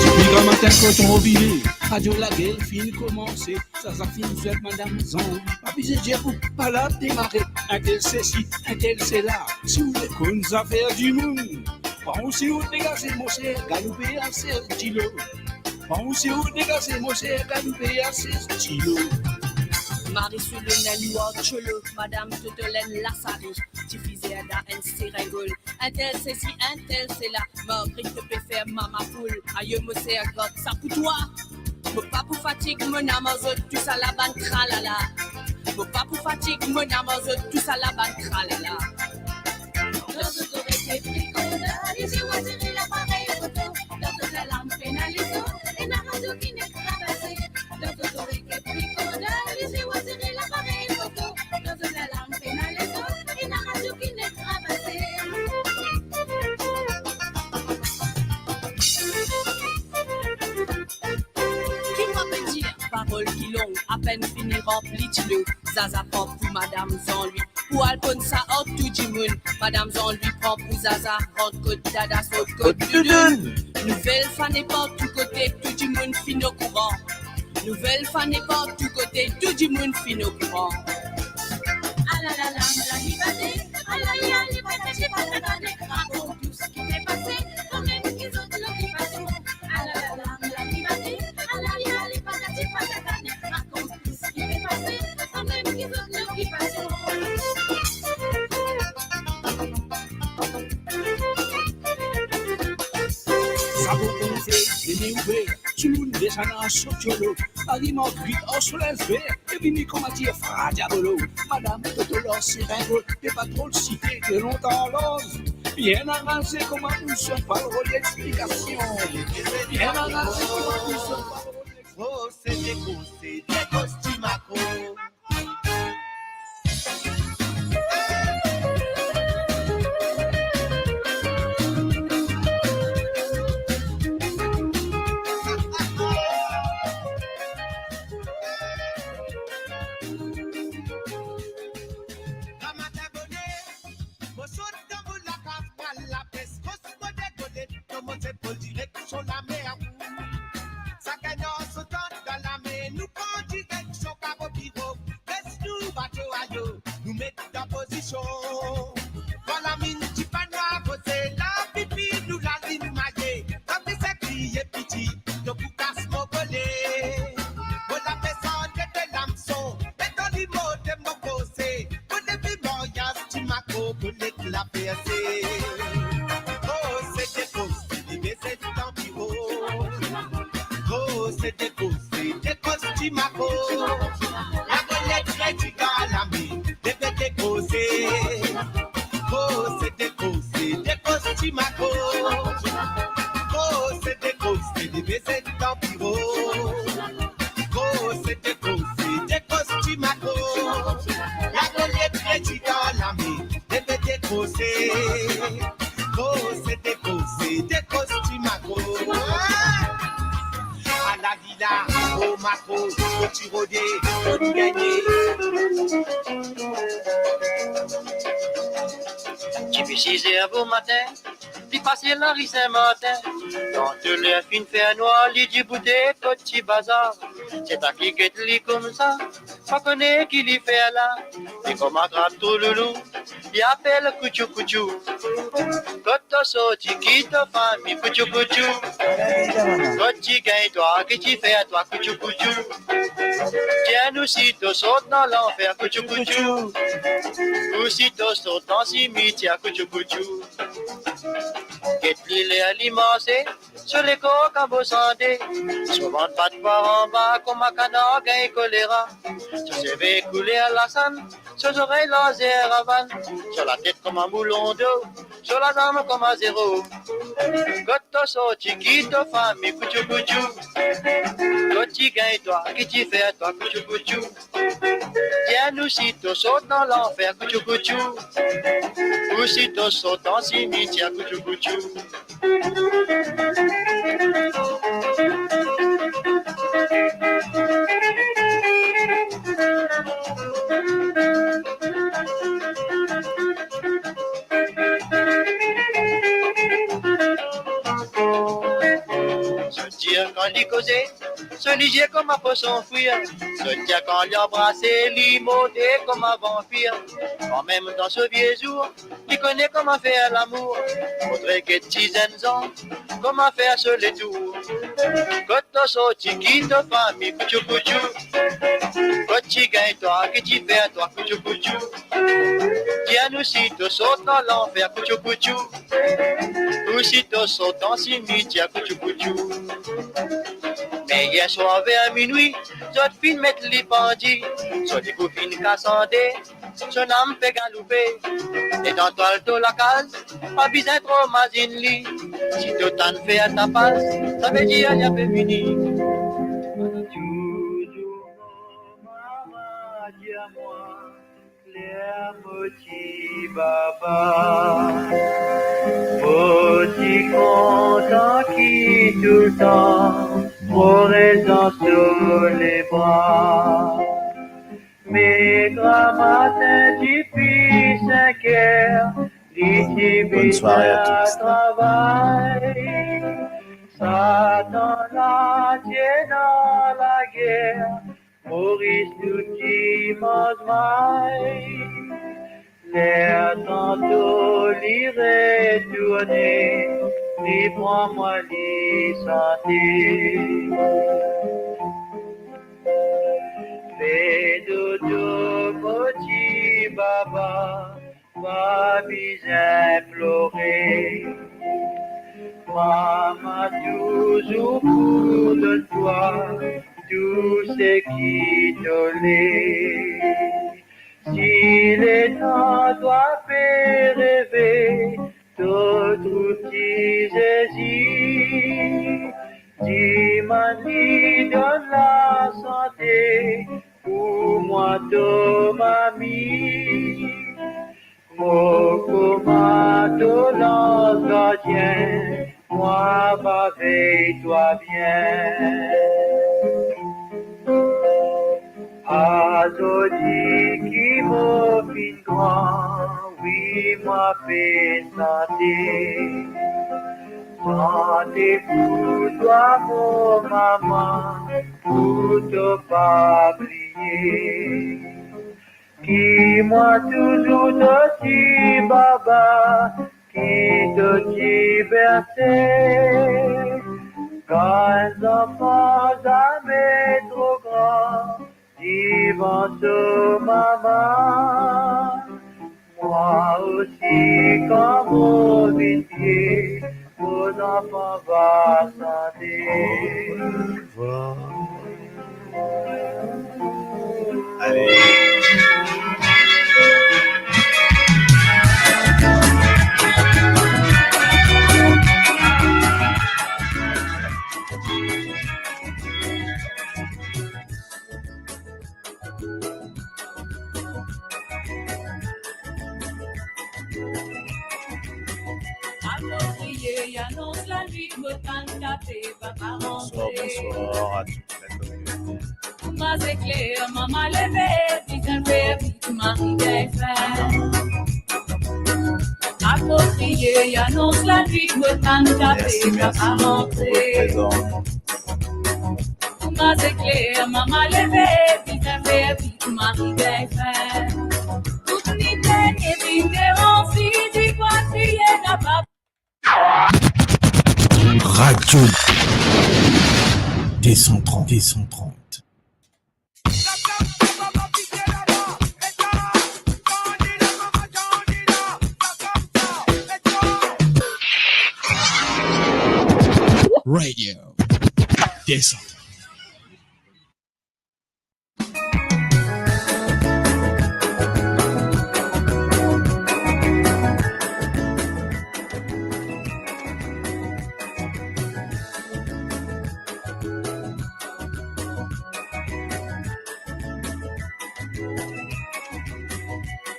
Depi gramatin koton vire, Radio Lagel finn koumanse, Zaza finn swet Madam Zan, pa bizin dir pou pa la demare, entel sesi, entel sela, si ou le konn zafer dimoun. Panse ou degaze, moser, galoupe a sez dilo. Panse ou degaze, moser, galoupe a sez dilo. Mari sou le nen li war tcholo, Madam Toto lenn lasari, difizer dan enn seringol, entel sesi, entel sela, Margaret to pe fer mama poul, ayo moser, gard sa pou twa. Mo pa pou fatig mo nam ar zot, tou sa la bann tralala. Mo pa pou fatig mo nam ar zot, tou sa la bann tralala. Dan zot zorey pe pli konda, li zwe waziri laparey foto. Dan zot lalam pena leson, ena radio ki nek rabase. Dan zot zorey pe pli konda, li zwe waziri laparey foto. Dan zot lalam pena leson, ena radio ki nek rabase. Ki mwa pe dir, parol ki long, apenn fini ranpli dilo. Zaza pran pou Madam Zanlwi, pou al konn sa ar tou dimoun. Madam Zanlwi pran pou Zaza, rant kot dada, sot kot doudoun. Nouvel fane partou kote, tou dimoun finn okouran. Nouvel fane partou kote, tou dimoun finn okouran. Alala lang la li bate, alaya li patati patata, nek rakont tou seki pe pase, kanmem ki zot lokipasion. Alala lang la li bate, alaya li patati patata, nek rakont tou seki pe pase, kanmem ki zot lokipasion. Sa bon konsey, zemi ouver, tou dimoun desann ar so tcholo, aliman gri ar so linz ver, e vini kouma dir fra diabolo. Madam Toto lans seringol, pe pa tro site, de lontan lans. Bien aranze kouma nou sonn, pa rod explikasion. Bien aranze kouma nou sonn, pa rod explikasion. Kose de kose, de kos ti mako. Gramatin boner, mo sot dan mo lakaz, mo al lapes, kos mo degole, dan mo zepol direksion lamer. Sakenn ar so tant dan lame, nou pran direksion Kabo Piro, bes nou bato ayo, nou met dan pozision. Kan laminn ti pann avanse, lapipi nou lalinn maye, lapipi kriye piti, to pou kas mo kole. Mo lapes ante de lamson, e dan limo de mo kose, mo depi maryaz ti mako, mo nek laperse. Kose de kose, li beze dan biro. Kose de kose, de kos ti mako. Lagolet kredi dan lame, debe de kose. Kose de kose, de kos ti mako. Kose de kose, li beze dan biro. Kose de kose, de kos ti mako. Lagolet kredi dan lame, debe de kose. Kose de kose, de kos ti mako. Ala li la, o mako, to ti rode, to ti gagne. Depi sis er bomatin, Li pase lari Sin-Martin, kan touler finn fer nwar, li diboute kot ti bazar. Seta ki get li koumsa, pa kone ki li fer la. Li kouma trap trou loulou, li apel koutchou koutchou. Kot to sorti, ki to fami, koutchou koutchou? Kot ti gagn twa, ki ti fer twa, koutchou koutchou? Dir nou si to sort dan lanfer, koutchou koutchou, ou si to sort dan simitier, koutchou koutchou. Get li ler li marse, so lekor kabo sande, so vant bat par anba kouma kanar gagn kolera. So seve kouler lasann, so zorey larzer ravann, so latet kouma moulon do, so lazam kouma zero. Kot to sorti, ki to fami, koutchou koutchou? Kot ti gagn twa, ki ti fer twa, koutchou koutchou? Dir nou si to sort dan lanfer, koutchou koutchou, ou si to sort dan simitier, koutchou koutchou. Zot dir kan li koze, so lizie kouma poson frir. Zot dir kan li anbrase, li morde kouma vanpir. Kanmem dan so vie zour, li kone kouma fer lamour. Fodre get ti zenn zan kouma fer so letour. Kot to sorti, ki to fami, koutchou koutchou? Kot ti gagn twa, ki ti fer twa, koutchou koutchou? Dir nou si to sort dan lanfer, koutchou koutchou, ou si to sort dan simitier, koutchou koutchou. Me yer swar ver minwi, zot finn met li pandi, so likou finn kas an de, so nam pe galoupe. Letan twal to lakaz, pa bizin tro mazinn li. Si to tann fer tapaz, savedir li ape vini. Touzour mo mama dir mwa, ler mo ti baba, mo ti kontan ki toultan mo res dan so lebra. Me gramatin depi sink er, li ti bizin al travay. Sa tan la ti ena lager, Moris nou ti manz may. Ler tanto li retourne, li pran mwa, li sante. Fer dodo mo ti baba, pa bizin plore. Mama touzour pou donn twa tou seki to le. Si letan twa pe reve, to trouv ti Zezi, dimann li donn lasante pou mwa to mami. Mo kouma to lanz gardien, mwa va vey twa bien. Azordi ki mo finn gran, wi, mwa pe sante. Sante pou twa, mo mama, pou to pa bliye. Ki mwa touzour to ti baba, ki to ti berse. Kan enn zanfan zame tro gran, divan so mama, mwa osi kan mo vinn vie, mo zanfan va sante. Ale. Apropriye, anons lanwit, mo tann kafe, papa rantre. Bonsoir, bonsoir à tous. Kouma zekler, mama leve, bizin fer vit, mari gagn fin. Apropriye. E anons lanwit, mo tann kafe, papa rantre. Kouma zekler, mama leve, bizin fer vit, mari gagn fin. Tout ni gagn, e vinn deranz, li dir, "Kwa kriye, napa." Radio deux cent trente, deux cent trente. Radio deux cent trente.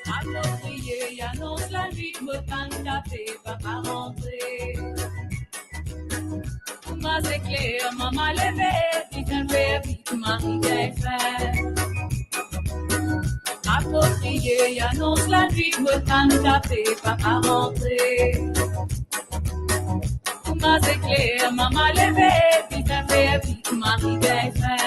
Apropriye, anons lanwit, mo tann kafe, papa rantre. Kouma zekler, mama leve, bizin fer vit, mari gagn fin. Apropriye, anons lanwit, mo tann kafe, papa rantre. Kouma zekler, mama leve, bizin fer vit, mari gagn fin.